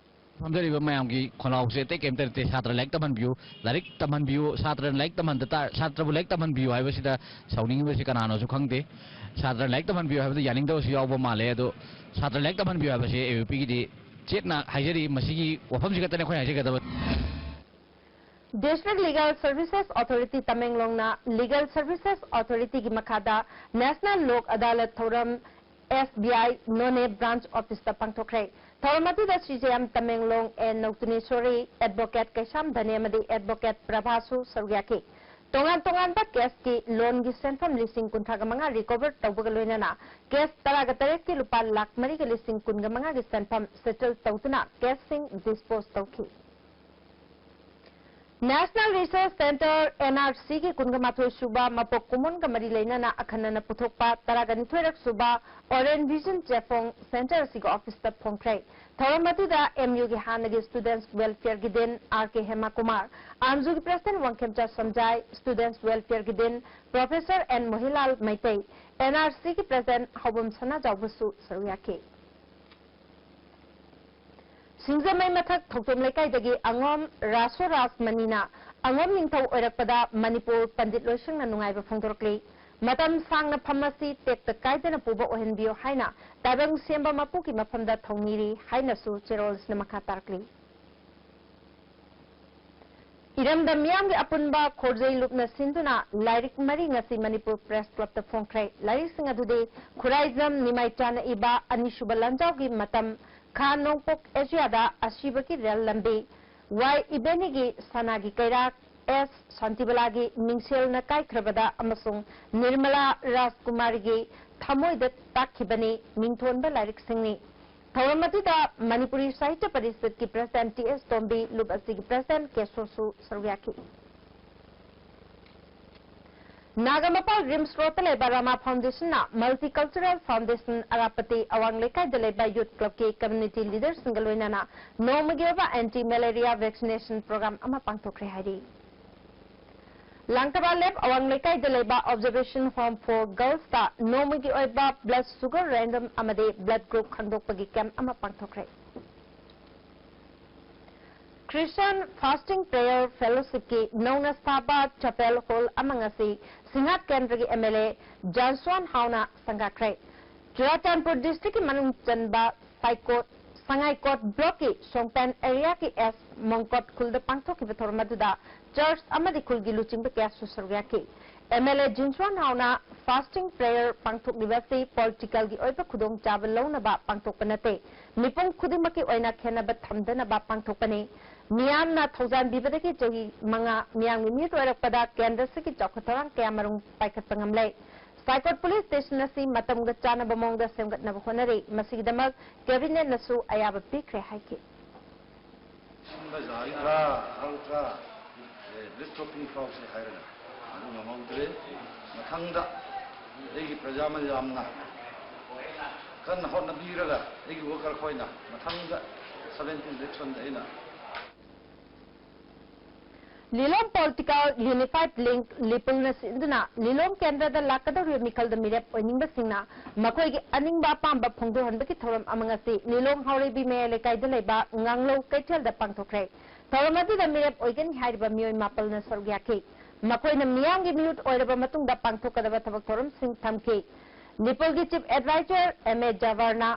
ꯐꯝꯖꯔꯤꯕ ꯃꯌꯥꯝꯒꯤ ꯈꯣꯜꯂꯥꯎꯁꯦ ꯑꯇꯩ ꯀꯩꯝꯇ ꯅꯠꯇꯦ, ꯁꯥꯇ꯭ꯔ ꯂꯥꯏꯔꯤꯛ ꯇꯝꯍꯟꯕꯤꯌꯨ, ꯂꯥꯏꯔꯤꯛ ꯇꯝꯍꯟꯕꯤꯌꯨ, ꯁꯥꯇ꯭ꯔꯅ ꯂꯥꯏꯔꯤꯛ ꯇꯝꯍꯟꯗ ꯇꯥꯔ-, ꯁꯥꯇ꯭ꯔꯕꯨ ꯂꯥꯏꯔꯤꯛ ꯇꯝꯍꯟꯕꯤꯌꯨ ꯍꯥꯏꯕꯁꯤꯗ ꯁꯥꯎꯅꯤꯡꯉꯤꯕꯁꯤ ꯀꯅꯥꯅꯣꯁꯨ ꯈꯪꯗꯦ꯫ ꯁꯥꯇ꯭ꯔ ꯂꯥꯏꯔꯤꯛ ꯇꯝꯍꯟꯕꯤꯌꯨ ꯍꯥꯏꯕꯗ ꯌꯥꯅꯤꯡꯗꯕꯁꯨ ꯌꯥꯎꯕ ꯃꯥꯜꯂꯦ꯫ ꯑꯗꯣ ꯁꯥꯇ꯭ꯔ ꯂꯥꯏꯔꯤꯛ ꯇꯝꯍꯟꯕꯤꯌꯨ ꯍꯥꯏꯕꯁꯦ ꯑꯦ ꯌꯨ ꯄꯤꯒꯤꯗꯤ ꯆꯦꯠꯅ ꯍꯥꯏꯖꯔꯤ꯫ ꯃꯁꯤꯒꯤ ꯋꯥꯐꯝꯁꯤ ꯈꯛꯇꯅꯤ ꯑꯩꯈꯣꯏꯅ ꯍꯥꯏꯖꯒꯗꯕ꯫ District Legal Services Authority ꯇꯃꯦꯡꯂꯣꯡꯅ Legal Services Authorityꯒꯤ ꯃꯈꯥꯗ National ꯂꯣꯛ ꯑꯗꯥꯂꯠ ꯊꯧꯔꯝ ꯑꯦꯁ ꯕꯤ ꯑꯥꯏ ꯅꯣꯅꯦ branch officeꯇ ꯄꯥꯡꯊꯣꯛꯈ꯭ꯔꯦ꯫ ꯊꯧꯔꯝ ꯑꯗꯨꯗ ꯁꯤ ꯖꯦ ꯑꯦꯝ ꯇꯃꯦꯡꯂꯣꯡ ꯑꯦꯟ ꯅꯧꯇꯨꯅꯦꯁꯣꯔꯤ, Advocate ꯀꯩꯁꯥꯝ ꯙꯅꯦ ꯑꯃꯗꯤ Advocate ꯄ꯭ꯔꯚꯥꯁꯨ ꯁꯔꯨꯛ ꯌꯥꯈꯤ꯫ ꯇꯣꯉꯥꯟ ꯇꯣꯉꯥꯟꯕ caseꯀꯤ loanꯒꯤ ꯁꯦꯟꯐꯝ ꯂꯤꯁꯤꯡ ꯀꯨꯟꯊ꯭ꯔꯥꯒ ꯃꯉꯥ recover ꯇꯧꯕꯒ ꯂꯣꯏꯅꯅ case ꯇꯔꯥꯒ ꯇꯔꯦꯠꯀꯤ ꯂꯨꯄꯥ ꯂꯥꯈ ꯃꯔꯤꯒ ꯂꯤꯁꯤꯡ ꯀꯨꯟꯒ ꯃꯉꯥꯒꯤ ꯁꯦꯟꯐꯝ settle ꯇꯧꯗꯨꯅ caseꯁꯤꯡ dispose ꯇꯧꯈꯤ꯫ National Resource Centre, N R Cꯒꯤ ꯀꯨꯟꯒ ꯃꯥꯊꯣꯏ ꯁꯨꯕ ꯃꯄꯣꯛ ꯀꯨꯝꯑꯣꯟꯒ ꯃꯔꯤ ꯂꯩꯅꯅ ꯑꯈꯟꯅꯅ ꯄꯨꯊꯣꯛꯄ ꯇꯔꯥꯒ ꯅꯤꯊꯣꯏꯔꯛ ꯁꯨꯕ Orange Vision ꯆꯦꯐꯣꯡ centre ꯑꯁꯤꯒꯤ officeꯇ ꯐꯣꯡꯈ꯭ꯔꯦ꯫ ꯊꯧꯔꯝ ꯑꯗꯨꯗ ꯑꯦꯝ ꯌꯨꯒꯤ ꯍꯥꯟꯅꯒꯤ Students Welfareꯒꯤ Dean ꯑꯥꯔ ꯀꯦ ꯍꯦꯃꯥꯀꯨꯃꯥꯔ, ꯑꯥꯝꯖꯨꯒꯤ President ꯋꯥꯡꯈꯦꯝꯆꯥ ꯁꯝꯖꯥꯏ, Students Welfareꯒꯤ Dean Professor N Mohilal Meitei, N R ꯁꯤꯒꯤ President ꯍꯥꯎꯕꯝ ꯁꯅꯥꯖꯥꯎꯕꯁꯨ ꯁꯔꯨꯛ ꯌꯥꯈꯤ꯫ ꯁꯤꯡꯖꯃꯩ ꯃꯊꯛ ꯊꯧꯇꯣꯝ ꯂꯩꯀꯥꯏꯗꯒꯤ ꯑꯉꯣꯝ ꯔꯥꯁꯣ ꯔꯥꯖ ꯃꯅꯤꯅ ꯑꯉꯣꯝ ꯅꯤꯡꯊꯧ ꯑꯣꯏꯔꯛꯄꯗ ꯃꯅꯤꯄꯨꯔ ꯄꯟꯗꯤꯠ ꯂꯣꯏꯁꯪꯅ ꯅꯨꯡꯉꯥꯏꯕ ꯐꯣꯡꯗꯣꯔꯛꯂꯤ꯫ ꯃꯇꯝ ꯁꯥꯡꯅ ꯐꯝ ꯑꯁꯤ ꯇꯦꯛꯇ ꯀꯥꯏꯗꯅ ꯄꯨꯕ ꯑꯣꯏꯍꯟꯕꯤꯌꯨ ꯍꯥꯏꯅ ꯇꯥꯏꯕꯪ ꯁꯦꯝꯕ ꯃꯄꯨꯒꯤ ꯃꯐꯝꯗ ꯊꯧꯅꯤꯔꯤ ꯍꯥꯏꯅꯁꯨ ꯆꯦꯔꯣꯜꯁꯅ ꯃꯈꯥ ꯇꯥꯔꯛꯂꯤ꯫ ꯏꯔꯝꯗꯝ ꯃꯤꯌꯥꯝꯒꯤ ꯑꯄꯨꯟꯕ ꯈꯣꯔꯖꯩ ꯂꯨꯞꯅ ꯁꯤꯟꯗꯨꯅ ꯂꯥꯏꯔꯤꯛ ꯃꯔꯤ ꯉꯁꯤ ꯃꯅꯤꯄꯨꯔ Press Clubꯇ ꯐꯣꯡꯈ꯭ꯔꯦ꯫ ꯂꯥꯏꯔꯤꯛꯁꯤꯡ ꯑꯗꯨꯗꯤ ꯈꯨꯔꯥꯏꯖꯝ ꯅꯤꯃꯥꯏꯆꯥꯅ ꯏꯕ ꯑꯅꯤꯁꯨꯕ ꯂꯥꯟꯖꯥꯎꯒꯤ ꯃꯇꯝ, ꯈꯥ ꯅꯣꯡꯄꯣꯛ ꯑꯦꯁꯤꯌꯥꯗ ꯑꯁꯤꯕꯒꯤ ꯔꯦꯜ ꯂꯝꯕꯤ, ꯋꯥꯏ ꯏꯕꯦꯅꯤꯒꯤ ꯁꯅꯥꯒꯤ ꯀꯩꯔꯥꯛ, ꯑꯦꯁ ꯁꯥꯟꯇꯤꯕꯂꯥꯒꯤ ꯃꯤꯡꯁꯦꯜꯅ ꯀꯥꯏꯈ꯭ꯔꯕꯗ ꯑꯃꯁꯨꯡ ꯅꯤꯔꯃꯂꯥ ꯔꯥꯖꯀꯨꯃꯥꯔꯤꯒꯤ ꯊꯃꯣꯏꯗ ꯇꯥꯛꯈꯤꯕꯅꯤ ꯃꯤꯡꯊꯣꯟꯕ ꯂꯥꯏꯔꯤꯛꯁꯤꯡꯅꯤ꯫ ꯊꯧꯔꯝ ꯑꯗꯨꯗ ꯃꯅꯤꯄꯨꯔꯤ ꯁꯥꯍꯤꯇ꯭ꯌ ꯄꯔꯤꯁꯠꯀꯤ President ꯇꯤ ꯑꯦꯁ ꯇꯣꯝꯕꯤ, ꯂꯨꯞ ꯑꯁꯤꯒꯤ President ꯀꯦꯁꯣꯁꯨ ꯁꯔꯨꯛ ꯌꯥꯈꯤ꯫ ꯅꯥꯒꯥꯃꯄꯥꯜ ꯔꯤꯝꯁ ꯔꯣꯗꯇ ꯂꯩꯕ ꯔꯥꯃꯥ ꯐꯥꯎꯟꯗꯦꯁꯟꯅ Multicultural Foundation ꯑꯔꯥꯞꯄꯇꯤ ꯑꯋꯥꯡ ꯂꯩꯀꯥꯏꯗ ꯂꯩꯕ Youth Clubꯀꯤ community leaderꯁꯤꯡꯒ ꯂꯣꯏꯅꯅ ꯅꯣꯡꯃꯒꯤ ꯑꯣꯏꯕ anti malaria vaccination program ꯑꯃ ꯄꯥꯡꯊꯣꯛꯈ꯭ꯔꯦ ꯍꯥꯏꯔꯤ꯫ ꯂꯥꯡꯊꯕꯥꯜ ꯂꯦꯞ ꯑꯋꯥꯡ ꯂꯩꯀꯥꯏꯗ ꯂꯩꯕ Observation Home for Girlsꯇ ꯅꯣꯡꯃꯒꯤ ꯑꯣꯏꯕ blood sugar random ꯑꯃꯗꯤ blood group ꯈꯪꯗꯣꯛꯄꯒꯤ camp ꯑꯃ ꯄꯥꯡꯊꯣꯛꯈ꯭ꯔꯦ꯫ Christian Fasting Prayer Fellowshipꯀꯤ ꯅꯧꯅ ꯁꯥꯕ chapel hall ꯑꯃ ꯉꯁꯤ ꯁꯤꯡꯍꯥꯠ ꯀꯦꯟꯗ꯭ꯔꯒꯤ ꯑꯦꯝ ꯑꯦꯜ ꯑꯦ ꯖꯥꯟꯁ꯭ꯋꯥꯟ ꯍꯥꯎꯅ ꯁꯪꯒꯥꯈ꯭ꯔꯦ꯫ ꯆꯨꯔꯥꯆꯥꯟꯄꯨꯔ districtꯀꯤ ꯃꯅꯨꯡ ꯆꯟꯕ ꯁꯥꯏꯀꯣꯠ, ꯁꯉꯥꯏꯀꯣꯠ blockꯀꯤ ꯁꯣꯡꯄꯦꯟ areaꯒꯤ ꯑꯦꯁ ꯃꯣꯡꯀꯣꯠ ꯈꯨꯜꯗ ꯄꯥꯡꯊꯣꯛꯈꯤꯕ ꯊꯧꯔꯝ ꯑꯗꯨꯗ church ꯑꯃꯗꯤ ꯈꯨꯜꯒꯤ ꯂꯨꯆꯤꯡꯕ ꯀꯌꯥꯁꯨ ꯁꯔꯨꯛ ꯌꯥꯈꯤ꯫ ꯑꯦꯝ ꯑꯦꯜ ꯑꯦ ꯖꯤꯟꯁ꯭ꯋꯥꯟ ꯍꯥꯎꯅ fasting prayer ꯄꯥꯡꯊꯣꯛꯂꯤꯕ ꯑꯁꯤ political ꯒꯤ ꯑꯣꯏꯕ ꯈꯨꯗꯣꯡꯆꯥꯕ ꯂꯧꯅꯕ ꯄꯥꯡꯊꯣꯛꯄ ꯅꯠꯇꯦ, ꯃꯤꯄꯨꯝ ꯈꯨꯗꯤꯡꯃꯛꯀꯤ ꯑꯣꯏꯅ ꯈꯦꯟꯅꯕ ꯊꯝꯗꯅꯕ ꯄꯥꯡꯊꯣꯛꯄꯅꯤ꯫ ꯃꯤꯌꯥꯝꯅ ꯊꯧꯖꯥꯟꯕꯤꯕꯗꯒꯤ ꯆꯍꯤ ꯃꯉꯥ ꯃꯤꯌꯥꯝꯒꯤ ꯃꯤꯍꯨꯠ ꯑꯣꯏꯔꯛꯄꯗ ꯀꯦꯟꯗ꯭ꯔꯁꯤꯒꯤ ꯆꯥꯎꯈꯠ ꯊꯧꯔꯥꯡ ꯀꯌꯥꯃꯔꯨꯝ ꯄꯥꯏꯈꯠꯄ ꯉꯝꯂꯦ꯫ ꯁꯥꯏꯀꯣꯠ police station ꯑꯁꯤ ꯃꯇꯝꯒ ꯆꯥꯟꯅꯕ ꯃꯑꯣꯡꯗ ꯁꯦꯝꯒꯠꯅꯕ ꯍꯣꯠꯅꯔꯤ꯫ ꯃꯁꯤꯒꯤꯗꯃꯛ cabinet ꯅꯁꯨ ꯑꯌꯥꯕ ꯄꯤꯈ꯭ꯔꯦ ꯍꯥꯏꯈꯤ꯫ ꯁꯤꯟꯕ ꯌꯥꯒꯗ꯭ꯔꯥ ꯌꯥꯔꯣꯏꯗ꯭ꯔꯥ, ꯑꯦ, ꯂꯤꯁ ꯊꯣꯛꯇ꯭ꯔꯤ ꯐꯥꯎꯁꯦ ꯍꯥꯏꯔꯒ ꯑꯗꯨ ꯉꯝꯍꯧꯗ꯭ꯔꯦ꯫ ꯃꯊꯪꯗ ꯑꯩꯒꯤ ꯄ꯭ꯔꯖꯥ ꯃꯌꯥꯝꯅ ꯀꯟꯅ ꯍꯣꯠꯅꯕꯤꯔꯒ ꯑꯩꯒꯤ ꯋꯥꯀꯔ ꯈꯣꯏꯅ ꯃꯊꯪꯗ ꯁꯚꯦꯟꯇꯤꯟ ꯏꯂꯦꯛꯁꯟꯗ ꯑꯩꯅ ꯂꯤꯂꯣꯡ ꯄꯣꯂꯤꯇꯤꯀꯦꯜ ꯌꯨꯅꯤꯐꯥꯏꯗ ꯂꯤꯡꯛ ꯂꯤꯄꯨꯜꯅ ꯁꯤꯟꯗꯨꯅ ꯂꯤꯂꯣꯡ ꯀꯦꯟꯗ꯭ꯔꯗ ꯂꯥꯛꯀꯗꯧꯔꯤꯕ ꯃꯤꯈꯜꯗ ꯃꯤꯔꯦꯞ ꯑꯣꯏꯅꯤꯡꯕꯁꯤꯡꯅ ꯃꯈꯣꯏꯒꯤ ꯑꯅꯤꯡꯕ ꯑꯄꯥꯝꯕ ꯐꯣꯡꯗꯣꯛꯍꯟꯕꯒꯤ ꯊꯧꯔꯝ ꯑꯃ ꯉꯁꯤ ꯂꯤꯂꯣꯡ ꯍꯥꯎꯔꯩꯕꯤ ꯃꯌꯥꯏ ꯂꯩꯀꯥꯏꯗ ꯂꯩꯕ ꯉꯥꯡꯂꯧ ꯀꯩꯊꯦꯜꯗ ꯄꯥꯡꯊꯣꯛꯈ꯭ꯔꯦ꯫ ꯊꯧꯔꯝ ꯑꯗꯨꯗ ꯃꯤꯔꯦꯞ ꯑꯣꯏꯒꯅꯤ ꯍꯥꯏꯔꯤꯕ ꯃꯤꯑꯣꯏ ꯃꯥꯄꯜꯅ ꯁꯔꯨꯛ ꯌꯥꯈꯤ꯫ ꯃꯈꯣꯏꯅ ꯃꯤꯌꯥꯝꯒꯤ ꯃꯤꯍꯨꯠ ꯑꯣꯏꯔꯕ ꯃꯇꯨꯡꯗ ꯄꯥꯡꯊꯣꯛꯀꯗꯕ ꯊꯕꯛ ꯊꯧꯔꯝꯁꯤꯡ ꯊꯝꯈꯤ꯫ ꯂꯤꯄꯨꯜꯒꯤ ꯆꯤꯐ ꯑꯦꯗꯚꯥꯏꯖꯔ ꯑꯦꯝ ꯑꯦ ꯖꯥꯕꯔꯅ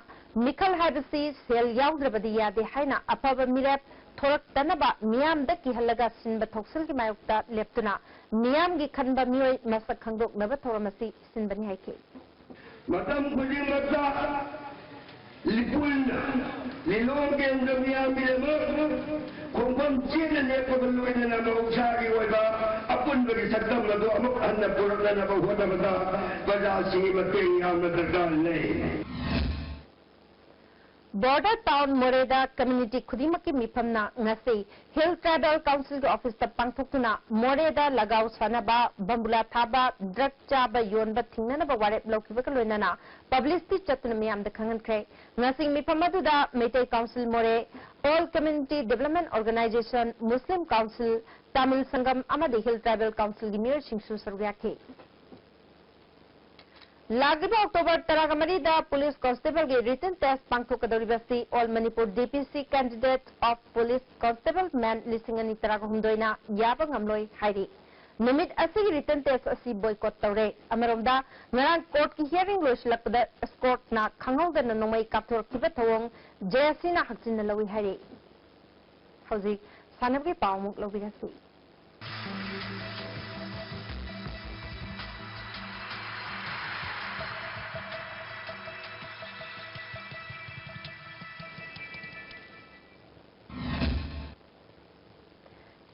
ꯃꯤꯈꯜ ꯍꯥꯏꯕꯁꯤ ꯁꯦꯜ ꯌꯥꯎꯗ꯭ꯔꯕꯗꯤ ꯌꯥꯗꯦ ꯍꯥꯏꯅ ꯑꯐꯕ ꯃꯤꯔꯦꯞ ꯊꯣꯔꯛꯇꯅꯕ ꯃꯤꯌꯥꯝꯗ ꯀꯤꯍꯜꯂꯒ ꯁꯤꯟꯕ ꯊꯧꯁꯤꯜꯒꯤ ꯃꯥꯌꯣꯛꯇ ꯂꯦꯞꯇꯨꯅ ꯃꯤꯌꯥꯝꯒꯤ ꯈꯟꯕ ꯃꯤꯑꯣꯏ ꯃꯁꯛ ꯈꯪꯗꯣꯛꯅꯕ ꯊꯧꯔꯝ ꯑꯁꯤ ꯁꯤꯟꯕꯅꯤ ꯍꯥꯏꯈꯤ꯫ ꯃꯇꯝ ꯈꯨꯗꯤꯡꯃꯛꯇ ꯂꯤꯄꯨꯜꯅ ꯂꯤꯂꯣꯡ ꯀꯦꯟꯗ꯭ꯔ ꯃꯤꯌꯥꯝꯒꯤꯗꯃꯛ ꯈꯣꯡꯐꯝ ꯆꯦꯠꯅ ꯂꯦꯞꯄꯒ ꯂꯣꯏꯅꯅ ꯃꯍꯧꯁꯥꯒꯤ ꯑꯣꯏꯕ ꯑꯄꯨꯟꯕꯒꯤ ꯁꯛꯇꯝ ꯑꯗꯨ ꯑꯃꯨꯛ ꯍꯟꯅ ꯄꯨꯔꯛꯅꯅꯕ ꯍꯣꯠꯅꯕꯗ ꯄ꯭ꯔꯖꯥꯁꯤꯡꯒꯤ ꯃꯇꯦꯡ ꯌꯥꯝꯅ ꯗꯔꯀꯥꯔ ꯂꯩ꯫ ꯕꯣꯔꯗꯔ ꯇꯥꯎꯟ ꯃꯣꯔꯦꯗ ꯀꯝꯃ꯭ꯌꯨꯅꯤꯇꯤ ꯈꯨꯗꯤꯡꯃꯛꯀꯤ ꯃꯤꯐꯝꯅ ꯉꯁꯤ ꯍꯤꯜ ꯇ꯭ꯔꯥꯏꯕꯦꯜ ꯀꯥꯎꯟꯁꯤꯜꯒꯤ ꯑꯣꯐꯤꯁꯇ ꯄꯥꯡꯊꯣꯛꯇꯨꯅ ꯃꯣꯔꯦꯗ ꯂꯒꯥꯎ ꯁꯥꯟꯅꯕ, ꯕꯝꯕꯨꯂꯥ ꯊꯥꯕ, ꯗ꯭ꯔꯒ ꯆꯥꯕ ꯌꯣꯟꯕ ꯊꯤꯡꯅꯅꯕ ꯋꯥꯔꯦꯞ ꯂꯧꯈꯤꯕꯒ ꯂꯣꯏꯅꯅ ꯄꯕ꯭ꯂꯤꯁꯤꯇꯤ ꯆꯠꯇꯨꯅ ꯃꯤꯌꯥꯝꯗ ꯈꯪꯍꯟꯈ꯭ꯔꯦ꯫ ꯉꯁꯤ ꯃꯤꯐꯝ ꯑꯗꯨꯗ Meitei council Moreh, all community development organisation, ꯃꯨꯁꯂꯤꯝ ꯀꯥꯎꯟꯁꯤꯜ, ꯇꯥꯃꯤꯜ ꯁꯪꯒꯝ ꯑꯃꯗꯤ ꯍꯤꯜ ꯇ꯭ꯔꯥꯏꯕꯦꯜ ꯀꯥꯎꯟꯁꯤꯜꯒꯤ ꯃꯤꯑꯣꯏꯁꯤꯡꯁꯨ ꯁꯔꯨꯛ ꯌꯥꯈꯤ꯫ ꯂꯥꯛꯂꯤꯕ ꯑꯣꯛꯇꯣꯕꯔ ꯇꯔꯥꯃꯔꯤꯗ ꯄꯨꯂꯤꯁ ꯀꯣꯟꯁꯇꯦꯕꯜꯒꯤ ꯔꯤꯇꯟ ꯇꯦꯁ ꯄꯥꯡꯊꯣꯛꯀꯗꯧꯔꯤꯕꯁꯤ all Manipur D P C candidate of police constable men ꯂꯤꯁꯤꯡ ꯑꯅꯤ ꯇꯔꯥꯍꯨꯝꯗꯣꯏꯅ ꯌꯥꯕ ꯉꯝꯂꯣꯏ ꯍꯥꯏꯔꯤ꯫ ꯅꯨꯃꯤꯠ ꯑꯁꯤꯒꯤ ꯔꯤꯇꯟ ꯇꯦꯁ ꯑꯁꯤ ꯕꯣꯏꯀꯣꯠ ꯇꯧꯔꯦ꯫ ꯑꯃꯔꯣꯝꯗ, ꯉꯔꯥꯡ ꯀꯣꯔꯠꯀꯤ ꯍꯤꯌꯥꯔꯤꯡ ꯂꯣꯏꯁꯤꯜꯂꯛꯄꯗ ꯏꯁꯀꯣꯔꯠꯅ ꯈꯪꯍꯧꯗꯅ ꯅꯣꯡꯃꯩ ꯀꯥꯞꯊꯣꯔꯛꯈꯤꯕ ꯊꯧꯑꯣꯡ ꯖꯦ ꯑꯦꯁ ꯁꯤꯅ ꯍꯛꯆꯤꯟꯅ ꯂꯧꯏ ꯍꯥꯏꯔꯤ꯫ ꯍꯧꯖꯤꯛ ꯁꯥꯟꯅꯕꯒꯤ ꯄꯥꯎ ꯑꯃꯨꯛ ꯂꯧꯕꯤꯔꯁꯤ꯫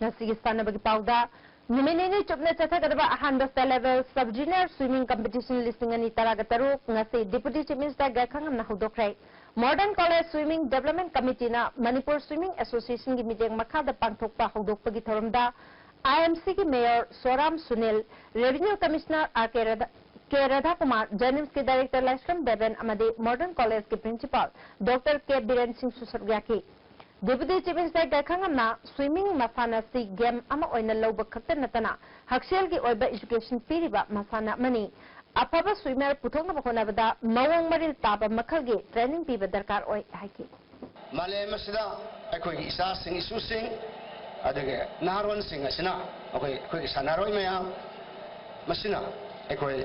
ꯉꯁꯤꯒꯤ ꯁꯥꯟꯅꯕꯒꯤ ꯄꯥꯎꯗ, ꯅꯨꯃꯤꯠ ꯅꯤꯅꯤ ꯆꯨꯞꯅ ꯆꯠꯊꯒꯗꯕ ꯑꯍꯥꯟꯕ ꯁꯦꯂꯦꯕꯜ ꯁꯕ ꯖꯨꯅꯤꯌꯔ ꯁ꯭ꯋꯤꯃꯤꯡ ꯀꯝꯄꯤꯇꯤꯁꯟ ꯂꯤꯁꯤꯡ ꯑꯅꯤ ꯇꯔꯥꯒ ꯇꯔꯨꯛ ꯉꯁꯤ ꯗꯤꯄꯨꯇꯤ ꯆꯤꯐ ꯃꯤꯅꯤꯁꯇꯔ ꯒꯥꯏꯈꯪꯉꯝꯅ ꯍꯧꯗꯣꯛꯈ꯭ꯔꯦ꯫ ꯃꯣꯗꯔꯟ ꯀꯣꯂꯦꯖ ꯁ꯭ꯋꯤꯃꯤꯡ ꯗꯤꯕꯦꯂꯞꯃꯦꯟ ꯀꯃꯤꯇꯤꯅ ꯃꯅꯤꯄꯨꯔ ꯁ꯭ꯋꯤꯃꯤꯡ ꯑꯦꯁꯣꯁꯤꯌꯦꯁꯟꯒꯤ ꯃꯤꯠꯌꯦꯡ ꯃꯈꯥꯗ ꯄꯥꯡꯊꯣꯛꯄ ꯍꯧꯗꯣꯛꯄꯒꯤ ꯊꯧꯔꯝꯗ I M C mayor Soram Sunil, revenue commissioner R K Radha-, K Radhakumar, JNIMSꯀꯤ Director ꯂꯥꯏꯁ꯭ꯔꯝ ꯗꯦꯕꯦꯟ ꯑꯃꯗꯤ Modern Collegeꯀꯤ Principal Doctor ꯀꯦ ꯕꯤꯔꯦꯟ ꯁꯤꯡꯁꯨ ꯁꯔꯨꯛ ꯌꯥꯈꯤ꯫ Deputy Chief Minister ꯒꯥꯏꯈꯪꯉꯝꯅ swimming ꯃꯁꯥꯟꯅ ꯑꯁꯤ game ꯑꯃ ꯑꯣꯏꯅ ꯂꯧꯕ ꯈꯛꯇ ꯅꯠꯇꯅ ꯍꯛꯁꯦꯜꯒꯤ ꯑꯣꯏꯕ education ꯄꯤꯔꯤꯕ ꯃꯁꯥꯟꯅ ꯑꯃꯅꯤ꯫ ꯑꯐꯕ swimmer ꯄꯨꯊꯣꯛꯅꯕ ꯍꯣꯠꯅꯕꯗ ꯃꯑꯣꯡ ꯃꯔꯤꯜ ꯇꯥꯕ ꯃꯈꯜꯒꯤ training ꯄꯤꯕ ꯗꯔꯀꯥꯔ ꯑꯣꯏ ꯍꯥꯏꯈꯤ꯫ ꯃꯥꯂꯦꯝ ꯑꯁꯤꯗ ꯑꯩꯈꯣꯏꯒꯤ ꯏꯆꯥꯁꯤꯡ, ꯏꯁꯨꯁꯤꯡ, ꯑꯗꯨꯒ ꯅꯍꯥꯔꯣꯟꯁꯤꯡ ꯑꯁꯤꯅ ꯑꯩꯈꯣꯏ, ꯑꯩꯈꯣꯏꯒꯤ ꯁꯥꯟꯅꯔꯣꯏ ꯃꯌꯥꯝ, ꯃꯁꯤꯅ ꯑꯩꯈꯣꯏ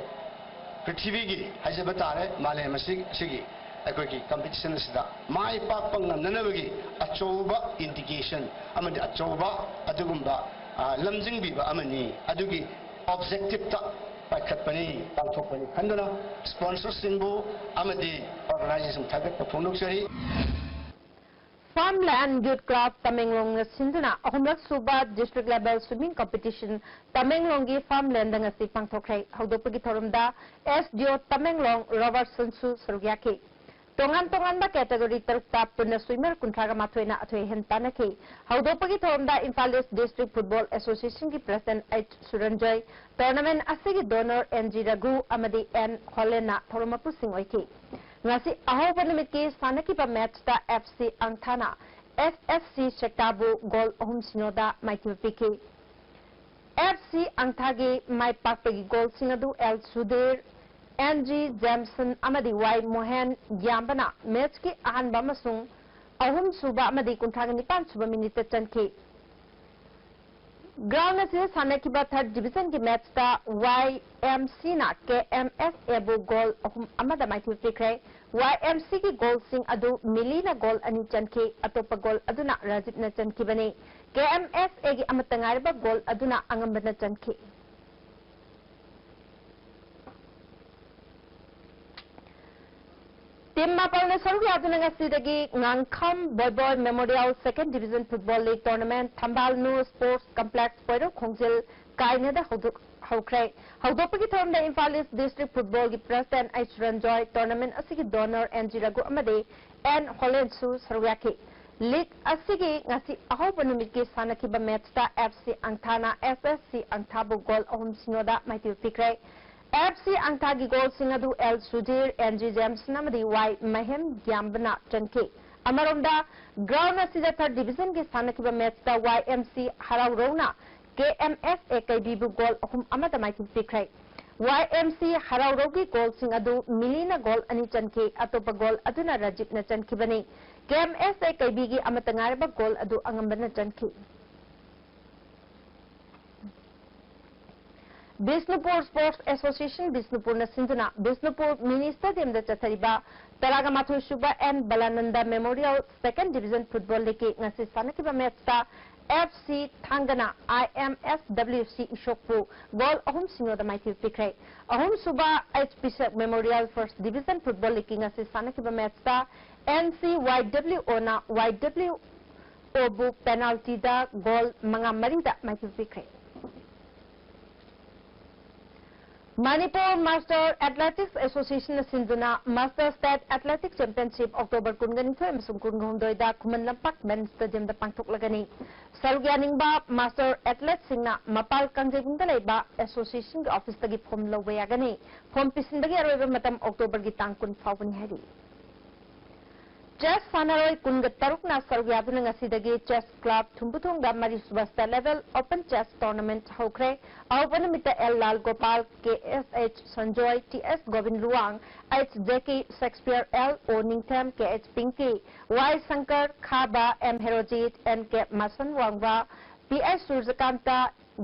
ꯄ꯭ꯔꯤꯊꯤꯕꯤꯒꯤ ꯍꯥꯏꯖꯕ ꯇꯥꯔꯦ, ꯃꯥꯂꯦꯝ ꯑꯁꯤ, ꯑꯁꯤꯒꯤ ꯑꯩꯈꯣꯏꯒꯤ competition ꯑꯁꯤꯗ ꯃꯥꯏ ꯄꯥꯛꯄ ꯉꯝꯅꯅꯕꯒꯤ ꯑꯆꯧꯕ indication ꯑꯃꯗꯤ ꯑꯆꯧꯕ ꯑꯗꯨꯒꯨꯝꯕ, ꯑ, ꯂꯝꯖꯤꯡꯕꯤꯕ ꯑꯃꯅꯤ꯫ ꯑꯗꯨꯒꯤ objectiveꯇ ꯄꯥꯏꯈꯠꯄꯅꯤ, ꯄꯥꯡꯊꯣꯛꯄꯅꯤ ꯈꯟꯗꯨꯅ sponsorꯁꯤꯡꯕꯨ ꯑꯃꯗꯤ organization ꯊꯥꯒꯠꯄ ꯐꯣꯡꯗꯣꯛꯆꯔꯤ꯫ Farmland Youth Club ꯇꯃꯦꯡꯂꯣꯡꯅ ꯁꯤꯟꯗꯨꯅ ꯑꯍꯨꯝꯂꯛ ꯁꯨꯕ District Level Swimming Competition ꯇꯃꯦꯡꯂꯣꯡꯒꯤ Farmlandꯗ ꯉꯁꯤ ꯄꯥꯡꯊꯣꯛꯈ꯭ꯔꯦ꯫ ꯍꯧꯗꯣꯛꯄꯒꯤ ꯊꯧꯔꯝꯗ SDO ꯇꯃꯦꯡꯂꯣꯡ ꯔꯣꯕꯔꯠꯁꯟꯁꯨ ꯁꯔꯨꯛ ꯌꯥꯈꯤ꯫ ꯇꯣꯉꯥꯟ ꯇꯣꯉꯥꯟꯕ category ꯇꯔꯨꯛꯇ ꯄꯨꯟꯅ swimmer ꯀꯨꯟꯊ꯭ꯔꯥꯒ ꯃꯥꯊꯣꯏꯅ ꯑꯊꯣꯏ ꯑꯍꯦꯟ ꯇꯥꯟꯅꯈꯤ꯫ ꯍꯧꯗꯣꯛꯄꯒꯤ ꯊꯧꯔꯝꯗ Imphal East District Football Associationꯒꯤ President H ꯁꯨꯔꯟꯖꯣꯏ, tournament ꯑꯁꯤꯒꯤ donor N G ꯔꯘꯨ ꯑꯃꯗꯤ N ꯍꯣꯂꯦꯟꯅ ꯊꯧꯔꯝ ꯃꯄꯨꯁꯤꯡ ꯑꯣꯏꯈꯤ꯫ ꯉꯁꯤ ꯑꯍꯧꯕ ꯅꯨꯃꯤꯠꯀꯤ ꯁꯥꯟꯅꯈꯤꯕ matchꯇ FC ꯑꯪꯊꯥꯅ SSC ꯁꯦꯛꯇꯥꯕꯨ goal ꯑꯍꯨꯝ ꯁꯤꯅꯣꯗ ꯃꯥꯏꯊꯤꯕ ꯄꯤꯈꯤ꯫ FC ꯑꯪꯊꯥꯒꯤ ꯃꯥꯏ ꯄꯥꯛꯄꯒꯤ goalꯁꯤꯡ ꯑꯗꯨ L ꯁꯨꯙꯤꯔ, N G ꯖꯦꯝꯁꯟ ꯑꯃꯗꯤ Y ꯃꯣꯍꯦꯟ ꯌꯥꯝꯕꯅ matchꯀꯤ ꯑꯍꯥꯟꯕ ꯑꯃꯁꯨꯡ ꯑꯍꯨꯝꯁꯨꯕ ꯑꯃꯗꯤ ꯀꯨꯟꯊ꯭ꯔꯥꯒ ꯅꯤꯄꯥꯟ ꯁꯨꯕ minuteꯇ ꯆꯟꯈꯤ꯫ Ground ꯑꯁꯤꯗ ꯁꯥꯟꯅꯈꯤꯕ third divisionꯒꯤ matchꯇ YMCꯅ KMSAꯕꯨ goal ꯑꯍꯨꯝ ꯑꯃꯗ ꯃꯥꯏꯊꯤꯕ ꯄꯤꯈ꯭ꯔꯦ꯫ YMCꯒꯤ goalꯁꯤꯡ ꯑꯗꯨ ꯃꯤꯂꯤꯅ goal ꯑꯅꯤ ꯆꯟꯈꯤ꯫ ꯑꯇꯣꯞꯄ goal ꯑꯗꯨꯅ ꯔꯥꯖꯤꯞꯅ ꯆꯟꯈꯤꯕꯅꯤ꯫ KMSAꯒꯤ ꯑꯃꯠꯇ ꯉꯥꯏꯔꯕ goal ꯑꯗꯨꯅ ꯑꯉꯝꯕꯅ ꯆꯟꯈꯤ꯫ Team ꯃꯥꯄꯜꯅ ꯁꯔꯨꯛ ꯌꯥꯗꯨꯅ ꯉꯁꯤꯗꯒꯤ ꯉꯥꯡꯈꯝ ꯕꯣꯏꯕꯣꯏ Memorial Second Division Football League Tournament ꯊꯝꯕꯥꯜ ꯅꯨ Sports Complex ꯄꯣꯏꯔꯧ ꯈꯣꯡꯖꯤꯜ ꯀꯥꯏꯅꯗ ꯍꯧꯗꯣꯛ-, ꯍꯧꯈ꯭ꯔꯦ꯫ ꯍꯧꯗꯣꯛꯄꯒꯤ ꯊꯧꯔꯝꯗ Imphal East District Footballꯒꯤ President H ꯁꯨꯔꯟꯖꯣꯏ, tournament ꯑꯁꯤꯒꯤ donor N G ꯔꯘꯨ ꯑꯃꯗꯤ N ꯍꯣꯂꯦꯟꯁꯨ ꯁꯔꯨꯛ ꯌꯥꯈꯤ꯫ League ꯑꯁꯤꯒꯤ ꯉꯁꯤ ꯑꯍꯧꯕ ꯅꯨꯃꯤꯠꯀꯤ ꯁꯥꯟꯅꯈꯤꯕ matchꯇ FC ꯑꯪꯊꯥꯅ SSC ꯑꯪꯊꯥꯕꯨ goal ꯑꯍꯨꯝ ꯁꯤꯅꯣꯗ ꯃꯥꯏꯊꯤꯕ ꯄꯤꯈ꯭ꯔꯦ꯫ ꯑꯦꯐ ꯁꯤ ꯑꯪꯊꯥꯒꯤ ꯒꯣꯜꯁꯤꯡ ꯑꯗꯨ ꯑꯦꯜ ꯁꯨꯙꯤꯔ, ꯑꯦꯟ ꯖꯤ ꯖꯦꯝꯁꯟ ꯑꯃꯗꯤ ꯋꯥꯏ ꯃꯍꯦꯝ ꯒ꯭ꯌꯥꯝꯕꯅ ꯆꯟꯈꯤ꯫ ꯑꯃꯔꯣꯝꯗ, ꯒ꯭ꯔꯥꯎꯟ ꯑꯁꯤꯗ ꯊꯥꯔꯠ ꯗꯤꯕꯤꯖꯟꯒꯤ ꯁꯥꯟꯅꯈꯤꯕ ꯃꯦꯠꯁꯇ ꯋꯥꯏ ꯑꯦꯝ ꯁꯤ ꯍꯔꯥꯎꯔꯧꯅ ꯀꯦ ꯑꯦꯝ ꯑꯦꯁ ꯑꯦ ꯀꯩꯕꯤꯕꯨ ꯒꯣꯜ ꯑꯍꯨꯝ ꯑꯃꯗ ꯃꯥꯏꯊꯤꯕ ꯄꯤꯈ꯭ꯔꯦ꯫ ꯋꯥꯏ ꯑꯦꯝ ꯁꯤ ꯍꯔꯥꯎꯔꯧꯒꯤ ꯒꯣꯜꯁꯤꯡ ꯑꯗꯨ ꯃꯤꯂꯤꯅ ꯒꯣꯜ ꯑꯅꯤ ꯆꯟꯈꯤ, ꯑꯇꯣꯞꯄ ꯒꯣꯜ ꯑꯗꯨꯅ ꯔꯥꯖꯤꯞꯅ ꯆꯟꯈꯤꯕꯅꯤ꯫ ꯀꯦ ꯑꯦꯝ ꯑꯦꯁ ꯑꯦ ꯀꯩꯕꯤꯒꯤ ꯑꯃꯠꯇ ꯉꯥꯏꯔꯕ ꯒꯣꯜ ꯑꯗꯨ ꯑꯉꯝꯕꯅ ꯆꯟꯈꯤ꯫ ꯕꯤꯁꯅꯨꯄꯨꯔ ꯁ꯭ꯄꯣꯔꯠꯁ ꯑꯦꯁꯣꯁꯤꯌꯦꯁꯟ ꯕꯤꯁꯅꯨꯄꯨꯔꯅ ꯁꯤꯟꯗꯨꯅ ꯕꯤꯁꯅꯨꯄꯨꯔ ꯃꯤꯅꯤ ꯁ꯭ꯇꯦꯗꯤꯌꯝꯗ ꯆꯠꯊꯔꯤꯕ ꯇꯔꯥꯒ ꯃꯥꯊꯣꯏ ꯁꯨꯕ N Balanand memorial second division football ꯂꯤꯒꯀꯤ ꯉꯁꯤ ꯁꯥꯟꯅꯈꯤꯕ ꯃꯦꯠꯁꯇ ꯑꯦꯐ ꯁꯤ ꯊꯥꯡꯒꯅ ꯑꯥꯏ ꯑꯦꯝ ꯑꯦꯁ ꯗꯕ꯭ꯂꯤꯎ ꯁꯤ ꯏꯁꯣꯛꯄꯨ ꯒꯣꯜ ꯑꯍꯨꯝ ꯁꯤꯅꯣꯗ ꯃꯥꯏꯊꯤꯕ ꯄꯤꯈ꯭ꯔꯦ꯫ ꯑꯍꯨꯝꯁꯨꯕ H Pishak memorial first division football ꯂꯤꯒꯀꯤ ꯉꯁꯤ ꯁꯥꯟꯅꯈꯤꯕ ꯃꯦꯠꯁꯇ ꯑꯦꯟ ꯁꯤ ꯋꯥꯏ ꯗꯕ꯭ꯂꯤꯎ ꯑꯣꯅ ꯋꯥꯏ ꯗꯕ꯭ꯂꯤꯎ ꯑꯣꯕꯨ ꯄꯦꯅꯥꯜꯇꯤꯗ ꯒꯣꯜ ꯃꯉꯥ ꯃꯔꯤꯗ ꯃꯥꯏꯊꯤꯕ ꯄꯤꯈ꯭ꯔꯦ꯫ ꯃꯅꯤꯄꯨꯔ ꯃꯥꯁꯇꯔ ꯑꯦꯊꯂꯦꯇꯤꯛꯁ ꯑꯦꯁꯣꯁꯤꯌꯦꯁꯟꯅ ꯁꯤꯟꯗꯨꯅ master state athletics championship October ꯀꯨꯟꯒ ꯅꯤꯊꯣꯏ ꯑꯃꯁꯨꯡ ꯀꯨꯟꯒ ꯍꯨꯝꯗꯣꯏꯗ ꯈꯨꯃꯟ ꯂꯝꯄꯥꯛ ꯃꯦꯟ ꯁ꯭ꯇꯦꯗꯤꯌꯝꯗ ꯄꯥꯡꯊꯣꯛꯂꯒꯅꯤ꯫ ꯁꯔꯨꯛ ꯌꯥꯅꯤꯡꯕ ꯃꯥꯁꯇꯔ ꯑꯦꯊꯂꯦꯠꯁꯤꯡꯅ ꯃꯄꯥꯜ ꯀꯥꯡꯖꯩꯕꯨꯡꯗ ꯂꯩꯕ ꯑꯦꯁꯣꯁꯤꯌꯦꯁꯟꯒꯤ ꯑꯣꯐꯤꯁꯇꯒꯤ ꯐꯣꯝ ꯂꯧꯕ ꯌꯥꯒꯅꯤ꯫ ꯐꯣꯝ ꯄꯤꯁꯤꯟꯕꯒꯤ ꯑꯔꯣꯏꯕ ꯃꯇꯝ ꯑꯣꯛꯇꯣꯕꯔꯒꯤ ꯇꯥꯡ ꯀꯨꯟ ꯐꯥꯎꯕꯅꯤ ꯍꯥꯏꯔꯤ꯫ ꯆꯦꯁ ꯁꯥꯟꯅꯔꯣꯏ ꯀꯨꯟꯒ ꯇꯔꯨꯛꯅ ꯁꯔꯨꯛ ꯌꯥꯗꯨꯅ ꯉꯁꯤꯗꯒꯤ ꯆꯦꯁ ꯀ꯭ꯂꯕ ꯊꯨꯝꯕꯨꯊꯣꯡꯗ ꯃꯔꯤꯁꯨꯕ state level open chess tournament ꯍꯧꯈ꯭ꯔꯦ꯫ ꯑꯍꯧꯕ ꯅꯨꯃꯤꯠꯇ L Lal Gopal, K S H Sanjoy, T S Gobin Luwang, H J K Shakespeare, L O Ningthem, ꯀꯦ ꯑꯩꯆ ꯄꯤꯡꯀꯤ, ꯋꯥꯏ ꯁꯪꯀꯔ, ꯈꯥꯕ ꯑꯦꯝ ꯍꯦꯔꯣꯖꯤꯠ, ꯑꯦꯟ ꯀꯦ ꯃꯁꯟ ꯋꯥꯡꯕ, ꯄꯤ ꯑꯩꯆ ꯁꯨꯔꯖꯀꯥꯟꯇ,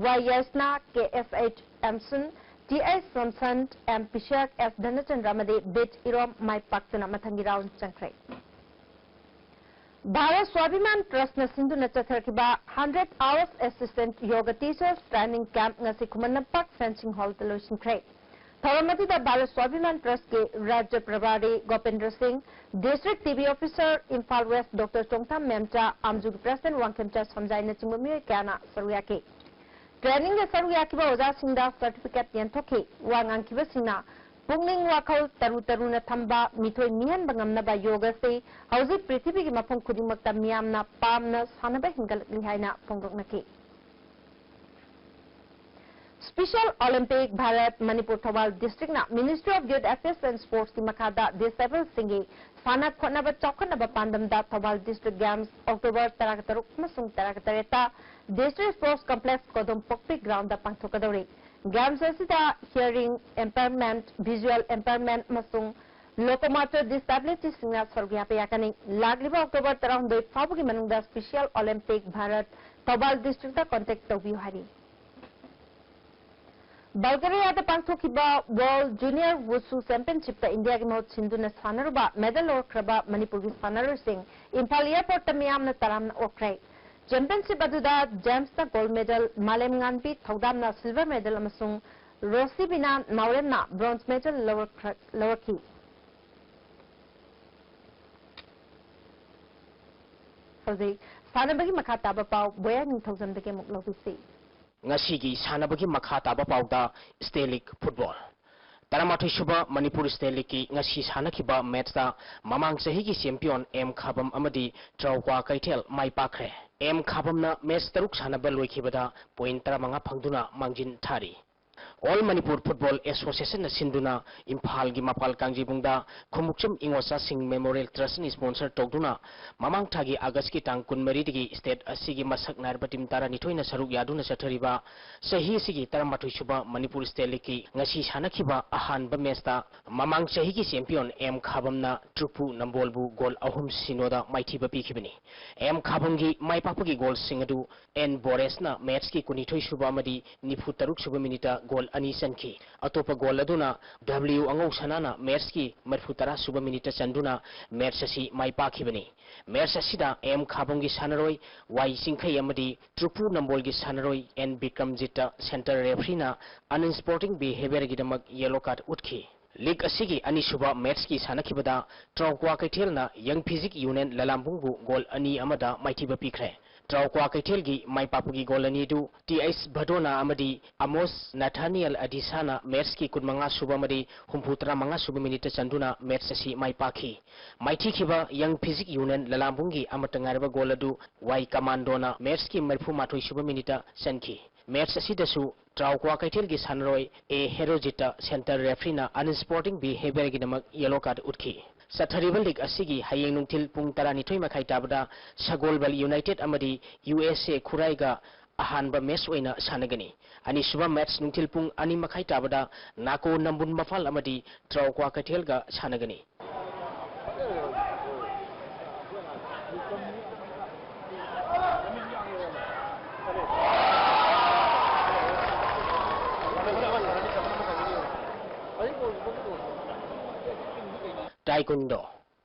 ꯋꯥꯏ ꯌꯥꯏꯁꯅꯥ, ꯀꯦ S H ꯑꯦꯝꯁꯟ, T H ꯁꯣꯝꯁꯟ, M ꯄꯤꯁꯛ, ꯑꯦꯁ ꯙꯅꯆꯟꯗ꯭ꯔ ꯑꯃꯗꯤ ꯕꯤꯠ ꯏꯔꯣꯝ ꯃꯥꯏ ꯄꯥꯛꯇꯨꯅ ꯃꯊꯪꯒꯤ ꯔꯥꯎꯟ ꯆꯪꯈ꯭ꯔꯦ꯫ ꯚꯥꯔꯠ ꯁ꯭ꯋꯥꯚꯤꯃꯥꯟ ꯇ꯭ꯔꯁꯠꯅ ꯁꯤꯟꯗꯨꯅ ꯆꯠꯊꯔꯛꯈꯤꯕ ꯍꯟꯗ꯭ꯔꯦꯠ ꯑꯋꯥꯔꯁ ꯑꯦꯁꯤꯁꯇꯦꯟꯠ ꯌꯣꯒ teachers training camp ꯉꯁꯤ ꯈꯨꯃꯟ ꯂꯝꯄꯥꯛ ꯐꯦꯟꯁꯤꯡ ꯍꯣꯜꯗ ꯂꯣꯏꯁꯤꯟꯈ꯭ꯔꯦ꯫ ꯊꯧꯔꯝ ꯑꯗꯨꯗ ꯚꯥꯔꯠ ꯁ꯭ꯋꯥꯚꯤꯃꯥꯟ ꯇ꯭ꯔꯁꯠꯀꯤ ꯔꯥꯖ꯭ꯌ ꯄ꯭ꯔꯚꯥꯔꯤ Gopendra Singh, district T B officer Imphal west doctor Chongtham Memcha, ꯑꯥꯝꯖꯨꯒꯤ ꯄ꯭ꯔꯦꯁꯤꯗꯦꯟꯠ ꯋꯥꯡꯈꯦꯝꯆꯥ ꯁꯝꯖꯥꯏꯅꯆꯤꯡꯕ ꯃꯤꯑꯣꯏ ꯀꯌꯥꯅ ꯁꯔꯨꯛ ꯌꯥꯈꯤ꯫ ꯇ꯭ꯔꯦꯅꯤꯡꯗ ꯁꯔꯨꯛ ꯌꯥꯈꯤꯕ ꯑꯣꯖꯥꯁꯤꯡꯗ ꯁꯔꯇꯤꯐꯤꯀꯦꯠ ꯌꯦꯟꯊꯣꯛꯈꯤ꯫ ꯋꯥ ꯉꯥꯡꯈꯤꯕꯁꯤꯡꯅ ꯄꯨꯛꯅꯤꯡ ꯋꯥꯈꯜ ꯇꯔꯨ ꯇꯔꯨꯅ ꯊꯝꯕ, ꯃꯤꯊꯣꯏ ꯃꯤꯍꯦꯟꯕ ꯉꯝꯅꯕ ꯌꯣꯒ ꯑꯁꯤ ꯍꯧꯖꯤꯛ ꯄ꯭ꯔꯤꯊꯤꯕꯤꯒꯤ ꯃꯐꯝ ꯈꯨꯗꯤꯡꯃꯛꯇ ꯃꯤꯌꯥꯝꯅ ꯄꯥꯝꯅ ꯁꯥꯟꯅꯕ ꯍꯦꯟꯒꯠꯂꯛꯂꯤ ꯍꯥꯏꯅ ꯐꯣꯡꯗꯣꯛꯅꯈꯤ꯫ Special Olympic Bharat Manipur Thoubal District ꯅ Ministry of Youth Affairs and Sports ꯀꯤ ꯃꯈꯥꯗ disabled ꯁꯤꯡꯒꯤ ꯁꯥꯟꯅ ꯈꯣꯠꯅꯕ ꯆꯥꯎꯈꯠꯅꯕ ꯄꯥꯟꯗꯝꯗ Thoubal District Games October ꯇꯔꯥ ꯇꯔꯨꯛ ꯑꯃꯁꯨꯡ ꯇꯔꯥ ꯇꯔꯦꯠꯇ District Sports Complex ꯀꯣꯗꯣꯝꯄꯣꯛꯄꯤ ground ꯗ ꯄꯥꯡꯊꯣꯛꯀꯗꯧꯔꯤ꯫ Games ꯑꯁꯤꯗ hearing impairment, visual impairment ꯑꯃꯁꯨꯡ locomotor disability ꯁꯤꯡꯅ ꯁꯔꯨꯛ ꯌꯥꯕ ꯌꯥꯒꯅꯤ꯫ ꯂꯥꯛꯂꯤꯕ October ꯇꯔꯥꯍꯨꯝꯗꯣꯏ ꯐꯥꯎꯕꯒꯤ ꯃꯅꯨꯡꯗ Special Olympic Bharat Thoubal District ꯇ contact ꯇꯧꯕꯤꯌꯨ ꯍꯥꯏꯔꯤ꯫ Bulgaria ꯗ ꯄꯥꯡꯊꯣꯛꯈꯤꯕ World Junior Wushu Championship ꯇ ꯏꯟꯗꯤꯌꯥꯒꯤ ꯃꯍꯨꯠ ꯁꯤꯟꯗꯨꯅ ꯁꯥꯟꯅꯔꯨꯕ medal ꯂꯧꯔꯛꯈ꯭ꯔꯕ ꯃꯅꯤꯄꯨꯔꯒꯤ ꯁꯥꯟꯅꯔꯣꯏꯁꯤꯡ ꯏꯝꯐꯥꯜ airport ꯇ ꯃꯤꯌꯥꯝꯅ ꯇꯔꯥꯝꯅ ꯑꯣꯛꯈ꯭ꯔꯦ꯫ Championship ꯑꯗꯨꯗ ꯖꯦꯝꯁꯅ gold medal, ꯃꯥꯂꯦꯝꯉꯥꯟꯕꯤ ꯊꯧꯗꯥꯝꯅ silver medal ꯑꯃꯁꯨꯡ ꯔꯣꯁꯤꯕꯤꯅꯥ ꯅꯥꯎꯔꯦꯝꯅ bronze medal ꯂꯧꯔꯛꯈ꯭ꯔ-, ꯂꯧꯔꯛꯈꯤ꯫ ꯍꯧꯖꯤꯛ ꯁꯥꯟꯅꯕꯒꯤ ꯃꯈꯥ ꯇꯥꯕ ꯄꯥꯎ ꯕꯣꯌꯥ ꯅꯤꯡꯊꯧꯖꯝꯗꯒꯤ ꯑꯃꯨꯛ ꯂꯧꯕꯤꯁꯤ꯫ ꯉꯁꯤꯒꯤ ꯁꯥꯟꯅꯕꯒꯤ ꯃꯈꯥ ꯇꯥꯕ ꯄꯥꯎꯗ State League Football꯫ ꯇꯔꯥꯃꯥꯊꯣꯏ ꯁꯨꯕ ꯃꯅꯤꯄꯨꯔ State League ꯀꯤ ꯉꯁꯤ ꯁꯥꯟꯅꯈꯤꯕ match ꯇ ꯃꯃꯥꯡ ꯆꯍꯤꯒꯤ champion ꯑꯦꯝ ꯈꯥꯕꯝ ꯑꯃꯗꯤ ꯇ꯭ꯔꯥꯎꯀ꯭ꯋꯥ ꯀꯩꯊꯦꯜ ꯃꯥꯏ ꯄꯥꯛꯈ꯭ꯔꯦ꯫ ꯑꯦꯝ ꯈꯥꯕꯝꯅ match ꯇꯔꯨꯛ ꯁꯥꯟꯅꯕ ꯂꯣꯏꯈꯤꯕꯗ point ꯇꯔꯥꯃꯉꯥ ꯐꯪꯗꯨꯅ ꯃꯥꯡꯖꯤꯟ ꯊꯥꯔꯤ꯫ All Manipur Football Association ꯅ ꯁꯤꯟꯗꯨꯅ ꯏꯝꯐꯥꯜꯒꯤ ꯃꯄꯥꯜ ꯀꯥꯡꯖꯩꯕꯨꯡꯗ ꯈꯨꯃꯨꯛꯆꯝ ꯏꯉꯣꯆꯥꯁꯤꯡ Memorial Trust ꯅ sponsor ꯇꯧꯗꯨꯅ ꯃꯃꯥꯡ ꯊꯥꯒꯤ August ꯀꯤ ꯇꯥꯡ ꯀꯨꯟꯃꯔꯤꯗꯒꯤ state ꯑꯁꯤꯒꯤ ꯃꯁꯛ ꯅꯥꯏꯔꯕ team ꯇꯔꯥꯅꯤꯊꯣꯏꯅ ꯁꯔꯨꯛ ꯌꯥꯗꯨꯅ ꯆꯠꯊꯔꯤꯕ ꯆꯍꯤ ꯑꯁꯤꯒꯤ ꯇꯔꯥꯃꯥꯊꯣꯏ ꯁꯨꯕ ꯃꯅꯤꯄꯨꯔ State League ꯀꯤ ꯉꯁꯤ ꯁꯥꯟꯅꯈꯤꯕ ꯑꯍꯥꯟꯕ match ꯇ ꯃꯃꯥꯡ ꯆꯍꯤꯒꯤ champion ꯑꯦꯝ ꯈꯥꯕꯝꯅ ꯇ꯭ꯔꯨꯄꯨ ꯅꯝꯕꯣꯜꯕꯨ goal ꯑꯍꯨꯝ ꯁꯤꯅꯣꯗ ꯃꯥꯏꯊꯤꯕ ꯄꯤꯈꯤꯕꯅꯤ꯫ ꯑꯦꯝ ꯈꯥꯕꯝꯒꯤ ꯃꯥꯏ ꯄꯥꯛꯄꯒꯤ goal ꯁꯤꯡ ꯑꯗꯨ ꯑꯦꯟ ꯕꯣꯔꯦꯁꯅ match ꯀꯤ ꯀꯨꯟꯅꯤꯊꯣꯏ ꯁꯨꯕ ꯑꯃꯗꯤ ꯅꯤꯐꯨ ꯇꯔꯨꯛ ꯁꯨꯕ minute ꯇ goal ꯑꯅꯤ ꯆꯟꯈꯤ꯫ ꯑꯇꯣꯞꯄ goal ꯑꯗꯨꯅ W ꯑꯉꯧꯁꯅꯥꯅ match ꯀꯤ ꯃꯔꯤꯐꯨ ꯇꯔꯥ ꯁꯨꯕ minute ꯇ ꯆꯟꯗꯨꯅ match ꯑꯁꯤ ꯃꯥꯏ ꯄꯥꯛꯈꯤꯕꯅꯤ꯫ Match ꯑꯁꯤꯗ ꯑꯦꯝ ꯈꯥꯕꯝꯒꯤ ꯁꯥꯟꯅꯔꯣꯏ ꯋꯥꯏ ꯆꯤꯡꯈꯩ ꯑꯃꯗꯤ ꯇ꯭ꯔꯨꯄꯨ ꯅꯝꯕꯣꯜꯒꯤ ꯁꯥꯟꯅꯔꯣꯏ ꯑꯦꯟ ꯕꯤꯀ꯭ꯔꯝꯖꯤꯠꯇ center referee ꯅ unsporting behaviour ꯒꯤꯗꯃꯛ yellow card ꯎꯠꯈꯤ꯫ League ꯑꯁꯤꯒꯤ ꯑꯅꯤꯁꯨꯕ match ꯀꯤ ꯁꯥꯟꯅꯈꯤꯕꯗ ꯇ꯭ꯔꯥꯎꯀ꯭ꯋꯥ ꯀꯩꯊꯦꯜꯅ Young Physique Union ꯂꯂꯥꯝꯕꯨꯡꯕꯨ goal ꯑꯅꯤ ꯑꯃꯗ ꯃꯥꯏꯊꯤꯕ ꯄꯤꯈ꯭ꯔꯦ꯫ ꯇ꯭ꯔꯥꯎꯀ꯭ꯋꯥ ꯀꯩꯊꯦꯜꯒꯤ ꯃꯥꯏ ꯄꯥꯛꯄꯒꯤ goal ꯑꯅꯤꯗꯨ ꯇꯤ ꯑꯩꯆ ꯚꯗꯣꯅꯥ ꯑꯃꯗꯤ ꯑꯃꯣꯁ ꯅꯥꯊꯥꯅꯤꯌꯦꯜ ꯑꯗꯤꯁꯥꯅ match ꯀꯤ ꯀꯨꯟꯃꯉꯥ ꯁꯨꯕ ꯑꯃꯗꯤ ꯍꯨꯝꯐꯨꯇꯔꯥ ꯃꯉꯥ ꯁꯨꯕ minute ꯇ ꯆꯟꯗꯨꯅ match ꯑꯁꯤ ꯃꯥꯏ ꯄꯥꯛꯈꯤ꯫ ꯃꯥꯏꯊꯤꯈꯤꯕ Young Physique Union ꯂꯂꯥꯝꯕꯨꯡꯒꯤ ꯑꯃꯠꯇ ꯉꯥꯏꯔꯕ goal ꯑꯗꯨ ꯋꯥꯏ ꯀꯃꯥꯟꯗꯣꯅ match ꯀꯤ ꯃꯔꯤꯐꯨ ꯃꯥꯊꯣꯏ ꯁꯨꯕ minute ꯇ ꯆꯟꯈꯤ꯫ Match ꯑꯁꯤꯗꯁꯨ ꯇ꯭ꯔꯥꯎꯀ꯭ꯋꯥ ꯀꯩꯊꯦꯜꯒꯤ ꯁꯥꯟꯅꯔꯣꯏ ꯑꯦ ꯍꯦꯔꯣꯖꯤꯠꯇ center refereeꯅ unsporting behaviourꯒꯤꯗꯃꯛ yellow card ꯎꯠꯈꯤ꯫ ꯆꯠꯊꯔꯤꯕ league ꯑꯁꯤꯒꯤ ꯍꯌꯦꯡ ꯅꯨꯡꯊꯤꯜ ꯄꯨꯡ ꯇꯔꯥꯅꯤꯊꯣꯏ ꯃꯈꯥꯏ ꯇꯥꯕꯗ ꯁꯒꯣꯜꯕꯜ United ꯑꯃꯗꯤ U S A ꯈꯨꯔꯥꯏꯒ ꯑꯍꯥꯟꯕ match ꯑꯣꯏꯅ ꯁꯥꯟꯅꯒꯅꯤ꯫ ꯑꯅꯤꯁꯨꯕ match ꯅꯨꯡꯊꯤꯜ ꯄꯨꯡ ꯑꯅꯤ ꯃꯈꯥꯏ ꯇꯥꯕꯗ ꯅꯥꯀꯣ ꯅꯝꯕꯨꯟ ꯃꯐꯥꯜ ꯑꯃꯗꯤ ꯇ꯭ꯔꯥꯎꯀ꯭ꯋꯥ ꯀꯩꯊꯦꯜꯒ ꯁꯥꯟꯅꯒꯅꯤ꯫ Taekwondo꯫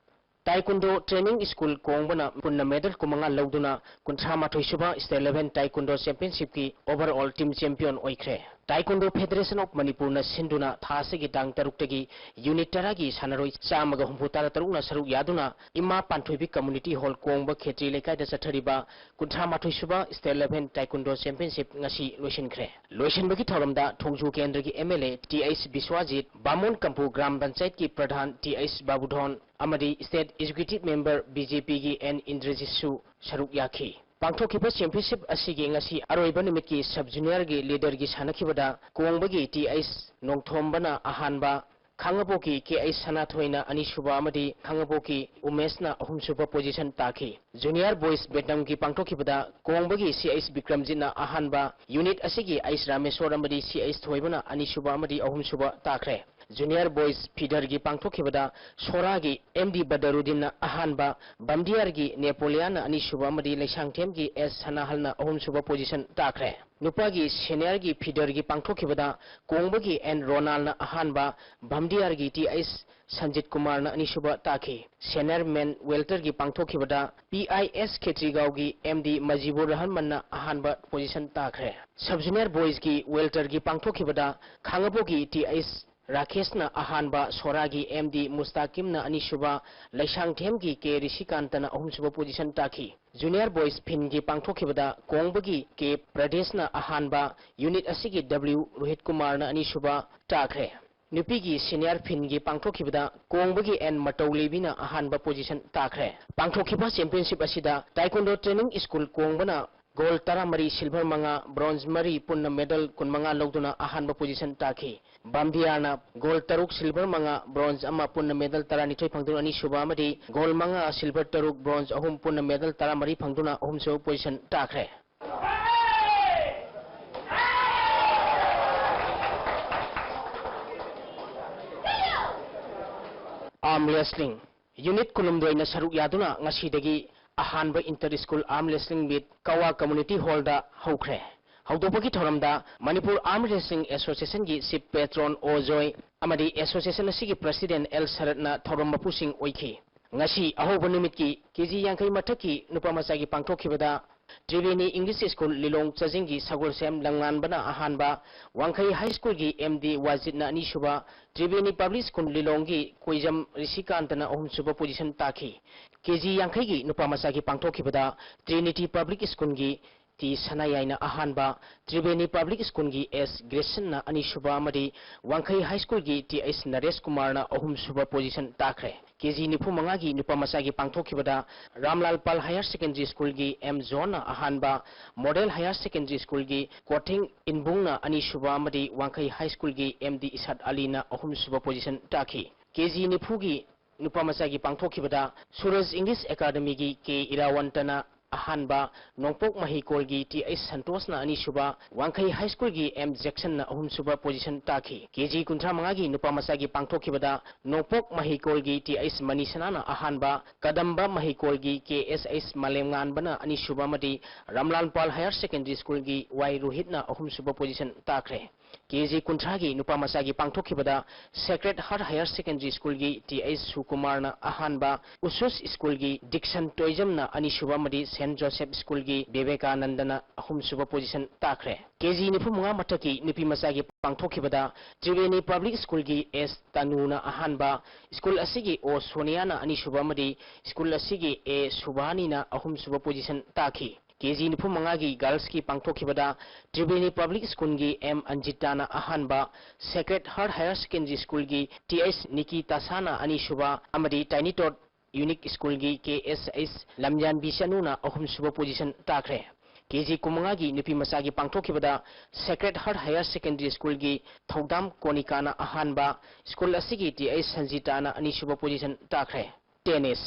Taekwondo Training School ꯀꯣꯡꯕꯅ ꯄꯨꯟꯅ medal ꯀꯨꯟꯃꯉꯥ ꯂꯧꯗꯨꯅ ꯀꯨꯟꯊ꯭ꯔꯥ ꯃꯥꯊꯣꯏ ꯁꯨꯕ State Level Taekwondo Championshipꯀꯤ overall team champion ꯑꯣꯏꯈ꯭ꯔꯦ꯫ Taekwondo Federation of ꯃꯅꯤꯄꯨꯔꯅ ꯁꯤꯟꯗꯨꯅ ꯊꯥ ꯑꯁꯤꯒꯤ ꯇꯥꯡ ꯇꯔꯨꯛꯇꯒꯤ unit ꯇꯔꯥꯒꯤ ꯁꯥꯟꯅꯔꯣꯏ ꯆꯥꯝꯃꯒ ꯍꯨꯝꯐꯨ ꯇꯔꯥ ꯇꯔꯨꯛꯅ ꯁꯔꯨꯛ ꯌꯥꯗꯨꯅ ꯏꯃꯥ ꯄꯥꯟꯊꯣꯏꯕꯤ Community Hall ꯀꯣꯡꯕ ꯈꯦꯇ꯭ꯔꯤ ꯂꯩꯀꯥꯏꯗ ꯆꯠꯊꯔꯤꯕ ꯀꯨꯟꯊ꯭ꯔꯥ ꯃꯥꯊꯣꯏ ꯁꯨꯕ State Level Taekwondo Championship ꯉꯁꯤ ꯂꯣꯏꯁꯤꯟꯈ꯭ꯔꯦ꯫ ꯂꯣꯏꯁꯤꯟꯕꯒꯤ ꯊꯧꯔꯝꯗ ꯊꯣꯡꯖꯨ ꯀꯦꯟꯗ꯭ꯔꯒꯤ M L A Th ꯕꯤꯁ꯭ꯋꯥꯖꯤꯠ, ꯕꯥꯃꯣꯟ ꯀꯝꯄꯨ ꯒ꯭ꯔꯥꯝ ꯄꯟꯆꯥꯌꯠꯀꯤ ꯄ꯭ꯔꯙꯥꯟ Th ꯕꯥꯕꯨꯙꯣꯟ ꯑꯃꯗꯤ State Executive Member B J Pꯒꯤ N ꯏꯟꯗ꯭ꯔꯖꯤꯠꯁꯨ ꯁꯔꯨꯛ ꯌꯥꯈꯤ꯫ ꯄꯥꯡꯊꯣꯛꯈꯤꯕ championship ꯑꯁꯤꯒꯤ ꯉꯁꯤ ꯑꯔꯣꯏꯕ ꯅꯨꯃꯤꯠꯀꯤ sub juniorꯒꯤ leaderꯒꯤ ꯁꯥꯟꯅꯈꯤꯕꯗ ꯀꯣꯡꯕꯒꯤ Th ꯅꯣꯡꯊꯣꯝꯕꯅ ꯑꯍꯥꯟꯕ, ꯈꯥꯡꯉꯕꯣꯛꯀꯤ Kh ꯁꯅꯥꯊꯣꯏꯅ ꯑꯅꯤꯁꯨꯕ ꯑꯃꯗꯤ ꯈꯥꯡꯉꯕꯣꯛꯀꯤ ꯎꯃꯦꯁꯅ ꯑꯍꯨꯝꯁꯨꯕ position ꯇꯥꯈꯤ꯫ Junior Boys Bednamꯒꯤ ꯄꯥꯡꯊꯣꯛꯈꯤꯕꯗ ꯀꯣꯡꯕꯒꯤ Ch ꯕꯤꯀ꯭ꯔꯝꯖꯤꯠꯅ ꯑꯍꯥꯟꯕ, unit ꯑꯁꯤꯒꯤ H ꯔꯥꯃꯦꯁꯣꯔ ꯑꯃꯗꯤ Ch ꯊꯣꯏꯕꯅ ꯑꯅꯤꯁꯨꯕ ꯑꯃꯗꯤ ꯑꯍꯨꯝꯁꯨꯕ ꯇꯥꯈ꯭ꯔꯦ꯫ Junior Boys Feederꯒꯤ ꯄꯥꯡꯊꯣꯛꯈꯤꯕꯗ ꯁꯣꯔꯥꯒꯤ M D ꯕꯗꯔꯨꯗꯤꯟꯅ ꯑꯍꯥꯟꯕ, ꯕꯝꯗꯤꯌꯥꯔꯒꯤ ꯅꯦꯄꯣꯂꯤꯌꯥꯟꯅ ꯑꯅꯤꯁꯨꯕ ꯑꯃꯗꯤ ꯂꯩꯁꯥꯡꯊꯦꯝꯒꯤ S ꯁꯅꯥꯍꯜꯅ ꯑꯍꯨꯝꯁꯨꯕ position ꯇꯥꯈ꯭ꯔꯦ꯫ ꯅꯨꯄꯥꯒꯤ seniorꯒꯤ feederꯒꯤ ꯄꯥꯡꯊꯣꯛꯈꯤꯕꯗ ꯀꯣꯡꯕꯒꯤ N ꯔꯣꯅꯥꯜꯅ ꯑꯍꯥꯟꯕ, ꯚꯝꯗꯤꯌꯥꯔꯒꯤ Th ꯁꯟꯖꯤꯠ ꯀꯨꯃꯥꯔꯅ ꯑꯅꯤꯁꯨꯕ ꯇꯥꯈꯤ꯫ Senior men welterꯒꯤ ꯄꯥꯡꯊꯣꯛꯈꯤꯕꯗ P I S ꯈꯦꯇ꯭ꯔꯤꯒꯥꯎꯒꯤ M D ꯃꯖꯤꯕꯨꯔ ꯔꯍꯃꯟꯅ ꯑꯍꯥꯟꯕ position ꯇꯥꯈ꯭ꯔꯦ꯫ Sub junior boysꯀꯤ welterꯒꯤ ꯄꯥꯡꯊꯣꯛꯈꯤꯕꯗ ꯈꯥꯡꯉꯕꯣꯛꯀꯤ Th ꯔꯥꯀꯦꯁꯅ ꯑꯍꯥꯟꯕ, ꯁꯣꯔꯥꯒꯤ M D ꯃꯨꯁꯇꯥꯀꯤꯝꯅ ꯑꯅꯤꯁꯨꯕ, ꯂꯩꯁꯥꯡꯊꯦꯝꯒꯤ K ꯔꯤꯁꯤꯀꯥꯟꯇꯅ ꯑꯍꯨꯝꯁꯨꯕ position ꯇꯥꯈꯤ꯫ Junior boys finꯒꯤ ꯄꯥꯡꯊꯣꯛꯈꯤꯕꯗ ꯀꯣꯡꯕꯒꯤ K ꯄ꯭ꯔꯗꯦꯁꯅ ꯑꯍꯥꯟꯕ, unit ꯑꯁꯤꯒꯤ W ꯔꯣꯍꯤꯠ ꯀꯨꯃꯥꯔꯅ ꯑꯅꯤꯁꯨꯕ ꯇꯥꯈ꯭ꯔꯦ꯫ ꯅꯨꯄꯤꯒꯤ senior finꯒꯤ ꯄꯥꯡꯊꯣꯛꯈꯤꯕꯗ ꯀꯣꯡꯕꯒꯤ N ꯃꯇꯧꯂꯦꯕꯤꯅ ꯑꯍꯥꯟꯕ position ꯇꯥꯈ꯭ꯔꯦ꯫ ꯄꯥꯡꯊꯣꯛꯈꯤꯕ championship ꯑꯁꯤꯗ Taekwondo Training School ꯀꯣꯡꯕꯅ ꯒꯣꯜ ꯇꯔꯥꯃꯔꯤ, ꯁꯤꯜꯚꯔ ꯃꯉꯥ, ꯕ꯭ꯔꯣꯟꯖ ꯃꯔꯤ, ꯄꯨꯟꯅ ꯃꯦꯗꯜ ꯀꯨꯟꯃꯉꯥ ꯂꯧꯗꯨꯅ ꯑꯍꯥꯟꯕ ꯄꯣꯖꯤꯁꯟ ꯇꯥꯈꯤ꯫ ꯕꯥꯝꯕꯤꯌꯥꯔꯅ ꯒꯣꯜ ꯇꯔꯨꯛ, ꯁꯤꯜꯚꯔ ꯃꯉꯥ, ꯕ꯭ꯔꯣꯟꯖ ꯑꯃ, ꯄꯨꯟꯅ ꯃꯦꯗꯜ ꯇꯔꯥꯅꯤꯊꯣꯏ ꯐꯪꯗꯨꯅ ꯑꯅꯤꯁꯨꯕ ꯑꯃꯗꯤ ꯒꯣꯜ ꯃꯉꯥ, ꯁꯤꯜꯚꯔ ꯇꯔꯨꯛ, ꯕ꯭ꯔꯣꯟꯖ ꯑꯍꯨꯝ, ꯄꯨꯟꯅ ꯃꯦꯗꯜ ꯇꯔꯥꯃꯔꯤ ꯐꯪꯗꯨꯅ ꯑꯍꯨꯝꯁꯨꯕ ꯄꯣꯖꯤꯁꯟ ꯇꯥꯈ꯭ꯔꯦ꯫ ꯑꯥꯔꯝ ꯔꯦꯁꯂꯤꯡ꯫ ꯌꯨꯅꯤꯠ ꯀꯨꯟꯍꯨꯝꯗꯣꯏꯅ ꯁꯔꯨꯛ ꯌꯥꯗꯨꯅ ꯉꯁꯤꯗꯒꯤ ꯑꯍꯥꯟꯕ ꯏꯟꯇꯔ ꯁ꯭ꯀꯨꯜ ꯑꯥꯔꯝ ꯔꯦꯁꯂꯤꯡ ꯃꯤꯠ ꯀꯋꯥ ꯀꯝꯃ꯭ꯌꯨꯅꯤꯇꯤ ꯍꯣꯜꯗ ꯍꯧꯈ꯭ꯔꯦ꯫ ꯍꯧꯗꯣꯛꯄꯒꯤ ꯊꯧꯔꯝꯗ ꯃꯅꯤꯄꯨꯔ ꯑꯥꯔꯝ ꯔꯦꯁꯂꯤꯡ ꯑꯦꯁꯣꯁꯤꯌꯦꯁꯟꯒꯤ ꯆꯤꯐ ꯄꯦꯇ꯭ꯔꯣꯟ ꯑꯣ ꯖꯣꯏ ꯑꯃꯗꯤ ꯑꯦꯁꯣꯁꯤꯌꯦꯁꯟ ꯑꯁꯤꯒꯤ ꯄ꯭ꯔꯁꯤꯗꯦꯟ ꯑꯦꯜ ꯁꯔꯠꯅ ꯊꯧꯔꯝ ꯃꯄꯨꯁꯤꯡ ꯑꯣꯏꯈꯤ꯫ ꯉꯁꯤ ꯑꯍꯧꯕ ꯅꯨꯃꯤꯠꯀꯤ ꯀꯦ ꯖꯤ ꯌꯥꯡꯈꯩ ꯃꯊꯛꯀꯤ ꯅꯨꯄꯥ ꯃꯆꯥꯒꯤ ꯄꯥꯡꯊꯣꯛꯈꯤꯕꯗ ꯇ꯭ꯔꯤꯕꯦꯅꯤ ꯏꯪꯂꯤꯁ ꯁ꯭ꯀꯨꯜ ꯂꯤꯂꯣꯡ ꯆꯥꯖꯤꯡꯒꯤ ꯁꯒꯣꯜꯁꯦꯝ ꯂꯝꯉꯥꯟꯕꯅ ꯑꯍꯥꯟꯕ, ꯋꯥꯡꯈꯩ ꯍꯥꯏ ꯁ꯭ꯀꯨꯜꯒꯤ ꯑꯦꯝ ꯗꯤ ꯋꯥꯖꯤꯠꯅ ꯑꯅꯤꯁꯨꯕ, ꯇ꯭ꯔꯤꯕꯦꯅꯤ ꯄꯕ꯭ꯂꯤꯛ ꯁ꯭ꯀꯨꯜ ꯂꯤꯂꯣꯡꯒꯤ ꯀꯣꯏꯖꯝ ꯔꯤꯁꯤꯀꯥꯟꯇꯅ ꯑꯍꯨꯝꯁꯨꯕ ꯄꯣꯖꯤꯁꯟ ꯇꯥꯈꯤ꯫ ꯀꯦ ꯖꯤ ꯌꯥꯡꯈꯩꯒꯤ ꯅꯨꯄꯥ ꯃꯆꯥꯒꯤ ꯄꯥꯡꯊꯣꯛꯈꯤꯕꯗ ꯇ꯭ꯔꯤꯅꯤꯇꯤ ꯄꯕ꯭ꯂꯤꯛ ꯁ꯭ꯀꯨꯜꯒꯤ ꯇꯤ ꯁꯅꯥꯌꯥꯏꯅ ꯑꯍꯥꯟꯕ, ꯇ꯭ꯔꯤꯕꯦꯅꯤ ꯄꯕ꯭ꯂꯤꯛ ꯁ꯭ꯀꯨꯜꯒꯤ ꯑꯦꯁ ꯒ꯭ꯔꯦꯁꯟꯅ ꯑꯅꯤꯁꯨꯕ ꯑꯃꯗꯤ ꯋꯥꯡꯈꯩ ꯍꯥꯏ ꯁ꯭ꯀꯨꯜꯒꯤ ꯇꯤ ꯑꯩꯆ ꯅꯔꯦꯁ ꯀꯨꯃꯥꯔꯅ ꯑꯍꯨꯝꯁꯨꯕ ꯄꯣꯖꯤꯁꯟ ꯇꯥꯈ꯭ꯔꯦ꯫ ꯀꯦ ꯖꯤ ꯅꯤꯐꯨ ꯃꯉꯥꯒꯤ ꯅꯨꯄꯥ ꯃꯆꯥꯒꯤ ꯄꯥꯡꯊꯣꯛꯈꯤꯕꯗ ꯔꯥꯝꯂꯥꯜ ꯄꯥꯜ ꯍꯥꯌꯔ ꯁꯦꯀꯦꯟꯗꯔꯤ ꯁ꯭ꯀꯨꯜꯒꯤ ꯑꯦꯝ ꯖꯣꯟꯅ ꯑꯍꯥꯟꯕ, ꯃꯣꯗꯦꯜ ꯍꯥꯌꯔ ꯁꯦꯀꯦꯟꯗꯔꯤ ꯁ꯭ꯀꯨꯜꯒꯤ ꯀꯣꯊꯤꯡ ꯏꯟꯕꯨꯡꯅ ꯑꯅꯤꯁꯨꯕ ꯑꯃꯗꯤ ꯋꯥꯡꯈꯩ ꯍꯥꯏ ꯁ꯭ꯀꯨꯜꯒꯤ ꯑꯦꯝ ꯗꯤ ꯏꯁꯥꯠ ꯑꯂꯤꯅ ꯑꯍꯨꯝꯁꯨꯕ ꯄꯣꯖꯤꯁꯟ ꯇꯥꯈꯤ꯫ ꯀꯦ ꯖꯤ ꯅꯤꯐꯨꯒꯤ ꯅꯨꯄꯥ ꯃꯆꯥꯒꯤ ꯄꯥꯡꯊꯣꯛꯈꯤꯕꯗ ꯁꯨꯔꯖ ꯏꯪꯂꯤꯁ ꯑꯦꯀꯥꯗꯃꯤꯒꯤ ꯀꯦ ꯏꯔꯥꯋꯟꯇꯅ ꯑꯍꯥꯟꯕ, ꯅꯣꯡꯄꯣꯛ ꯃꯍꯩꯀꯣꯜꯒꯤ ꯇꯤ ꯑꯩꯆ ꯁꯟꯇꯣꯁꯅ ꯑꯅꯤꯁꯨꯕ, ꯋꯥꯡꯈꯩ ꯍꯥꯏ ꯁ꯭ꯀꯨꯜꯒꯤ ꯑꯦꯝ ꯖꯦꯛꯁꯟꯅ ꯑꯍꯨꯝꯁꯨꯕ ꯄꯣꯖꯤꯁꯟ ꯇꯥꯈꯤ꯫ ꯀꯦ ꯖꯤ ꯀꯨꯟꯊ꯭ꯔꯥ ꯃꯉꯥꯒꯤ ꯅꯨꯄꯥ ꯃꯆꯥꯒꯤ ꯄꯥꯡꯊꯣꯛꯈꯤꯕꯗ ꯅꯣꯡꯄꯣꯛ ꯃꯍꯩꯀꯣꯜꯒꯤ ꯇꯤ ꯑꯩꯆ ꯃꯅꯤꯁꯅꯥꯅ ꯑꯍꯥꯟꯕ, ꯀꯗꯝꯕ ꯃꯍꯩꯀꯣꯜꯒꯤ ꯀꯦ ꯑꯦꯁ ꯑꯩꯆ ꯃꯥꯂꯦꯝꯉꯥꯟꯕꯅ ꯑꯅꯤꯁꯨꯕ ꯑꯃꯗꯤ ꯔꯝꯂꯥꯟꯄꯥꯜ ꯍꯥꯌꯔ ꯁꯦꯀꯦꯟꯗꯔꯤ ꯁ꯭ꯀꯨꯜꯒꯤ ꯋꯥꯏ ꯔꯣꯍꯤꯠꯅ ꯑꯍꯨꯝꯁꯨꯕ ꯄꯣꯖꯤꯁꯟ ꯇꯥꯈ꯭ꯔꯦ꯫ ꯀꯦ ꯖꯤ ꯀꯨꯟꯊ꯭ꯔꯥꯒꯤ ꯅꯨꯄꯥ ꯃꯆꯥꯒꯤ ꯄꯥꯡꯊꯣꯛꯈꯤꯕꯗ ꯁꯦꯀ꯭ꯔꯦꯠ ꯍꯥꯔꯠ ꯍꯥꯌꯔ ꯁꯦꯀꯦꯟꯗꯔꯤ ꯁ꯭ꯀꯨꯜꯒꯤ ꯇꯤ ꯑꯩꯆ ꯁꯨꯀꯨꯃꯥꯔꯅ ꯑꯍꯥꯟꯕ, ꯎꯁꯨꯁ ꯁ꯭ꯀꯨꯜꯒꯤ ꯗꯤꯛꯁꯟ ꯇꯣꯏꯖꯝꯅ ꯑꯅꯤꯁꯨꯕ ꯑꯃꯗꯤ ꯁꯦꯟꯠ ꯖꯣꯁꯦꯐ ꯁ꯭ꯀꯨꯜꯒꯤ ꯕꯤꯕꯦꯀꯥꯅꯟꯗꯅ ꯑꯍꯨꯝꯁꯨꯕ ꯄꯣꯖꯤꯁꯟ ꯇꯥꯈ꯭ꯔꯦ꯫ ꯀꯦ ꯖꯤ ꯅꯤꯐꯨ ꯃꯉꯥ ꯃꯊꯛꯀꯤ ꯅꯨꯄꯤ ꯃꯆꯥꯒꯤ ꯄꯥꯡꯊꯣꯛꯈꯤꯕꯗ ꯇ꯭ꯔꯤꯕꯦꯅꯤ ꯄꯕ꯭ꯂꯤꯛ ꯁ꯭ꯀꯨꯜꯒꯤ ꯑꯦꯁ ꯇꯅꯨꯅ ꯑꯍꯥꯟꯕ, ꯁ꯭ꯀꯨꯜ ꯑꯁꯤꯒꯤ ꯑꯣ ꯁꯣꯅꯤꯌꯥꯅ ꯑꯅꯤꯁꯨꯕ ꯑꯃꯗꯤ ꯁ꯭ꯀꯨꯜ ꯑꯁꯤꯒꯤ ꯑꯦ ꯁꯨꯕꯥꯅꯤꯅ ꯑꯍꯨꯝꯁꯨꯕ ꯄꯣꯖꯤꯁꯟ ꯇꯥꯈꯤ꯫ ꯀꯦ ꯖꯤ ꯅꯤꯐꯨ ꯃꯉꯥꯒꯤ ꯒꯥꯔꯜꯁꯀꯤ ꯄꯥꯡꯊꯣꯛꯈꯤꯕꯗ ꯇ꯭ꯔꯤꯕꯦꯅꯤ ꯄꯕ꯭ꯂꯤꯛ ꯁ꯭ꯀꯨꯜꯒꯤ ꯑꯦꯝ ꯑꯟꯖꯤꯇꯥꯅ ꯑꯍꯥꯟꯕ, ꯁꯦꯀ꯭ꯔꯦꯠ ꯍꯥꯔꯠ ꯍꯥꯌꯔ ꯁꯦꯀꯦꯟꯗꯔꯤ ꯁ꯭ꯀꯨꯜꯒꯤ ꯇꯤ ꯑꯩꯆ ꯅꯤꯀꯤ ꯇꯥꯁꯥꯅ ꯑꯅꯤꯁꯨꯕ ꯑꯃꯗꯤ ꯇꯥꯏꯅꯤ ꯇꯣꯠ ꯌꯨꯅꯤꯛ ꯁ꯭ꯀꯨꯜꯒꯤ ꯀꯦ ꯑꯦꯁ ꯑꯩꯆ ꯂꯝꯖꯥꯟꯕꯤ ꯆꯅꯨꯅ ꯑꯍꯨꯝꯁꯨꯕ ꯄꯣꯖꯤꯁꯟ ꯇꯥꯈ꯭ꯔꯦ꯫ ꯀꯦ ꯖꯤ ꯀꯨꯟꯃꯉꯥꯒꯤ ꯅꯨꯄꯤ ꯃꯆꯥꯒꯤ ꯄꯥꯡꯊꯣꯛꯈꯤꯕꯗ Sacred Heart Higher Secondary Schoolꯒꯤ ꯊꯧꯗꯥꯝ ꯀꯣꯅꯤꯀꯥꯅ ꯑꯍꯥꯟꯕ, school ꯑꯁꯤꯒꯤ ꯇꯤ ꯑꯩꯆ ꯁꯟꯖꯤꯇꯥꯅ ꯑꯅꯤꯁꯨꯕ position ꯇꯥꯈ꯭ꯔꯦ꯫ Tennis꯫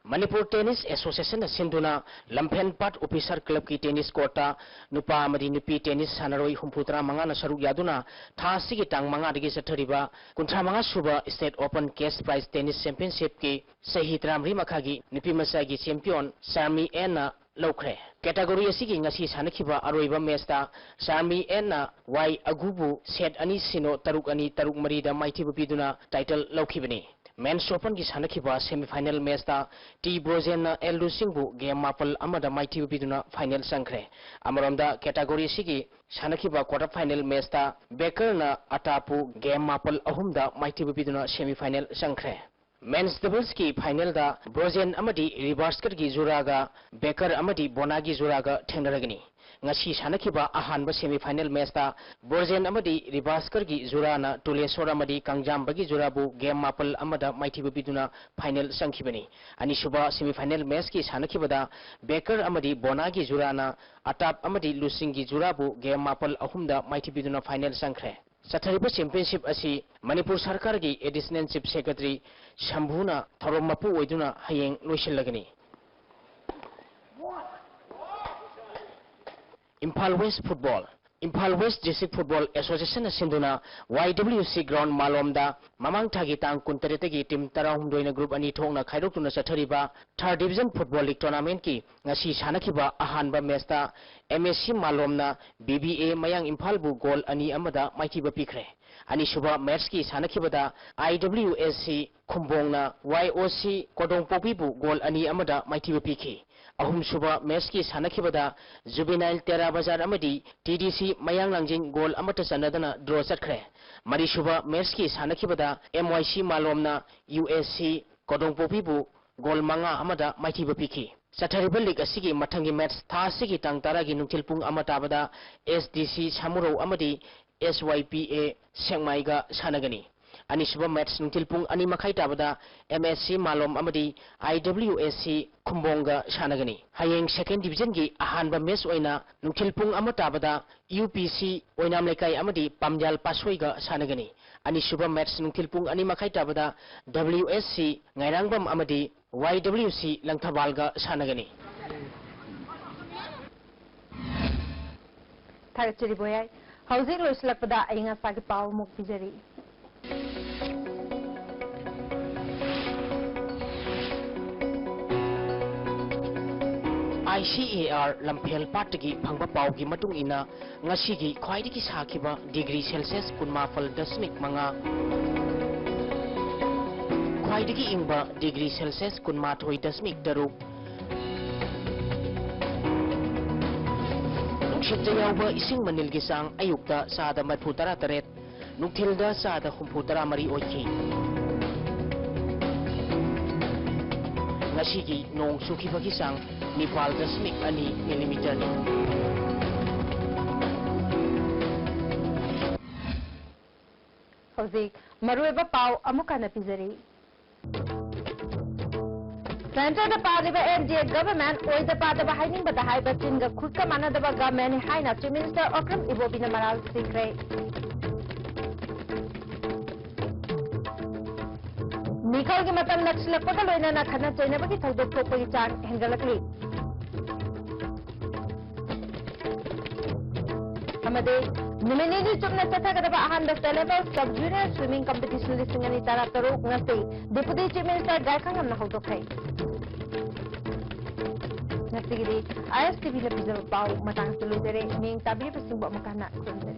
ꯃꯅꯤꯄꯨꯔ Tennis Associationꯅ ꯁꯤꯟꯗꯨꯅ ꯂꯝꯐꯦꯟꯄꯥꯠ Officer Clubꯀꯤ tennis courtꯇ ꯅꯨꯄꯥ ꯑꯃꯗꯤ ꯅꯨꯄꯤ tennis ꯁꯥꯟꯅꯔꯣꯏ ꯍꯨꯝꯐꯨꯇꯔꯥ ꯃꯉꯥꯅ ꯁꯔꯨꯛ ꯌꯥꯗꯨꯅ ꯊꯥ ꯑꯁꯤꯒꯤ ꯇꯥꯡ ꯃꯉꯥꯗꯒꯤ ꯆꯠꯊꯔꯤꯕ ꯀꯨꯟꯊ꯭ꯔꯥ ꯃꯉꯥ ꯁꯨꯕ State Open Cash Prize Tennis Championshipꯀꯤ ꯆꯍꯤ ꯇꯔꯥꯃꯔꯤ ꯃꯈꯥꯒꯤ ꯅꯨꯄꯤ ꯃꯆꯥꯒꯤ champion ꯁꯥꯔꯃꯤ ꯑꯦꯟꯅ ꯂꯧꯈ꯭ꯔꯦ꯫ Category ꯑꯁꯤꯒꯤ ꯉꯁꯤ ꯁꯥꯟꯅꯈꯤꯕ ꯑꯔꯣꯏꯕ matchꯇ ꯁꯥꯔꯃꯤ ꯑꯦꯟꯅ ꯋꯥꯏ ꯑꯒꯨꯕꯨ set ꯑꯅꯤ ꯁꯤꯅꯣ, ꯇꯔꯨꯛ ꯑꯅꯤ, ꯇꯔꯨꯛ ꯃꯔꯤꯗ ꯃꯥꯏꯊꯤꯕ ꯄꯤꯗꯨꯅ title ꯂꯧꯈꯤꯕꯅꯤ꯫ Men's Openꯒꯤ ꯁꯥꯟꯅꯈꯤꯕ semifinal matchꯇ ꯇꯤ ꯕ꯭ꯔꯣꯖꯦꯟꯅ ꯑꯦꯜ ꯂꯨꯁꯤꯡꯕꯨ game ꯃꯥꯄꯜ ꯑꯃꯗ ꯃꯥꯏꯊꯤꯕ ꯄꯤꯗꯨꯅ final ꯆꯪꯈ꯭ꯔꯦ꯫ ꯑꯃꯔꯣꯝꯗ category ꯑꯁꯤꯒꯤ ꯁꯥꯟꯅꯈꯤꯕ quarter final matchꯇ ꯕꯦꯀꯔꯅ ꯑꯇꯥꯞꯄꯨ game ꯃꯥꯄꯜ ꯑꯍꯨꯝꯗ ꯃꯥꯏꯊꯤꯕ ꯄꯤꯗꯨꯅ semifinal ꯆꯪꯈ꯭ꯔꯦ꯫ Men's Doublesꯀꯤ finalꯗ ꯕ꯭ꯔꯣꯖꯦꯟ ꯑꯃꯗꯤ ꯔꯤꯕꯥꯁꯀꯔꯒꯤ ꯖꯨꯔꯥꯒ ꯕꯦꯀꯔ ꯑꯃꯗꯤ ꯕꯣꯅꯥꯒꯤ ꯖꯨꯔꯥꯒ ꯊꯦꯡꯅꯔꯒꯅꯤ꯫ ꯉꯁꯤ ꯁꯥꯟꯅꯈꯤꯕ ꯑꯍꯥꯟꯕ semifinal matchꯇ ꯕ꯭ꯔꯣꯖꯦꯟ ꯑꯃꯗꯤ ꯔꯤꯕꯥꯁꯀꯔꯒꯤ ꯖꯨꯔꯥꯅ ꯇꯨꯂꯦꯁꯣꯔ ꯑꯃꯗꯤ ꯀꯥꯡꯖꯥꯝꯕꯒꯤ ꯖꯨꯔꯥꯕꯨ game ꯃꯥꯄꯜ ꯑꯃꯗ ꯃꯥꯏꯊꯤꯕ ꯄꯤꯗꯨꯅ final ꯆꯪꯈꯤꯕꯅꯤ꯫ ꯑꯅꯤꯁꯨꯕ semifinal matchꯀꯤ ꯁꯥꯟꯅꯈꯤꯕꯗ ꯕꯦꯀꯔ ꯑꯃꯗꯤ ꯕꯣꯅꯥꯒꯤ ꯖꯨꯔꯥꯅ ꯑꯇꯥꯞ ꯑꯃꯗꯤ ꯂꯨꯁꯤꯡꯒꯤ ꯖꯨꯔꯥꯕꯨ game ꯃꯥꯄꯜ ꯑꯍꯨꯝꯗ ꯃꯥꯏꯊꯤꯕ ꯄꯤꯗꯨꯅ final ꯆꯪꯈ꯭ꯔꯦ꯫ ꯆꯠꯊꯔꯤꯕ championship ꯑꯁꯤ ꯃꯅꯤꯄꯨꯔ ꯁꯔꯀꯥꯔꯒꯤ Additional Chief Secretary ꯁꯝꯚꯨꯅ ꯊꯧꯔꯝ ꯃꯄꯨ ꯑꯣꯏꯗꯨꯅ ꯍꯌꯦꯡ ꯂꯣꯏꯁꯤꯜꯂꯒꯅꯤ꯫ Imphal West Football꯫ Imphal West District Football Associationꯅ ꯁꯤꯟꯗꯨꯅ ꯋꯥꯏ ꯗꯕ꯭ꯂꯤꯎ ꯁꯤ ground ꯃꯥꯂꯣꯝꯗ ꯃꯃꯥꯡ ꯊꯥꯒꯤ ꯇꯥꯡ ꯀꯨꯟꯇꯔꯦꯠꯇꯒꯤ team ꯇꯔꯥꯍꯨꯝꯗꯣꯏꯅ group ꯑꯅꯤ ꯊꯣꯛꯅ ꯈꯥꯏꯗꯣꯛꯇꯨꯅ ꯆꯠꯊꯔꯤꯕ Third Division Football League Tournamentꯀꯤ ꯉꯁꯤ ꯁꯥꯟꯅꯈꯤꯕ ꯑꯍꯥꯟꯕ matchꯇ M S C ꯃꯥꯂꯣꯝꯅ B B A ꯃꯌꯥꯡ ꯏꯝꯐꯥꯜꯕꯨ goal ꯑꯅꯤ ꯑꯃꯗ ꯃꯥꯏꯊꯤꯕ ꯄꯤꯈ꯭ꯔꯦ꯫ ꯑꯅꯤꯁꯨꯕ matchꯀꯤ ꯁꯥꯟꯅꯈꯤꯕꯗ ꯑꯥꯏ ꯗꯕ꯭ꯂꯤꯎ ꯑꯦꯁ ꯁꯤ ꯈꯨꯝꯕꯣꯡꯅ ꯋꯥꯏ ꯑꯣ ꯁꯤ ꯀꯣꯗꯣꯡꯄꯣꯛꯄꯤꯕꯨ goal ꯑꯅꯤ ꯑꯃꯗ ꯃꯥꯏꯊꯤꯕ ꯄꯤꯈꯤ꯫ ꯑꯍꯨꯝꯁꯨꯕ matchꯀꯤ ꯁꯥꯟꯅꯈꯤꯕꯗ Juvenile ꯇꯦꯔꯥ ꯕꯖꯥꯔ ꯑꯃꯗꯤ ꯇꯤ ꯗꯤ ꯁꯤ ꯃꯌꯥꯡ ꯂꯥꯡꯖꯤꯡ goal ꯑꯃꯠꯇ ꯆꯟꯅꯗꯅ draw ꯆꯠꯈ꯭ꯔꯦ꯫ ꯃꯔꯤꯁꯨꯕ matchꯀꯤ ꯁꯥꯟꯅꯈꯤꯕꯗ ꯑꯦꯝ ꯋꯥꯏ ꯁꯤ ꯃꯥꯂꯣꯝꯅ ꯌꯨ ꯑꯦꯁ ꯁꯤ ꯀꯣꯗꯣꯡꯄꯣꯛꯄꯤꯕꯨ goal ꯃꯉꯥ ꯑꯃꯗ ꯃꯥꯏꯊꯤꯕ ꯄꯤꯈꯤ꯫ ꯆꯠꯊꯔꯤꯕ league ꯑꯁꯤꯒꯤ ꯃꯊꯪꯒꯤ match ꯊꯥ ꯑꯁꯤꯒꯤ ꯇꯥꯡ ꯇꯔꯥꯒꯤ ꯅꯨꯡꯊꯤꯜ ꯄꯨꯡ ꯑꯃ ꯇꯥꯕꯗ ꯑꯦꯁ ꯗꯤ ꯁꯤ ꯁꯥꯃꯨꯔꯧ ꯑꯃꯗꯤ ꯑꯦꯁ ꯋꯥꯏ ꯄꯤ ꯑꯦ ꯁꯦꯛꯃꯥꯏꯒ ꯁꯥꯟꯅꯒꯅꯤ꯫ ꯑꯅꯤꯁꯨꯕ ꯃꯦꯠꯆ ꯅꯨꯡꯊꯤꯜ ꯄꯨꯡ ꯑꯅꯤ ꯃꯈꯥꯏ ꯇꯥꯕꯗ ꯑꯦꯝ ꯑꯦꯁ ꯁꯤ ꯃꯥꯂꯣꯝ ꯑꯃꯗꯤ ꯑꯥꯏ ꯗꯕ꯭ꯂꯤꯎ ꯑꯦꯁ ꯁꯤ ꯈꯨꯝꯕꯣꯡꯒ ꯁꯥꯟꯅꯒꯅꯤ꯫ ꯍꯌꯦꯡ ꯁꯦꯀꯦꯟ ꯗꯤꯕꯤꯖꯟꯒꯤ ꯑꯍꯥꯟꯕ ꯃꯦꯠꯆ ꯑꯣꯏꯅ ꯅꯨꯡꯊꯤꯜ ꯄꯨꯡ ꯑꯃ ꯇꯥꯕꯗ ꯌꯨ ꯄꯤ ꯁꯤ ꯑꯣꯏꯅꯥꯝ ꯂꯩꯀꯥꯏ ꯑꯃꯗꯤ ꯄꯥꯝꯖꯥꯜ ꯄꯥꯁꯣꯏꯒ ꯁꯥꯟꯅꯒꯅꯤ꯫ ꯑꯅꯤꯁꯨꯕ ꯃꯦꯠꯆ ꯅꯨꯡꯊꯤꯜ ꯄꯨꯡ ꯑꯅꯤ ꯃꯈꯥꯏ ꯇꯥꯕꯗ ꯗꯕ꯭ꯂꯤꯎ ꯑꯦꯁ ꯁꯤ ꯉꯥꯏꯔꯥꯡꯕꯝ ꯑꯃꯗꯤ ꯋꯥꯏ ꯗꯕ꯭ꯂꯤꯎ ꯁꯤ ꯂꯪꯊꯕꯥꯜꯒ ꯁꯥꯟꯅꯒꯅꯤ꯫ ꯊꯥꯒꯠꯆꯔꯤ ꯕꯣꯌꯥꯏ꯫ ꯍꯧꯖꯤꯛ ꯂꯣꯏꯁꯤꯜꯂꯛꯄꯗ ꯑꯏꯪ ꯑꯁꯥꯒꯤ ꯄꯥꯎ ꯑꯃꯨꯛ ꯄꯤꯖꯔꯤ꯫ ꯑꯥꯏ ꯁꯤ ꯑꯦ ꯑꯥꯔ ꯂꯝꯐꯦꯜ ꯄꯥꯠꯇꯒꯤ ꯐꯪꯕ ꯄꯥꯎꯒꯤ ꯃꯇꯨꯡ ꯏꯟꯅ, ꯉꯁꯤꯒꯤ ꯈ꯭ꯋꯥꯏꯗꯒꯤ ꯁꯥꯈꯤꯕ ꯗꯤꯒ꯭ꯔꯤ ꯁꯦꯜꯁꯤꯌꯁ ꯀꯨꯟꯃꯥꯄꯜ ꯗꯁꯃꯤꯛ ꯃꯉꯥ, ꯈ꯭ꯋꯥꯏꯗꯒꯤ ꯏꯪꯕ ꯗꯤꯒ꯭ꯔꯤ ꯁꯦꯜꯁꯤꯌꯁ ꯀꯨꯟꯃꯥꯊꯣꯏ ꯗꯁꯃꯤꯛ ꯇꯔꯨꯛ, ꯅꯨꯡꯁꯤꯠꯇ ꯌꯥꯎꯕ ꯏꯁꯤꯡ ꯃꯅꯤꯜꯒꯤ ꯆꯥꯡ ꯑꯌꯨꯛꯇ ꯆꯥꯗ ꯃꯔꯤꯐꯨ ꯇꯔꯥ ꯇꯔꯦꯠ, ꯅꯨꯡꯊꯤꯜꯗ ꯆꯥꯗ ꯍꯨꯝꯐꯨ ꯇꯔꯥ ꯃꯔꯤ ꯑꯣꯏꯈꯤ꯫ ꯉꯁꯤꯒꯤ ꯅꯣꯡ ꯆꯨꯈꯤꯕꯒꯤ ꯆꯥꯡ ꯅꯤꯄꯥꯜ ꯗꯁꯃꯤꯛ ꯑꯅꯤ ꯃꯤꯂꯤꯃꯤꯇꯔꯅꯤ꯫ ꯍꯧꯖꯤꯛ ꯃꯔꯨꯑꯣꯏꯕ ꯄꯥꯎ ꯑꯃꯨꯛ ꯍꯟꯅ ꯄꯤꯖꯔꯤ꯫ ꯁꯦꯟꯇꯔꯗ ꯄꯥꯜꯂꯤꯕ ꯑꯦꯟ ꯗꯤ ꯑꯦ ꯒꯚꯔꯟꯃꯦꯟꯠ ꯑꯣꯏꯗ ꯄꯥꯗꯕ ꯍꯥꯏꯅꯤꯡꯕꯇ ꯍꯥꯏꯕ ꯆꯤꯟꯒ ꯈꯨꯠꯀ ꯃꯥꯟꯅꯗꯕ ꯒꯚꯔꯟꯃꯦꯟꯠꯅꯤ ꯍꯥꯏꯅ ꯆꯤꯐ ꯃꯤꯅꯤꯁꯇꯔ ꯑꯣꯀ꯭ꯔꯝ ꯏꯕꯣꯕꯤꯅ ꯃꯔꯥꯜ ꯁꯤꯈ꯭ꯔꯦ꯫ ꯃꯤꯈꯜꯒꯤ ꯃꯇꯝ ꯅꯛꯁꯤꯜꯂꯛꯄꯒ ꯂꯣꯏꯅꯅ ꯈꯠꯅ ꯆꯩꯅꯕꯒꯤ ꯊꯧꯗꯣꯛ ꯊꯣꯛꯄꯒꯤ ꯆꯥꯡ ꯍꯦꯟꯒꯠꯂꯛꯂꯤ꯫ ꯑꯃꯗꯤ ꯅꯨꯃꯤꯠ ꯅꯤꯅꯤ ꯆꯨꯞꯅ ꯆꯠꯊꯒꯗꯕ ꯑꯍꯥꯟꯕ ꯁꯦꯂꯦꯕꯜ ꯁꯕ ꯖꯨꯅꯤꯌꯔ ꯁ꯭ꯋꯤꯃꯤꯡ ꯀꯝꯄꯤꯇꯤꯁꯟ ꯂꯤꯁꯤꯡ ꯑꯅꯤ ꯇꯔꯥꯇꯔꯨꯛ ꯉꯁꯤ ꯗꯤꯄꯨꯇꯤ ꯆꯤꯐ ꯃꯤꯅꯤꯁꯇꯔ ꯒꯥꯏꯈꯪꯉꯝꯅ ꯍꯧꯗꯣꯛꯈ꯭ꯔꯦ꯫ ꯉꯁꯤꯒꯤꯗꯤ ꯑꯥꯏ ꯑꯦꯁ ꯇꯤ ꯚꯤꯅ ꯄꯤꯖꯕ ꯄꯥꯎ ꯃꯇꯥꯡꯁꯤꯗ ꯂꯣꯏꯖꯔꯦ꯫ ꯃꯤꯠꯌꯦꯡ ꯇꯥꯕꯤꯔꯤꯕꯁꯤꯡꯕꯨ ꯑꯃꯨꯛ ꯍꯟꯅ ꯈꯨꯔꯨꯝꯖꯔꯤ꯫